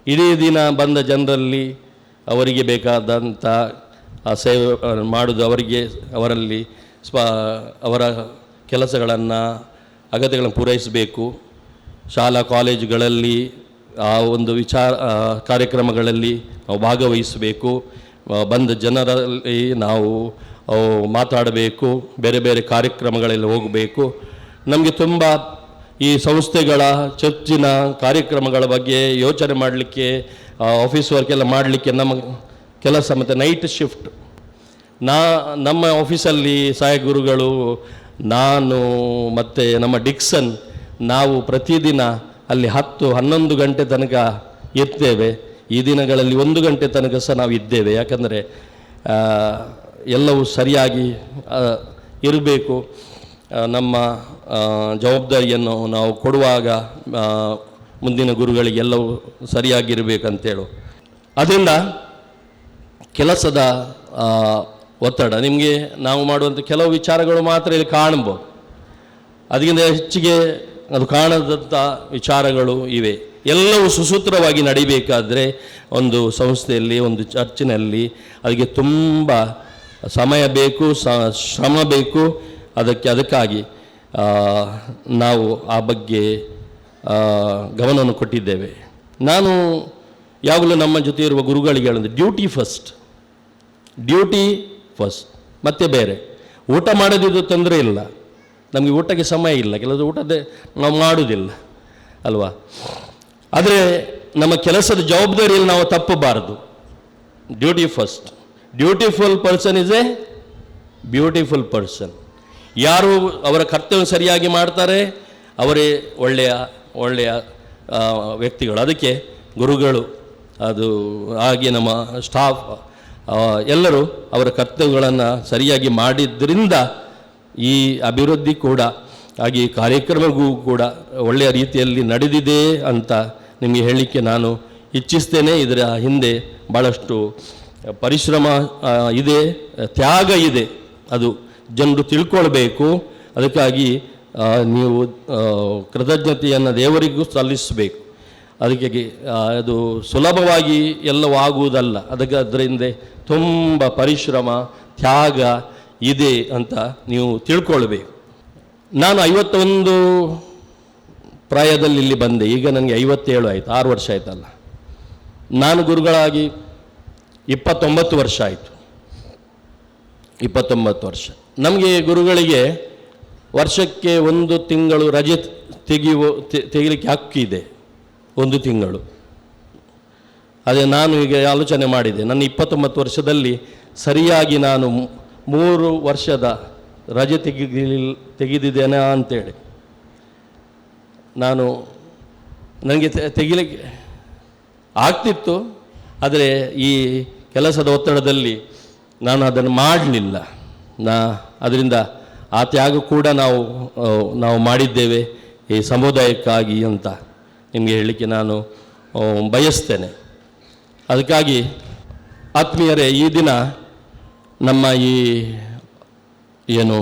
ಇಡೀ ದಿನ ಬಂದ ಜನರಲ್ಲಿ ಅವರಿಗೆ ಬೇಕಾದಂಥ ಸೇವೆ ಮಾಡೋದು, ಅವರಿಗೆ ಅವರಲ್ಲಿ ಅವರ ಕೆಲಸಗಳನ್ನು ಅಗತ್ಯಗಳನ್ನು ಪೂರೈಸಬೇಕು. ಶಾಲಾ ಕಾಲೇಜುಗಳಲ್ಲಿ ಆ ಒಂದು ವಿಚಾರ ಕಾರ್ಯಕ್ರಮಗಳಲ್ಲಿ ನಾವು ಭಾಗವಹಿಸಬೇಕು, ಬಂದ ಜನರಲ್ಲಿ ನಾವು ಮಾತಾಡಬೇಕು, ಬೇರೆ ಬೇರೆ ಕಾರ್ಯಕ್ರಮಗಳಲ್ಲಿ ಹೋಗಬೇಕು. ನಮಗೆ ತುಂಬ ಈ ಸಂಸ್ಥೆಗಳ ಚರ್ಚಿನ ಕಾರ್ಯಕ್ರಮಗಳ ಬಗ್ಗೆ ಯೋಚನೆ ಮಾಡಲಿಕ್ಕೆ, ಆಫೀಸ್ ವರ್ಕೆಲ್ಲ ಮಾಡಲಿಕ್ಕೆ ನಮ್ಮ ಕೆಲಸ. ಮತ್ತು ನೈಟ್ ಶಿಫ್ಟ್ ನಮ್ಮ ಆಫೀಸಲ್ಲಿ ಸಹಾಯಕ ಗುರುಗಳು, ನಾನು ಮತ್ತು ನಮ್ಮ ಡಿಕ್ಸನ್, ನಾವು ಪ್ರತಿದಿನ ಅಲ್ಲಿ 10-11 ಗಂಟೆ ತನಕ ಇರ್ತೇವೆ. ಈ ದಿನಗಳಲ್ಲಿ 1 ಗಂಟೆ ತನಕ ಸಹ ನಾವು ಇದ್ದೇವೆ. ಯಾಕಂದರೆ ಎಲ್ಲವೂ ಸರಿಯಾಗಿ ಇರಬೇಕು. ನಮ್ಮ ಜವಾಬ್ದಾರಿಯನ್ನು ನಾವು ಕೊಡುವಾಗ ಮುಂದಿನ ಗುರುಗಳಿಗೆಲ್ಲವೂ ಸರಿಯಾಗಿರಬೇಕಂತೇಳು. ಅದರಿಂದ ಕೆಲಸದ ಒತ್ತಡ ನಿಮಗೆ ನಾವು ಮಾಡುವಂಥ ಕೆಲವು ವಿಚಾರಗಳು ಮಾತ್ರ ಇಲ್ಲಿ ಕಾಣ್ಬೋದು, ಅದಕ್ಕಿಂತ ಹೆಚ್ಚಿಗೆ ಅದು ಕಾಣದಂಥ ವಿಚಾರಗಳು ಇವೆ. ಎಲ್ಲವೂ ಸುಸೂತ್ರವಾಗಿ ನಡಿಬೇಕಾದರೆ ಒಂದು ಸಂಸ್ಥೆಯಲ್ಲಿ, ಒಂದು ಚರ್ಚಿನಲ್ಲಿ ಅದಕ್ಕೆ ತುಂಬ ಸಮಯ ಬೇಕು, ಶ್ರಮ ಬೇಕು. ಅದಕ್ಕಾಗಿ ನಾವು ಆ ಬಗ್ಗೆ ಗಮನವನ್ನು ಕೊಟ್ಟಿದ್ದೇವೆ. ನಾನು ಯಾವಾಗಲೂ ನಮ್ಮ ಜೊತೆ ಇರುವ ಗುರುಗಳಿಗೆ ಹೇಳೋದು, ಡ್ಯೂಟಿ ಫಸ್ಟ್, ಡ್ಯೂಟಿ ಫಸ್ಟ್, ಮತ್ತೆ ಬೇರೆ. ಊಟ ಮಾಡೋದಿದ್ದು ತೊಂದರೆ ಇಲ್ಲ, ನಮಗೆ ಊಟಕ್ಕೆ ಸಮಯ ಇಲ್ಲ, ಕೆಲವು ಊಟದೇ ನಾವು ಮಾಡೋದಿಲ್ಲ ಅಲ್ವಾ. ಆದರೆ ನಮ್ಮ ಕೆಲಸದ ಜವಾಬ್ದಾರಿಯಲ್ಲಿ ನಾವು ತಪ್ಪಬಾರದು. Duty first. Dutiful person is a beautiful person. ಯಾರು ಅವರ ಕರ್ತವ್ಯ ಸರಿಯಾಗಿ ಮಾಡ್ತಾರೆ ಅವರೇ ಒಳ್ಳೆಯ ಒಳ್ಳೆಯ ವ್ಯಕ್ತಿಗಳು. ಅದಕ್ಕೆ ಗುರುಗಳು, ಅದು ಹಾಗೆ ನಮ್ಮ ಸ್ಟಾಫ್ ಎಲ್ಲರೂ ಅವರ ಕರ್ತವ್ಯಗಳನ್ನು ಸರಿಯಾಗಿ ಮಾಡಿದ್ರಿಂದ ಈ ಅಭಿವೃದ್ಧಿ ಕೂಡ ಹಾಗೆ ಈ ಕಾರ್ಯಕ್ರಮವೂ ಕೂಡ ಒಳ್ಳೆಯ ರೀತಿಯಲ್ಲಿ ನಡೆದಿದೆ ಅಂತ ನಿಮಗೆ ಹೇಳಲಿಕ್ಕೆ ನಾನು ಇಚ್ಛಿಸ್ತೇನೆ. ಇದರ ಹಿಂದೆ ಭಾಳಷ್ಟು ಪರಿಶ್ರಮ ಇದೆ, ತ್ಯಾಗ ಇದೆ, ಅದು ಜನರು ತಿಳ್ಕೊಳ್ಬೇಕು. ಅದಕ್ಕಾಗಿ ನೀವು ಕೃತಜ್ಞತೆಯನ್ನು ದೇವರಿಗೂ ಸಲ್ಲಿಸಬೇಕು. ಅದಕ್ಕೆ ಅದು ಸುಲಭವಾಗಿ ಎಲ್ಲವೂ ಆಗುವುದಲ್ಲ, ಅದಕ್ಕೆ ಅದರ ಹಿಂದೆ ತುಂಬ ಪರಿಶ್ರಮ, ತ್ಯಾಗ ಇದೆ ಅಂತ ನೀವು ತಿಳ್ಕೊಳ್ಬೇಕು. ನಾನು 51 ಪ್ರಾಯದಲ್ಲಿ ಇಲ್ಲಿ ಬಂದೆ, ಈಗ ನನಗೆ 57 ಆಯಿತು, 6 ವರ್ಷ ಆಯ್ತಲ್ಲ. ನಾನು ಗುರುಗಳಾಗಿ 29 ವರ್ಷ ಆಯಿತು, 29 ವರ್ಷ. ನಮಗೆ ಗುರುಗಳಿಗೆ ವರ್ಷಕ್ಕೆ 1 ತಿಂಗಳು ರಜೆ ತೆಗಿಲಿಕ್ಕೆ ಹಕ್ಕಿದೆ, 1 ತಿಂಗಳು. ಅದೇ ನಾನು ಈಗ ಆಲೋಚನೆ ಮಾಡಿದೆ, ನನ್ನ 29 ವರ್ಷದಲ್ಲಿ ಸರಿಯಾಗಿ ನಾನು 3 ವರ್ಷದ ರಜೆ ತೆಗೆದಿದ್ದೇನೆ ಅಂತೇಳಿ. ನಾನು ನನಗೆ ತೆಗಿಲಿಕ್ಕೆ ಆಗ್ತಿತ್ತು, ಆದರೆ ಈ ಕೆಲಸದ ಒತ್ತಡದಲ್ಲಿ ನಾನು ಅದನ್ನು ಮಾಡಲಿಲ್ಲ. ಅದರಿಂದ ಆ ತ್ಯಾಗ ಕೂಡ ನಾವು ಮಾಡಿದ್ದೇವೆ ಈ ಸಮುದಾಯಕ್ಕಾಗಿ ಅಂತ ನಿಮಗೆ ಹೇಳಲಿಕ್ಕೆ ನಾನು ಬಯಸ್ತೇನೆ. ಅದಕ್ಕಾಗಿ ಆತ್ಮೀಯರೇ, ಈ ದಿನ ನಮ್ಮ ಈ ಏನು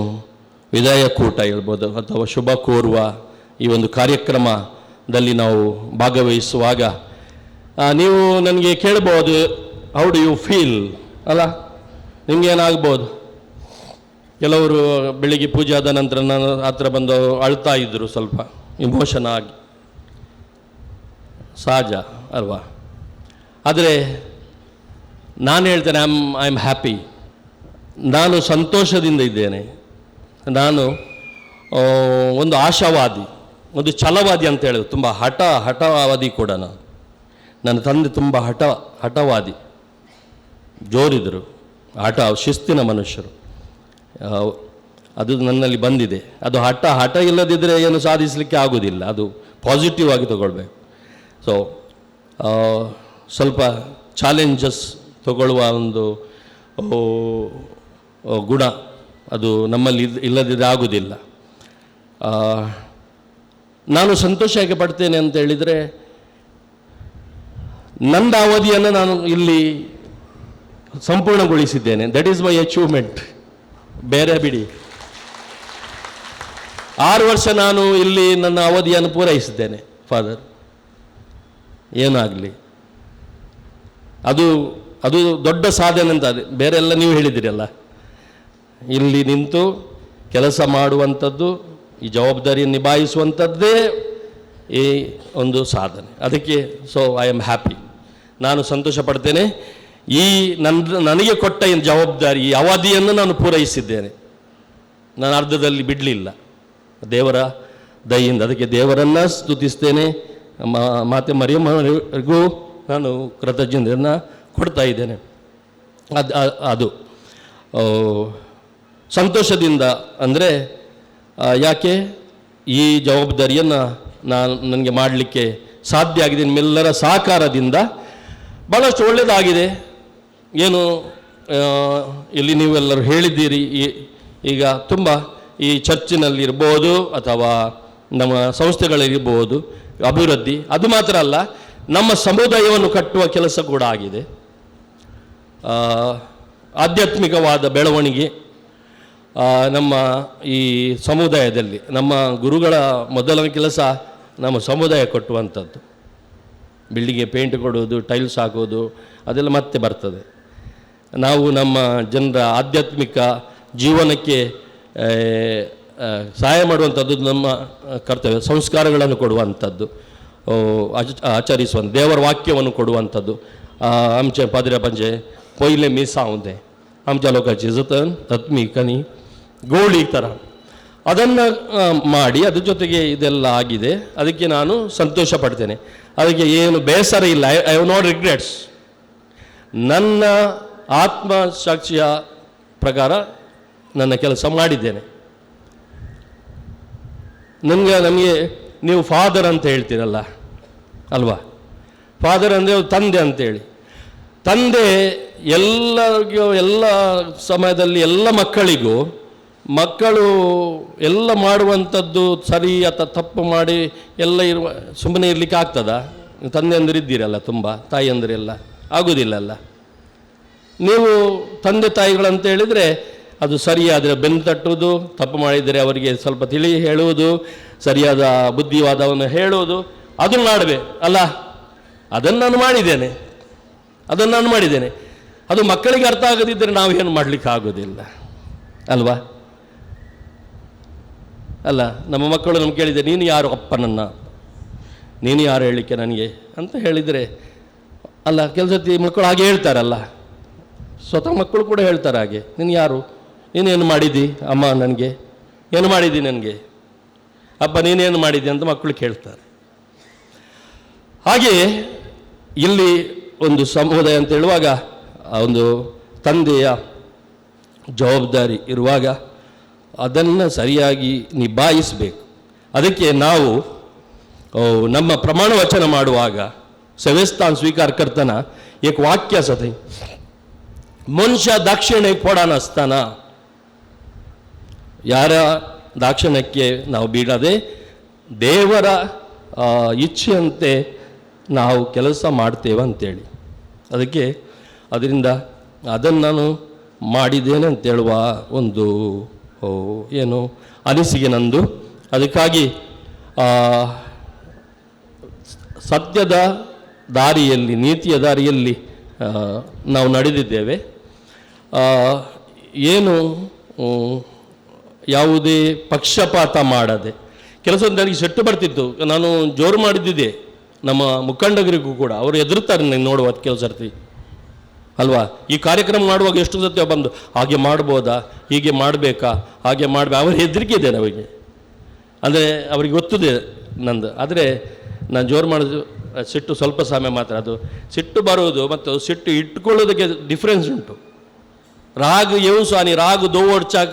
ವಿದಾಯ ಕೂಟ ಹೇಳ್ಬೋದು ಅಥವಾ ಶುಭ ಕೋರುವ ಈ ಒಂದು ಕಾರ್ಯಕ್ರಮದಲ್ಲಿ ನಾವು ಭಾಗವಹಿಸುವಾಗ ನೀವು ನನಗೆ ಕೇಳ್ಬೋದು, how do you feel ಅಲ್ಲ, ನಿಮಗೇನಾಗ್ಬೋದು? ಕೆಲವರು ಬೆಳಿಗ್ಗೆ ಪೂಜೆ ಆದ ನಂತರ ನಾನು ಹತ್ರ ಬಂದು ಅಳ್ತಾ ಇದ್ದರು, ಸ್ವಲ್ಪ ಇಮೋಷನ್ ಆಗಿ, ಸಹಜ ಅಲ್ವಾ. ಆದರೆ ನಾನು ಹೇಳ್ತೇನೆ, I am happy, ನಾನು ಸಂತೋಷದಿಂದ ಇದ್ದೇನೆ. ನಾನು ಒಂದು ಆಶಾವಾದಿ, ಒಂದು ಛಲವಾದಿ ಅಂತ ಹೇಳೋದು, ತುಂಬ ಹಠವಾದಿ ಕೂಡ ನಾನು. ನನ್ನ ತಂದೆ ತುಂಬ ಹಠವಾದಿ, ಜೋರಿದ್ದರು, ಹಠ, ಶಿಸ್ತಿನ ಮನುಷ್ಯರು. ಅದು ನನ್ನಲ್ಲಿ ಬಂದಿದೆ. ಅದು ಹಠ ಇಲ್ಲದಿದ್ದರೆ ಏನು ಸಾಧಿಸಲಿಕ್ಕೆ ಆಗೋದಿಲ್ಲ, ಅದು ಪಾಸಿಟಿವ್ ಆಗಿ ತಗೊಳ್ಬೇಕು. ಸೊ ಸ್ವಲ್ಪ ಚಾಲೆಂಜಸ್ ತಗೊಳ್ಳುವ ಒಂದು ಗುಣ ಅದು ನಮ್ಮಲ್ಲಿ ಇಲ್ಲದಿದ್ದರೆ ಆಗೋದಿಲ್ಲ. ನಾನು ಸಂತೋಷ ಹೇಗೆ ಪಡ್ತೇನೆ ಅಂತ ಹೇಳಿದರೆ, ನನ್ನ ಅವಧಿಯನ್ನು ನಾನು ಇಲ್ಲಿ ಸಂಪೂರ್ಣಗೊಳಿಸಿದ್ದೇನೆ. That is my achievement. ಬೇರೆ ಬಿಡಿ, 6 ವರ್ಷ ನಾನು ಇಲ್ಲಿ ನನ್ನ ಅವಧಿಯನ್ನು ಪೂರೈಸಿದ್ದೇನೆ ಫಾದರ್. ಏನಾಗಲಿ, ಅದು ಅದು ದೊಡ್ಡ ಸಾಧನೆ ಅಂತ. ಅದೇ ಬೇರೆ ಎಲ್ಲ ನೀವು ಹೇಳಿದಿರಲ್ಲ, ಇಲ್ಲಿ ನಿಂತು ಕೆಲಸ ಮಾಡುವಂಥದ್ದು, ಈ ಜವಾಬ್ದಾರಿಯನ್ನು ನಿಭಾಯಿಸುವಂಥದ್ದೇ ಈ ಒಂದು ಸಾಧನೆ. ಅದಕ್ಕೆ ಸೊ I am happy, ನಾನು ಸಂತೋಷ ಪಡ್ತೇನೆ. ಈ ನನಗೆ ಕೊಟ್ಟ ಈ ಜವಾಬ್ದಾರಿ, ಈ ಅವಧಿಯನ್ನು ನಾನು ಪೂರೈಸಿದ್ದೇನೆ, ನಾನು ಅರ್ಧದಲ್ಲಿ ಬಿಡಲಿಲ್ಲ ದೇವರ ದಯೆಯಿಂದ. ಅದಕ್ಕೆ ದೇವರನ್ನು ಸ್ತುತಿಸ್ತೇನೆ, ಮಾತೆ ಮರಿಯಮ್ಮನಿಗೂ ನಾನು ಕೃತಜ್ಞತೆಯನ್ನು ಕೊಡ್ತಾ ಇದ್ದೇನೆ. ಅದು ಅದು ಸಂತೋಷದಿಂದ ಅಂದರೆ ಯಾಕೆ ಈ ಜವಾಬ್ದಾರಿಯನ್ನು ನಾನು ನನಗೆ ಮಾಡಲಿಕ್ಕೆ ಸಾಧ್ಯ ಆಗಿದೆ ನಿಮ್ಮೆಲ್ಲರ ಸಹಕಾರದಿಂದ. ಭಾಳಷ್ಟು ಒಳ್ಳೆಯದಾಗಿದೆ. ಏನು ಇಲ್ಲಿ ನೀವೆಲ್ಲರೂ ಹೇಳಿದ್ದೀರಿ, ಈಗ ತುಂಬ ಈ ಚರ್ಚಿನಲ್ಲಿರ್ಬೋದು ಅಥವಾ ನಮ್ಮ ಸಂಸ್ಥೆಗಳಲ್ಲಿರ್ಬೋದು ಅಭಿವೃದ್ಧಿ. ಅದು ಮಾತ್ರ ಅಲ್ಲ, ನಮ್ಮ ಸಮುದಾಯವನ್ನು ಕಟ್ಟುವ ಕೆಲಸ ಕೂಡ ಆಗಿದೆ. ಆಧ್ಯಾತ್ಮಿಕವಾದ ಬೆಳವಣಿಗೆ ನಮ್ಮ ಈ ಸಮುದಾಯದಲ್ಲಿ ನಮ್ಮ ಗುರುಗಳ ಮೊದಲ ಕೆಲಸ ನಮ್ಮ ಸಮುದಾಯ ಕಟ್ಟುವಂಥದ್ದು. ಬಿಲ್ಡಿಂಗ್ಗೆ ಪೇಂಟ್ ಕೊಡೋದು, ಟೈಲ್ಸ್ ಹಾಕೋದು, ಅದೆಲ್ಲ ಮತ್ತೆ ಬರ್ತದೆ. ನಾವು ನಮ್ಮ ಜನರ ಆಧ್ಯಾತ್ಮಿಕ ಜೀವನಕ್ಕೆ ಸಹಾಯ ಮಾಡುವಂಥದ್ದು ನಮ್ಮ ಕರ್ತವ್ಯ. ಸಂಸ್ಕಾರಗಳನ್ನು ಕೊಡುವಂಥದ್ದು, ಆಚರಿಸುವಂಥ ದೇವರ ವಾಕ್ಯವನ್ನು ಕೊಡುವಂಥದ್ದು. आमचे पाद्र्या पंचे पयलें मिसांव तें आमच्या लोकांचे जतन आत्मीक आनी ಗೋಳಿ ಥರ ಅದನ್ನು ಮಾಡಿ ಅದ್ರ ಜೊತೆಗೆ ಇದೆಲ್ಲ ಆಗಿದೆ. ಅದಕ್ಕೆ ನಾನು ಸಂತೋಷ ಪಡ್ತೇನೆ. ಅದಕ್ಕೆ ಏನು ಬೇಸರ ಇಲ್ಲ. I have no regrets. ನನ್ನ ಆತ್ಮಸಾಕ್ಷಿಯ ಪ್ರಕಾರ ನನ್ನ ಕೆಲಸ ಮಾಡಿದ್ದೇನೆ. ನಮಗೆ ನೀವು ಫಾದರ್ ಅಂತ ಹೇಳ್ತೀರಲ್ಲ ಅಲ್ವಾ? ಫಾದರ್ ಅಂದರೆ ತಂದೆ ಅಂತೇಳಿ. ತಂದೆ ಎಲ್ಲರಿಗೂ ಎಲ್ಲ ಸಮಯದಲ್ಲಿ ಎಲ್ಲ ಮಕ್ಕಳಿಗೂ, ಮಕ್ಕಳು ಎಲ್ಲ ಮಾಡುವಂಥದ್ದು ಸರಿ ಅಥವಾ ತಪ್ಪು ಮಾಡಿ ಎಲ್ಲ ಇರುವ ಸುಮ್ಮನೆ ಇರಲಿಕ್ಕೆ ಆಗ್ತದಾ? ತಂದೆ ಅಂದರೆ ಇದ್ದೀರಲ್ಲ ತುಂಬ, ತಾಯಿ ಅಂದರೆ ಎಲ್ಲ ಆಗೋದಿಲ್ಲಲ್ಲ. ನೀವು ತಂದೆ ತಾಯಿಗಳಂತ ಹೇಳಿದರೆ ಅದು ಸರಿಯಾದರೆ ಬೆನ್ನು ತಟ್ಟುವುದು, ತಪ್ಪು ಮಾಡಿದರೆ ಅವರಿಗೆ ಸ್ವಲ್ಪ ತಿಳಿ ಹೇಳುವುದು, ಸರಿಯಾದ ಬುದ್ಧಿವಾದವನ್ನು ಹೇಳುವುದು, ಅದನ್ನು ಮಾಡಬೇಕು ಅಲ್ಲ. ಅದನ್ನು ನಾನು ಮಾಡಿದ್ದೇನೆ, ಅದನ್ನು ನಾನು ಮಾಡಿದ್ದೇನೆ. ಅದು ಮಕ್ಕಳಿಗೆ ಅರ್ಥ ಆಗದಿದ್ದರೆ ನಾವೇನು ಮಾಡಲಿಕ್ಕೆ ಆಗೋದಿಲ್ಲ ಅಲ್ವಾ? ಅಲ್ಲ, ನಮ್ಮ ಮಕ್ಕಳು ನಮ್ಗೆ ಕೇಳಿದರೆ ನೀನು ಯಾರು ಅಪ್ಪ ನನ್ನ, ನೀನು ಯಾರು ಹೇಳಲಿಕ್ಕೆ ನನಗೆ ಅಂತ ಹೇಳಿದರೆ ಅಲ್ಲ. ಕೆಲವು ಸತಿ ಮಕ್ಕಳು ಹಾಗೆ ಹೇಳ್ತಾರಲ್ಲ, ಸ್ವತಃ ಮಕ್ಕಳು ಕೂಡ ಹೇಳ್ತಾರೆ ಹಾಗೆ, ನೀನು ಯಾರು, ನೀನೇನು ಮಾಡಿದ್ದಿ ಅಮ್ಮ ನನಗೆ, ಏನು ಮಾಡಿದ್ದಿ ನನಗೆ ಅಪ್ಪ, ನೀನೇನು ಮಾಡಿದ್ದಿ ಅಂತ ಮಕ್ಕಳು ಕೇಳ್ತಾರೆ. ಹಾಗೆಯೇ ಇಲ್ಲಿ ಒಂದು ಸಮುದಾಯ ಅಂತ ಹೇಳುವಾಗ ಆ ಒಂದು ತಂದೆಯ ಜವಾಬ್ದಾರಿ ಇರುವಾಗ ಅದನ್ನು ಸರಿಯಾಗಿ ನಿಭಾಯಿಸಬೇಕು. ಅದಕ್ಕೆ ನಾವು ನಮ್ಮ ಪ್ರಮಾಣ ವಚನ ಮಾಡುವಾಗ ಸೆವೆಸ್ತಾನ್ ಸ್ವೀಕಾರ ಕರ್ತನ ಏಕ ವಾಕ್ಯ ಸತಿ ಮನುಷ್ಯ ದಾಕ್ಷಿಣ್ಯಕ್ಕೆ ಪೋಡಾನಸ್ತಾನ, ಯಾರ ದಾಕ್ಷಿಣ್ಯಕ್ಕೆ ನಾವು ಬೀಳದೆ ದೇವರ ಇಚ್ಛೆಯಂತೆ ನಾವು ಕೆಲಸ ಮಾಡ್ತೇವೆ ಅಂತೇಳಿ. ಅದಕ್ಕೆ ಅದರಿಂದ ಅದನ್ನು ನಾನು ಮಾಡಿದ್ದೇನೆ ಅಂತೇಳುವ ಒಂದು ಏನು ಅನಿಸಿಕೆ ನಂದು. ಅದಕ್ಕಾಗಿ ಸತ್ಯದ ದಾರಿಯಲ್ಲಿ, ನೀತಿಯ ದಾರಿಯಲ್ಲಿ ನಾವು ನಡೆದಿದ್ದೇವೆ. ಏನು ಯಾವುದೇ ಪಕ್ಷಪಾತ ಮಾಡದೆ. ಕೆಲಸ ನನಗೆ ಸಿಟ್ಟು ಬರ್ತಿತ್ತು, ನಾನು ಜೋರು ಮಾಡಿದ್ದಿದೆ ನಮ್ಮ ಮುಖಂಡರಿಗೂ ಕೂಡ. ಅವರು ಹೆದರ್ತಾರೆ ನನಗೆ ನೋಡುವ ಕೆಲವು ಸರ್ತಿ ಅಲ್ವಾ? ಈ ಕಾರ್ಯಕ್ರಮ ಮಾಡುವಾಗ ಎಷ್ಟು ಸತ್ಯ ಬಂದು ಹಾಗೆ ಮಾಡ್ಬೋದಾ, ಹೀಗೆ ಮಾಡಬೇಕಾ, ಹಾಗೆ ಮಾಡಬೇಕು, ಅವ್ರ ಹೆದರಿಕೆ ಇದೆ ನಮಗೆ. ಅಂದರೆ ಅವ್ರಿಗೆ ಗೊತ್ತಿದೆ ನಂದು. ಆದರೆ ನಾನು ಜೋರು ಮಾಡೋದು ಸಿಟ್ಟು ಸ್ವಲ್ಪ ಸಮಯ ಮಾತ್ರ. ಅದು ಸಿಟ್ಟು ಬರುವುದು ಮತ್ತು ಸಿಟ್ಟು ಇಟ್ಕೊಳ್ಳೋದಕ್ಕೆ ಡಿಫ್ರೆನ್ಸ್ ಉಂಟು. ರಾಗ येवसो ರಾಗ ದೋವಡ್ಚಾक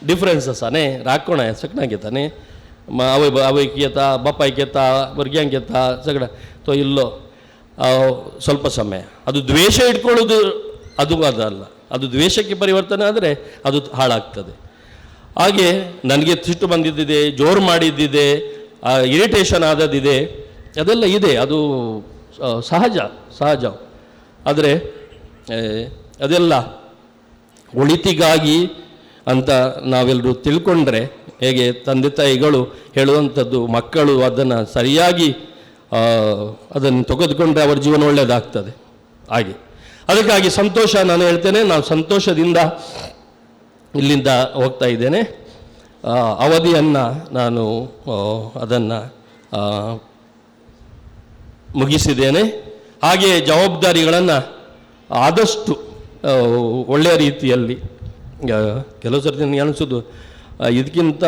ಡಿಫ್ರೆನ್ಸ್ आसा न्ही. राग कोणा सगळ्यांक येता न्ही, आवय आवयक येता, बापायक येता, भुरग्यांक येता, सगळ्या. तो इल्लो ಸ್ವಲ್ಪ ಸಮಯ ಅದು ದ್ವೇಷ ಇಟ್ಕೊಳ್ಳೋದು ಅದು ಅದಲ್ಲ. ಅದು ದ್ವೇಷಕ್ಕೆ ಪರಿವರ್ತನೆ ಆದರೆ ಅದು ಹಾಳಾಗ್ತದೆ. ಹಾಗೆ ನನಗೆ ಸಿಟ್ಟು ಬಂದಿದ್ದಿದೆ, ಜೋರು ಮಾಡಿದ್ದಿದೆ, ಇರಿಟೇಷನ್ ಆದದ್ದಿದೆ, ಅದೆಲ್ಲ ಇದೆ, ಅದು ಸಹಜ ಸಹಜ. ಆದರೆ ಅದೆಲ್ಲ ಒಳಿತಿಗಾಗಿ ಅಂತ ನಾವೆಲ್ಲರೂ ತಿಳ್ಕೊಂಡ್ರೆ, ಹೇಗೆ ತಂದೆ ತಾಯಿಗಳು ಹೇಳುವಂಥದ್ದು ಮಕ್ಕಳು ಅದನ್ನು ಸರಿಯಾಗಿ ಅದನ್ನು ತೆಗೆದುಕೊಂಡ್ರೆ ಅವರ ಜೀವನ ಒಳ್ಳೆಯದಾಗ್ತದೆ. ಹಾಗೆ ಅದಕ್ಕಾಗಿ ಸಂತೋಷ ನಾನು ಹೇಳ್ತೇನೆ, ನಾನು ಸಂತೋಷದಿಂದ ಇಲ್ಲಿಂದ ಹೋಗ್ತಾ ಇದ್ದೇನೆ. ಅವಧಿಯನ್ನು ನಾನು ಅದನ್ನು ಮುಗಿಸಿದ್ದೇನೆ. ಹಾಗೆಯೇ ಜವಾಬ್ದಾರಿಗಳನ್ನು ಆದಷ್ಟು ಒಳ್ಳೆಯ ರೀತಿಯಲ್ಲಿ, ಕೆಲವು ಸರ್ತಿ ನನಗೆ ಅನಿಸೋದು ಇದಕ್ಕಿಂತ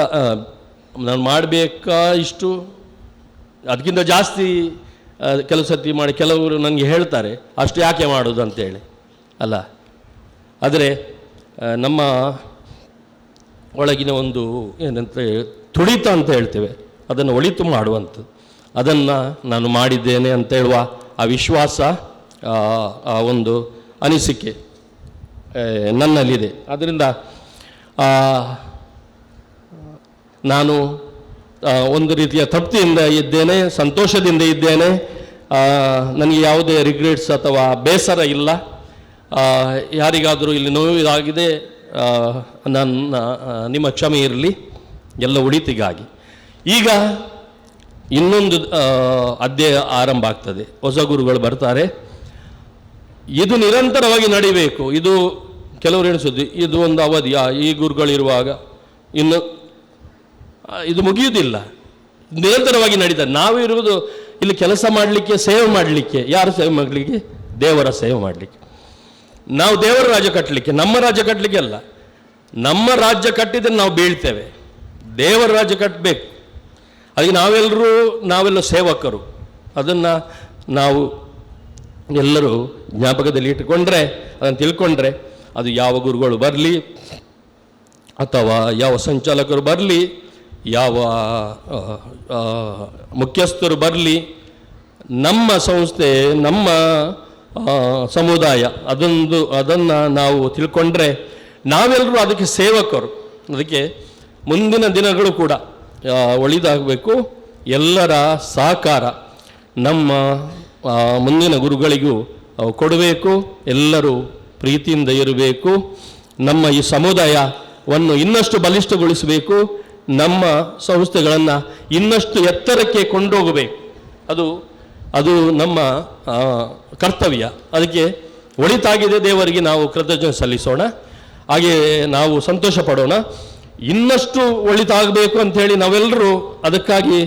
ನಾನು ಮಾಡಬೇಕಾ ಇಷ್ಟು, ಅದಕ್ಕಿಂತ ಜಾಸ್ತಿ ಕೆಲವು ಸರ್ತಿ ಮಾಡಿ ಕೆಲವರು ನನಗೆ ಹೇಳ್ತಾರೆ ಅಷ್ಟು ಯಾಕೆ ಮಾಡೋದು ಅಂತೇಳಿ ಅಲ್ಲ. ಆದರೆ ನಮ್ಮ ಒಳಗಿನ ಒಂದು ಏನಂತ ತುಳಿತ ಅಂತ ಹೇಳ್ತೇವೆ, ಅದನ್ನು ಒಳಿತು ಮಾಡುವಂಥದ್ದು, ಅದನ್ನು ನಾನು ಮಾಡಿದ್ದೇನೆ ಅಂತ ಹೇಳುವ ಆ ವಿಶ್ವಾಸ, ಆ ಒಂದು ಅನಿಸಿಕೆ ನನ್ನಲ್ಲಿದೆ. ಆದ್ದರಿಂದ ನಾನು ಒಂದು ರೀತಿಯ ತೃಪ್ತಿಯಿಂದ ಇದ್ದೇನೆ, ಸಂತೋಷದಿಂದ ಇದ್ದೇನೆ. ನನಗೆ ಯಾವುದೇ ರಿಗ್ರೆಟ್ಸ್ ಅಥವಾ ಬೇಸರ ಇಲ್ಲ. ಯಾರಿಗಾದರೂ ಇಲ್ಲಿ ನೋವಿದಾಗಿದೆ, ನನ್ನ ನಿಮ್ಮ ಕ್ಷಮೆ ಇರಲಿ, ಎಲ್ಲ ಒಳಿತಿಗಾಗಿ. ಈಗ ಇನ್ನೊಂದು ಅಧ್ಯಾಯ ಆರಂಭ ಆಗ್ತದೆ, ಹೊಸ ಗುರುಗಳು ಬರ್ತಾರೆ. ಇದು ನಿರಂತರವಾಗಿ ನಡಿಬೇಕು. ಇದು ಕೆಲವರು ಎಣಿಸೋದು ಇದು ಒಂದು ಅವಧಿ, ಈ ಗುರುಗಳಿರುವಾಗ ಇನ್ನು ಇದು ಮುಗಿಯುವುದಿಲ್ಲ, ನಿರಂತರವಾಗಿ ನಡೀತಾರೆ. ನಾವು ಇರುವುದು ಇಲ್ಲಿ ಕೆಲಸ ಮಾಡಲಿಕ್ಕೆ, ಸೇವೆ ಮಾಡಲಿಕ್ಕೆ. ಯಾರು ಸೇವೆ ಮಾಡಲಿಕ್ಕೆ? ದೇವರ ಸೇವೆ ಮಾಡಲಿಕ್ಕೆ. ನಾವು ದೇವರ ರಾಜ್ಯ ಕಟ್ಟಲಿಕ್ಕೆ, ನಮ್ಮ ರಾಜ್ಯ ಕಟ್ಟಲಿಕ್ಕೆ ಅಲ್ಲ. ನಮ್ಮ ರಾಜ್ಯ ಕಟ್ಟಿದರೆ ನಾವು ಬೀಳ್ತೇವೆ, ದೇವರ ರಾಜ್ಯ ಕಟ್ಟಬೇಕು. ಅದಕ್ಕೆ ನಾವೆಲ್ಲ ಸೇವಕರು. ಅದನ್ನು ನಾವು ಎಲ್ಲರೂ ಜ್ಞಾಪಕದಲ್ಲಿ ಇಟ್ಟುಕೊಂಡ್ರೆ, ಅದನ್ನು ತಿಳ್ಕೊಂಡ್ರೆ, ಅದು ಯಾವ ಗುರುಗಳು ಬರಲಿ ಅಥವಾ ಯಾವ ಸಂಚಾಲಕರು ಬರಲಿ, ಯಾವ ಮುಖ್ಯಸ್ಥರು ಬರಲಿ, ನಮ್ಮ ಸಂಸ್ಥೆ, ನಮ್ಮ ಸಮುದಾಯ ಅದನ್ನು ನಾವು ತಿಳ್ಕೊಂಡ್ರೆ ನಾವೆಲ್ಲರೂ ಅದಕ್ಕೆ ಸೇವಕರು. ಅದಕ್ಕೆ ಮುಂದಿನ ದಿನಗಳು ಕೂಡ ಒಳಿದಾಗಬೇಕು. ಎಲ್ಲರ ಸಹಕಾರ ನಮ್ಮ ಮುಂದಿನ ಗುರುಗಳಿಗೂ ಕೊಡಬೇಕು. ಎಲ್ಲರೂ ಪ್ರೀತಿಯಿಂದ ಇರಬೇಕು. ನಮ್ಮ ಈ ಸಮುದಾಯವನ್ನು ಇನ್ನಷ್ಟು ಬಲಿಷ್ಠಗೊಳಿಸಬೇಕು. ನಮ್ಮ ಸಂಸ್ಥೆಗಳನ್ನು ಇನ್ನಷ್ಟು ಎತ್ತರಕ್ಕೆ ಕೊಂಡೋಗಬೇಕು. ಅದು ಅದು ನಮ್ಮ ಕರ್ತವ್ಯ. ಅದಕ್ಕೆ ಒಳಿತಾಗಿದೆ, ದೇವರಿಗೆ ನಾವು ಕೃತಜ್ಞತೆ ಸಲ್ಲಿಸೋಣ, ಹಾಗೆ ನಾವು ಸಂತೋಷ ಪಡೋಣ. ಇನ್ನಷ್ಟು ಒಳಿತಾಗಬೇಕು ಅಂಥೇಳಿ ನಾವೆಲ್ಲರೂ ಅದಕ್ಕಾಗಿ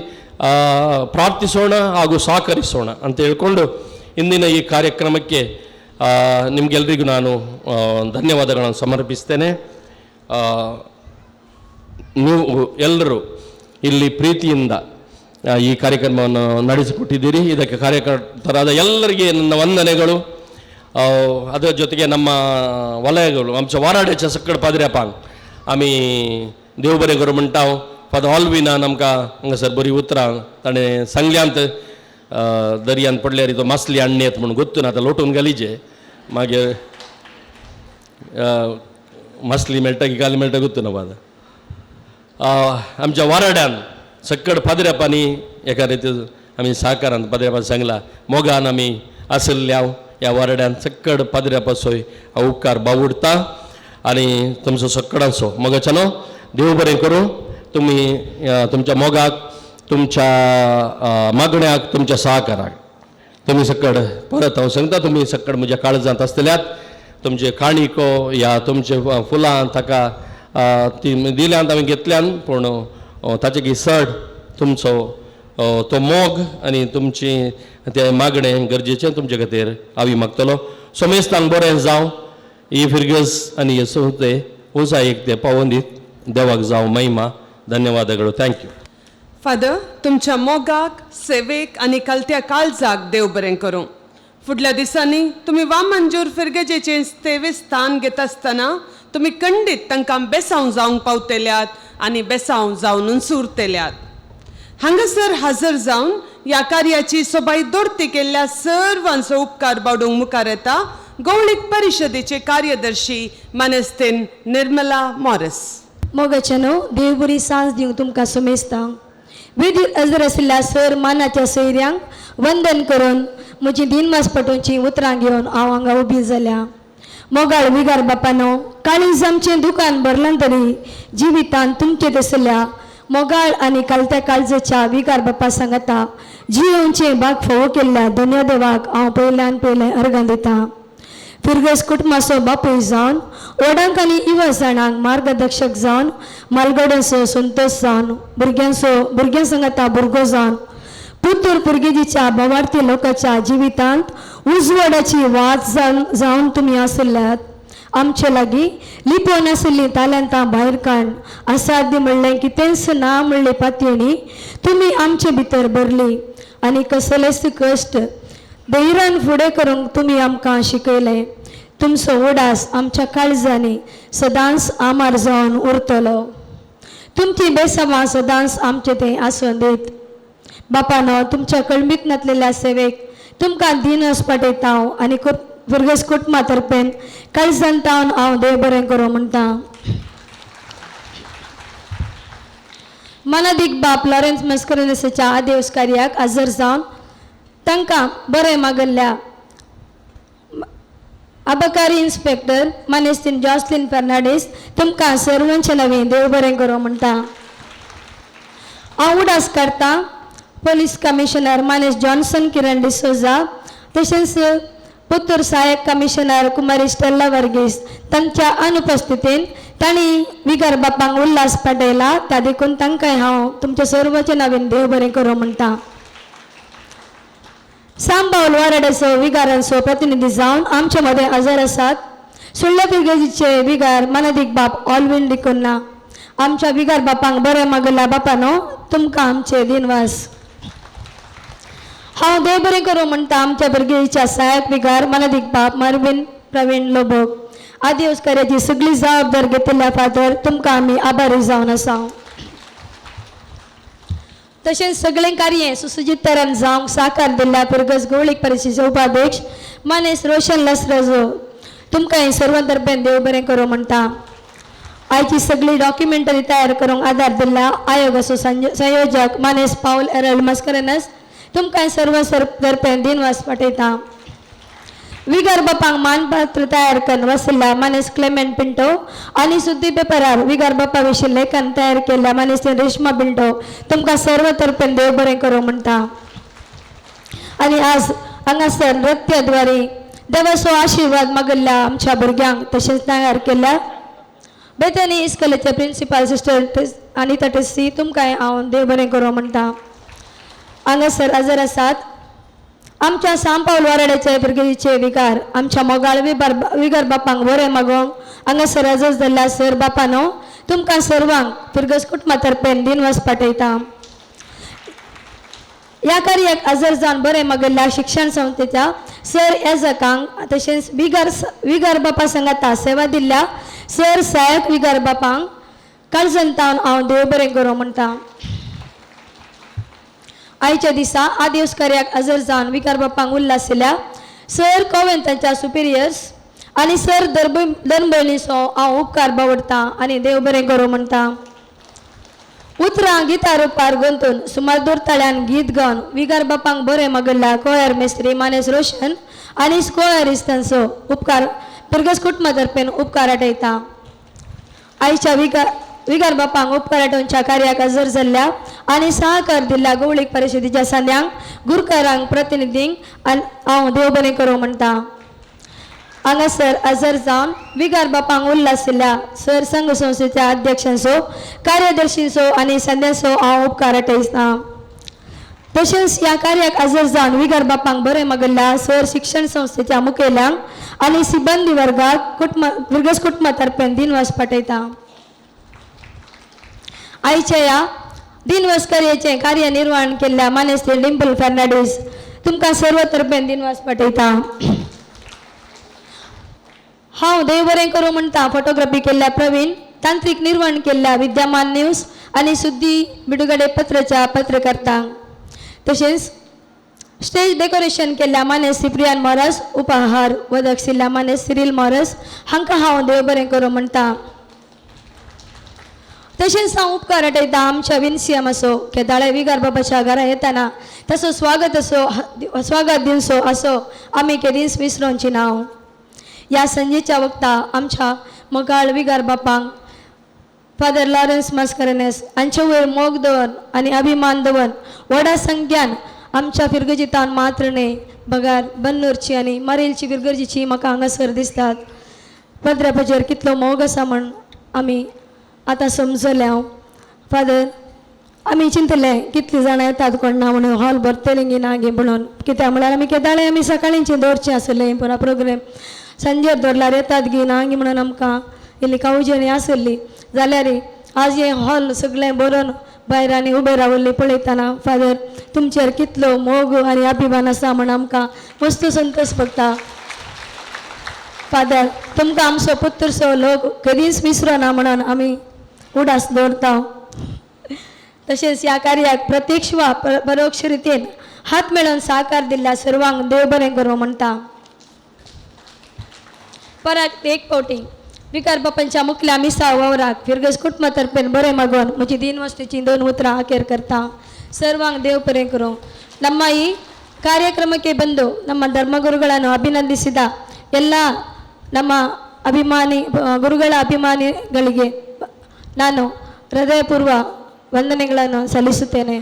ಪ್ರಾರ್ಥಿಸೋಣ ಹಾಗೂ ಸಹಕರಿಸೋಣ ಅಂತ ಹೇಳ್ಕೊಂಡು ಇಂದಿನ ಈ ಕಾರ್ಯಕ್ರಮಕ್ಕೆ ನಿಮಗೆಲ್ಲರಿಗೂ ನಾನು ಧನ್ಯವಾದಗಳನ್ನು ಸಮರ್ಪಿಸ್ತೇನೆ. ನೀವು ಎಲ್ಲರೂ ಇಲ್ಲಿ ಪ್ರೀತಿಯಿಂದ ಈ ಕಾರ್ಯಕ್ರಮವನ್ನು ನಡೆಸಿಕೊಟ್ಟಿದ್ದೀರಿ. ಇದಕ್ಕೆ ಕಾರ್ಯಕರ್ತರಾದ ಎಲ್ಲರಿಗೆ ನನ್ನ ವಂದನೆಗಳು. ಅದರ ಜೊತೆಗೆ ನಮ್ಮ ವಲಯಗಳು आमच्या वाराड्याच्या सकड पाद्र्यापांक आमी देव बरें करूं म्हणटा. फादर ऑल्विनान आमकां हांगासर बरीं उतरां ताणें सांगल्यांत. दर्यान पडल्यार तो मासली आणयेत म्हूण गोत्तून आतां लोटून घालीचे, मागीर मासली मेळटा की गाली मेळटा गोत्तू ना फादर. आमच्या वाराड्यान सकड पाद्र्यापांनी एका रिती आमी सहकारान पाद्र्यापान सांगला, मोगान आमी आसल्ल्या ह्या वाराड्यान सकड पाद्र्यापासोय हांव उपकार बावुडटा आनी तुमचो सकडांचो मोगाचो न्हू देव बरें करूं. तुमी तुमच्या मोगाक, तुमच्या मागण्याक, तुमच्या सहकाराक तुमी सकड परत हांव सांगता, तुमी सकड म्हज्या काळजांत आसतल्यात. तुमचे काणिको या तुमचे फुलां ताका ती दिल्यांत आमी घेतल्यान, पूण ताचे की चड तुमचो तो मोग आनी तुमची ते मागणें गरजेचें तुमचे खातीर हांव मागतलो. सोमेस्तांक बरें जावं, ही फिरगज आनी हे संस्थे उंचायेक ते पावोवन दीत. देवाक जावं महिमा. धन्यवादಗಳು. Thank you. Father, तुमच्या मोगाक, सेवेक आनी कलत्या काळजाक देव बरें करूं. फुडल्या दिसांनी तुमी वामंजूर फिरगजेचें सेवे स्थान घेता आसतना तुमी खंडीत तांकां बेसांव जावंक पावतल्यात आनी बेसांव जावन उरतल्यात. हांगासर हजर जावन ह्या कार्याची सोबाय दोर्ती केल्ल्या सर्वांचो उपकार बावडूंक मुखार येता गौळीक परिशदेचे कार्यदर्शी मानेस्तेन निर्मला मॉरिस. मोगाच्यानो देव बरी सांज दिवंक तुमकां सुमेस्ता. वेदीर हजर आशिल्ल्या सर मानाच्या सोयऱ्यांक वंदन करून म्हजी दिनमास पटोवची उतरां घेवन हांव हांगा उबी जाल्या. मोगाळ विगार बापानो, काळीज आमचें दुकान भरलां तरी जिवितान तुमचे दिसल्या मोगाळ आनी कालत्या काळजेच्या विगार बापा सांगता जियोवचें बाग फोव केल्ल्या धन्य देवाक हांव पयल्यान पयलें अर्गां दितां. फिरगज कुटुंबाचो बापूय जावन व्हडांक आनी युवा जाणांक मार्गदर्शक जावन मालगड्यांचो संतोश जावन भुरग्यां सांगाता भुरगो जावन पुतूर पुर्गेजीच्या भावार्थी लोकांच्या जिवितांत उजवाडाची वात जावन तुमी आसल्यात. आमचे लागीं लिपोवन आशिल्लीं तालेंतां भायर काड असाध्य म्हणलें कितेंच ना म्हणलें पातयेणी तुमी आमचे भितर भरली आनी कसलेच कश्ट धैर्यान फुडें करूंक तुमी आमकां शिकयलें. तुमचो उडास आमच्या काळजांनी सदांच आमार जावन उरतलो. तुमची बेसमां सदांच आमचें तें आसून दीत. बापानो, तुमच्या कळमीत नातलेल्या सेवेक तुमकां दिनस पाठयता हांव आनी फिरगज कुटुंबा तर्फेन काळजान तावन हांव देव बरें करूं म्हणटा. मनादीक बाप लॉरेन्स मस्करेनसाच्या आदेवस कार्याक हजर जावन तांकां बरें मागल्ल्या अबकारी इन्स्पेक्टर मानेस्तीन जॉसलीन फर्नांडीस तुमकां सर्वांचे नवीन देव बरें करूं म्हणटा. हांव उडास काडटा पोलीस कमिशनर मानेस जॉन्सन किरण डिसोजा तशेंच पुत्तूर सहायक कमिशनर कुमारी स्टेल्ला वर्गीस तांच्या अनुपस्थितीन तांणी विगर बापांक उल्हास पाठयला त्या देखून तांकांय हांव तुमच्या सर्वांचे नवीन देव बरें करूं म्हणटा. सांबावल वाराड्याचो विगारांचो प्रतिनिधी जावन आमचे मदें हजर आसात सुर्ला फिरगेजीचे विगार मनादीक बाप ऑलविन डिकोन्ना. आमच्या विगार बापांक बरें मागला बापानो तुमकां आमचे दिनवास. हांव देव बरें करूं म्हणटा आमच्या फिरगेजीच्या सहायक विगार मनादीक बाप मार्विन प्रवीण लोबो आदिवस कार्याची सगळी जबाबदार घेतिल्ल्या फादर तुमकां आमी आभारी जावन आसा. तशेंच सगळें कार्य सुसज्जित तरेन जावंक साकार दिल्ल्या फिरगज गवळीक परिशदेचे उपाध्यक्ष मानेस रोशन लसराजो तुमकां हें सर्व तर्फेन देव बरें करूं म्हणटा. आयची सगळी डॉक्युमेंटरी तयार करूंक आदार दिल्ल्या आयोगाचो संयोजक मानेस पावल एरल्ड मस्करेनस तुमकां सर्व तर्फेन दिनवास पाठयता. विगर बापांक मानपत्र तयार करून वसयल्ल्या मानेस क्लेमेंट पिंटो आनी सुद्दी पेपरार विगर बापा विशीं लेखन तयार केल्ल्या मानेस रेश्मा पिंटो तुमकां सर्व तर्फेन देव बरें करूं म्हणटा. आनी आज हांगासर नृत्याद्वारे देवाचो आशिर्वाद मागिल्ल्या आमच्या भुरग्यांक तशेंच तयार केल्ल्या Bethany इस्कॉलाचे principal sister Anita Tessy तुमकां हांव देव बरें करूं म्हणटा. हांगासर हजर आसात आमच्या सांपावल वाराड्याचे फिरगेजीचे विगार आमच्या मोगाळ विगार बापांक बरें मागोंक हांगासर हजर जाल्ल्या सर बापानो तुमकां सर्वांक फिरगज कुटुंबा तर्फेन दिनवास पाठयता. ह्या कार्याक हजर जावन बरें मागिल्ल्या शिक्षण संस्थेच्या सर याजकांक तशेंच विगार बापा संगाता सेवा दिल्ल्या सर सहायक विगार बापांक काळजान तावन हांव देव बरें करूं म्हणटा. आयच्या दिसा आदिवस कार्याक हजर जावन विकार बापांक उल्हासिल्या सर कोवेंतांच्या सुपिरियर्स आनी सर धर्मभयणीचो हांव उपकार बावडटा आनी देव बरें करूं म्हणटा. उतरां गितां रुपार गुंतून सुमार दोरताळ्यान गीत गावन विगार बापांक बरें मागल्ल्या कोयर मेस्त्री मानेस रोशन आनी कोयर इस्तांचो उपकार फिरगज कुटुंबा तर्फेन उपकार आठयता. आयच्या विगार बापांक उपकार आठोवच्या कार्याक हजर जाल्ल्या आनी सहकार दिल्ल्या गवळीक परिशदेच्या सांद्यांक गुरकारांक प्रतिनिधींक आनी हांव देव बरें करूं म्हणटा. हांगासर हजर जावन विगार बापांक उल्हासिल्ल्या सर संघ संस्थेच्या अध्यक्षांचो कार्यदर्शींचो आनी संद्यांचो हांव उपकार आठयता. तशेंच ह्या कार्याक हजर जावन विगार बापांक बरें मागिल्ल्या सर शिक्षण संस्थेच्या मुखेल्यांक आनी सिबंदी वर्गाक फिरगज कुटुंबा तर्फेन दिनवास पाठयता. आयच्या ह्या दिनवास कार्याचें कार्य निर्वाण केल्ल्या मानेस्ती डिंपल फर्नांडीस तुमकां सर्व तर्फेन दिनवास पाठयता. हांव देव बरें करूं म्हणटा फोटोग्राफी केल्ल्या प्रवीण तांत्रीक निर्वण केल्ल्या विद्यमान न्यूज आनी सुद्दी बिडुगडे पत्राच्या पत्रकर्तांक तशेंच स्टेज डेकोरेशन केल्ल्या मानेस सिप्रियान मोरस उपहार वदक सिल्ल्या मानेस सिरील मोरस हांकां हांव देव बरें करूं म्हणटा. तशेंच हांव उपकार आठयता आमच्या विन्सियम असो केदाळे विगार बाबाच्या घरा येताना तसो स्वागत असो स्वागत दिवचो असो आमी केदींच विसरोंची ना. ह्या संजेच्या वक्ता आमच्या मोगाळ विगार बापांक फादर लॉरेन्स मस्करेनस हांचे वयर मोग दवर आनी अभिमान दवर व्हडा संख्यान आमच्या फिरगजितान मात्र न्हय बगार बन्नूरची आनी मारेलची फिरगर्जीची म्हाका हांगासर दिसतात. पदरापाचेर कितलो मोग आसा म्हण आमी आतां समजलें. हांव फादर आमी चिंतलें कितलीं जाणां येतात कोण ना म्हणून हॉल भरतलीं गी ना गी म्हणून कित्याक म्हळ्यार आमी केदाळे आमी सकाळींची दवरचें आसलें पुरा प्रोग्राम सांजेर दवरल्यार येतात गी ना गी म्हणून आमकां इल्ली कावजेणी आसली. जाल्यार आज हें हॉल सगळें भरून भायर आनी उबें रावल्लें पळयतना फादर तुमचेर कितलो मोग आनी अभिमान आसा म्हण आमकां मस्त संतोश भोगता. फादर तुमकां आमचो पुत्तरसो लोक कदींच विसरोना म्हणून आमी उडास दवरता. तशेंच ह्या कार्याक प्रत्यक्ष वा परोक्ष रितीन हात मेळोवन साकार दिल्ल्या सर्वांक देव बरें करूं म्हणटा. परत एक फावटी विकार बापांच्या मुखल्या मिसा वावराक फिरगज कुटुंबा तर्फेन बरें मागून म्हजी 3 वर्सांची 2 उतरां अखेर करता. ಸರ್ವಾಂಗ್ ದೇವ್ ಪರೆ ಕರು. ನಮ್ಮ ಈ ಕಾರ್ಯಕ್ರಮಕ್ಕೆ ಬಂದು ನಮ್ಮ ಧರ್ಮಗುರುಗಳನ್ನು ಅಭಿನಂದಿಸಿದ ಎಲ್ಲ ನಮ್ಮ ಅಭಿಮಾನಿ ಗುರುಗಳ ಅಭಿಮಾನಿಗಳಿಗೆ ನಾನು ಹೃದಯಪೂರ್ವ ವಂದನೆಗಳನ್ನು ಸಲ್ಲಿಸುತ್ತೇನೆ.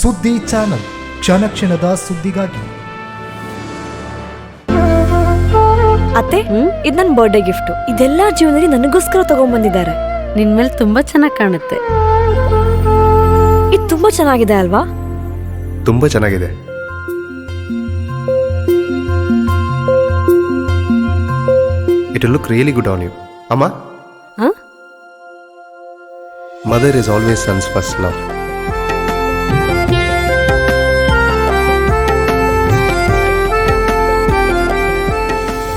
ಸುದ್ದಿ ಚಾನಲ್ ಕ್ಷಣ ಕ್ಷಣದ ಸುದ್ದಿಗಾಗಿ. ಅತ್ತೆ, ಇದು ನನ್ನ ಬರ್ಡೇ ಗಿಫ್ಟ್. ಇದೆಲ್ಲ ಜೀವನದಲ್ಲಿ ನನಗೋಸ್ಕರ ತಗೊಂಡ್ಬಂದಿದ್ದಾರೆ. ನಿನ್ ಮೇಲೆ ತುಂಬಾ ಚೆನ್ನಾಗಿ ಕಾಣುತ್ತೆ. ಇದು ತುಂಬಾ ಚೆನ್ನಾಗಿದೆ ಅಲ್ವಾ? ತುಂಬಾ ಚೆನ್ನಾಗಿದೆ. It will look really good on you. ಅಮ್ಮ, mother is always son's first love.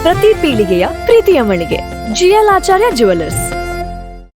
ಪ್ರತಿ ಪೀಳಿಗೆಯ ಪ್ರೀತಿಯ ಮಳಿಗೆ ಜಿಎಲ್ ಆಚಾರ್ಯ ಜುವೆಲ್ಲರ್ಸ್.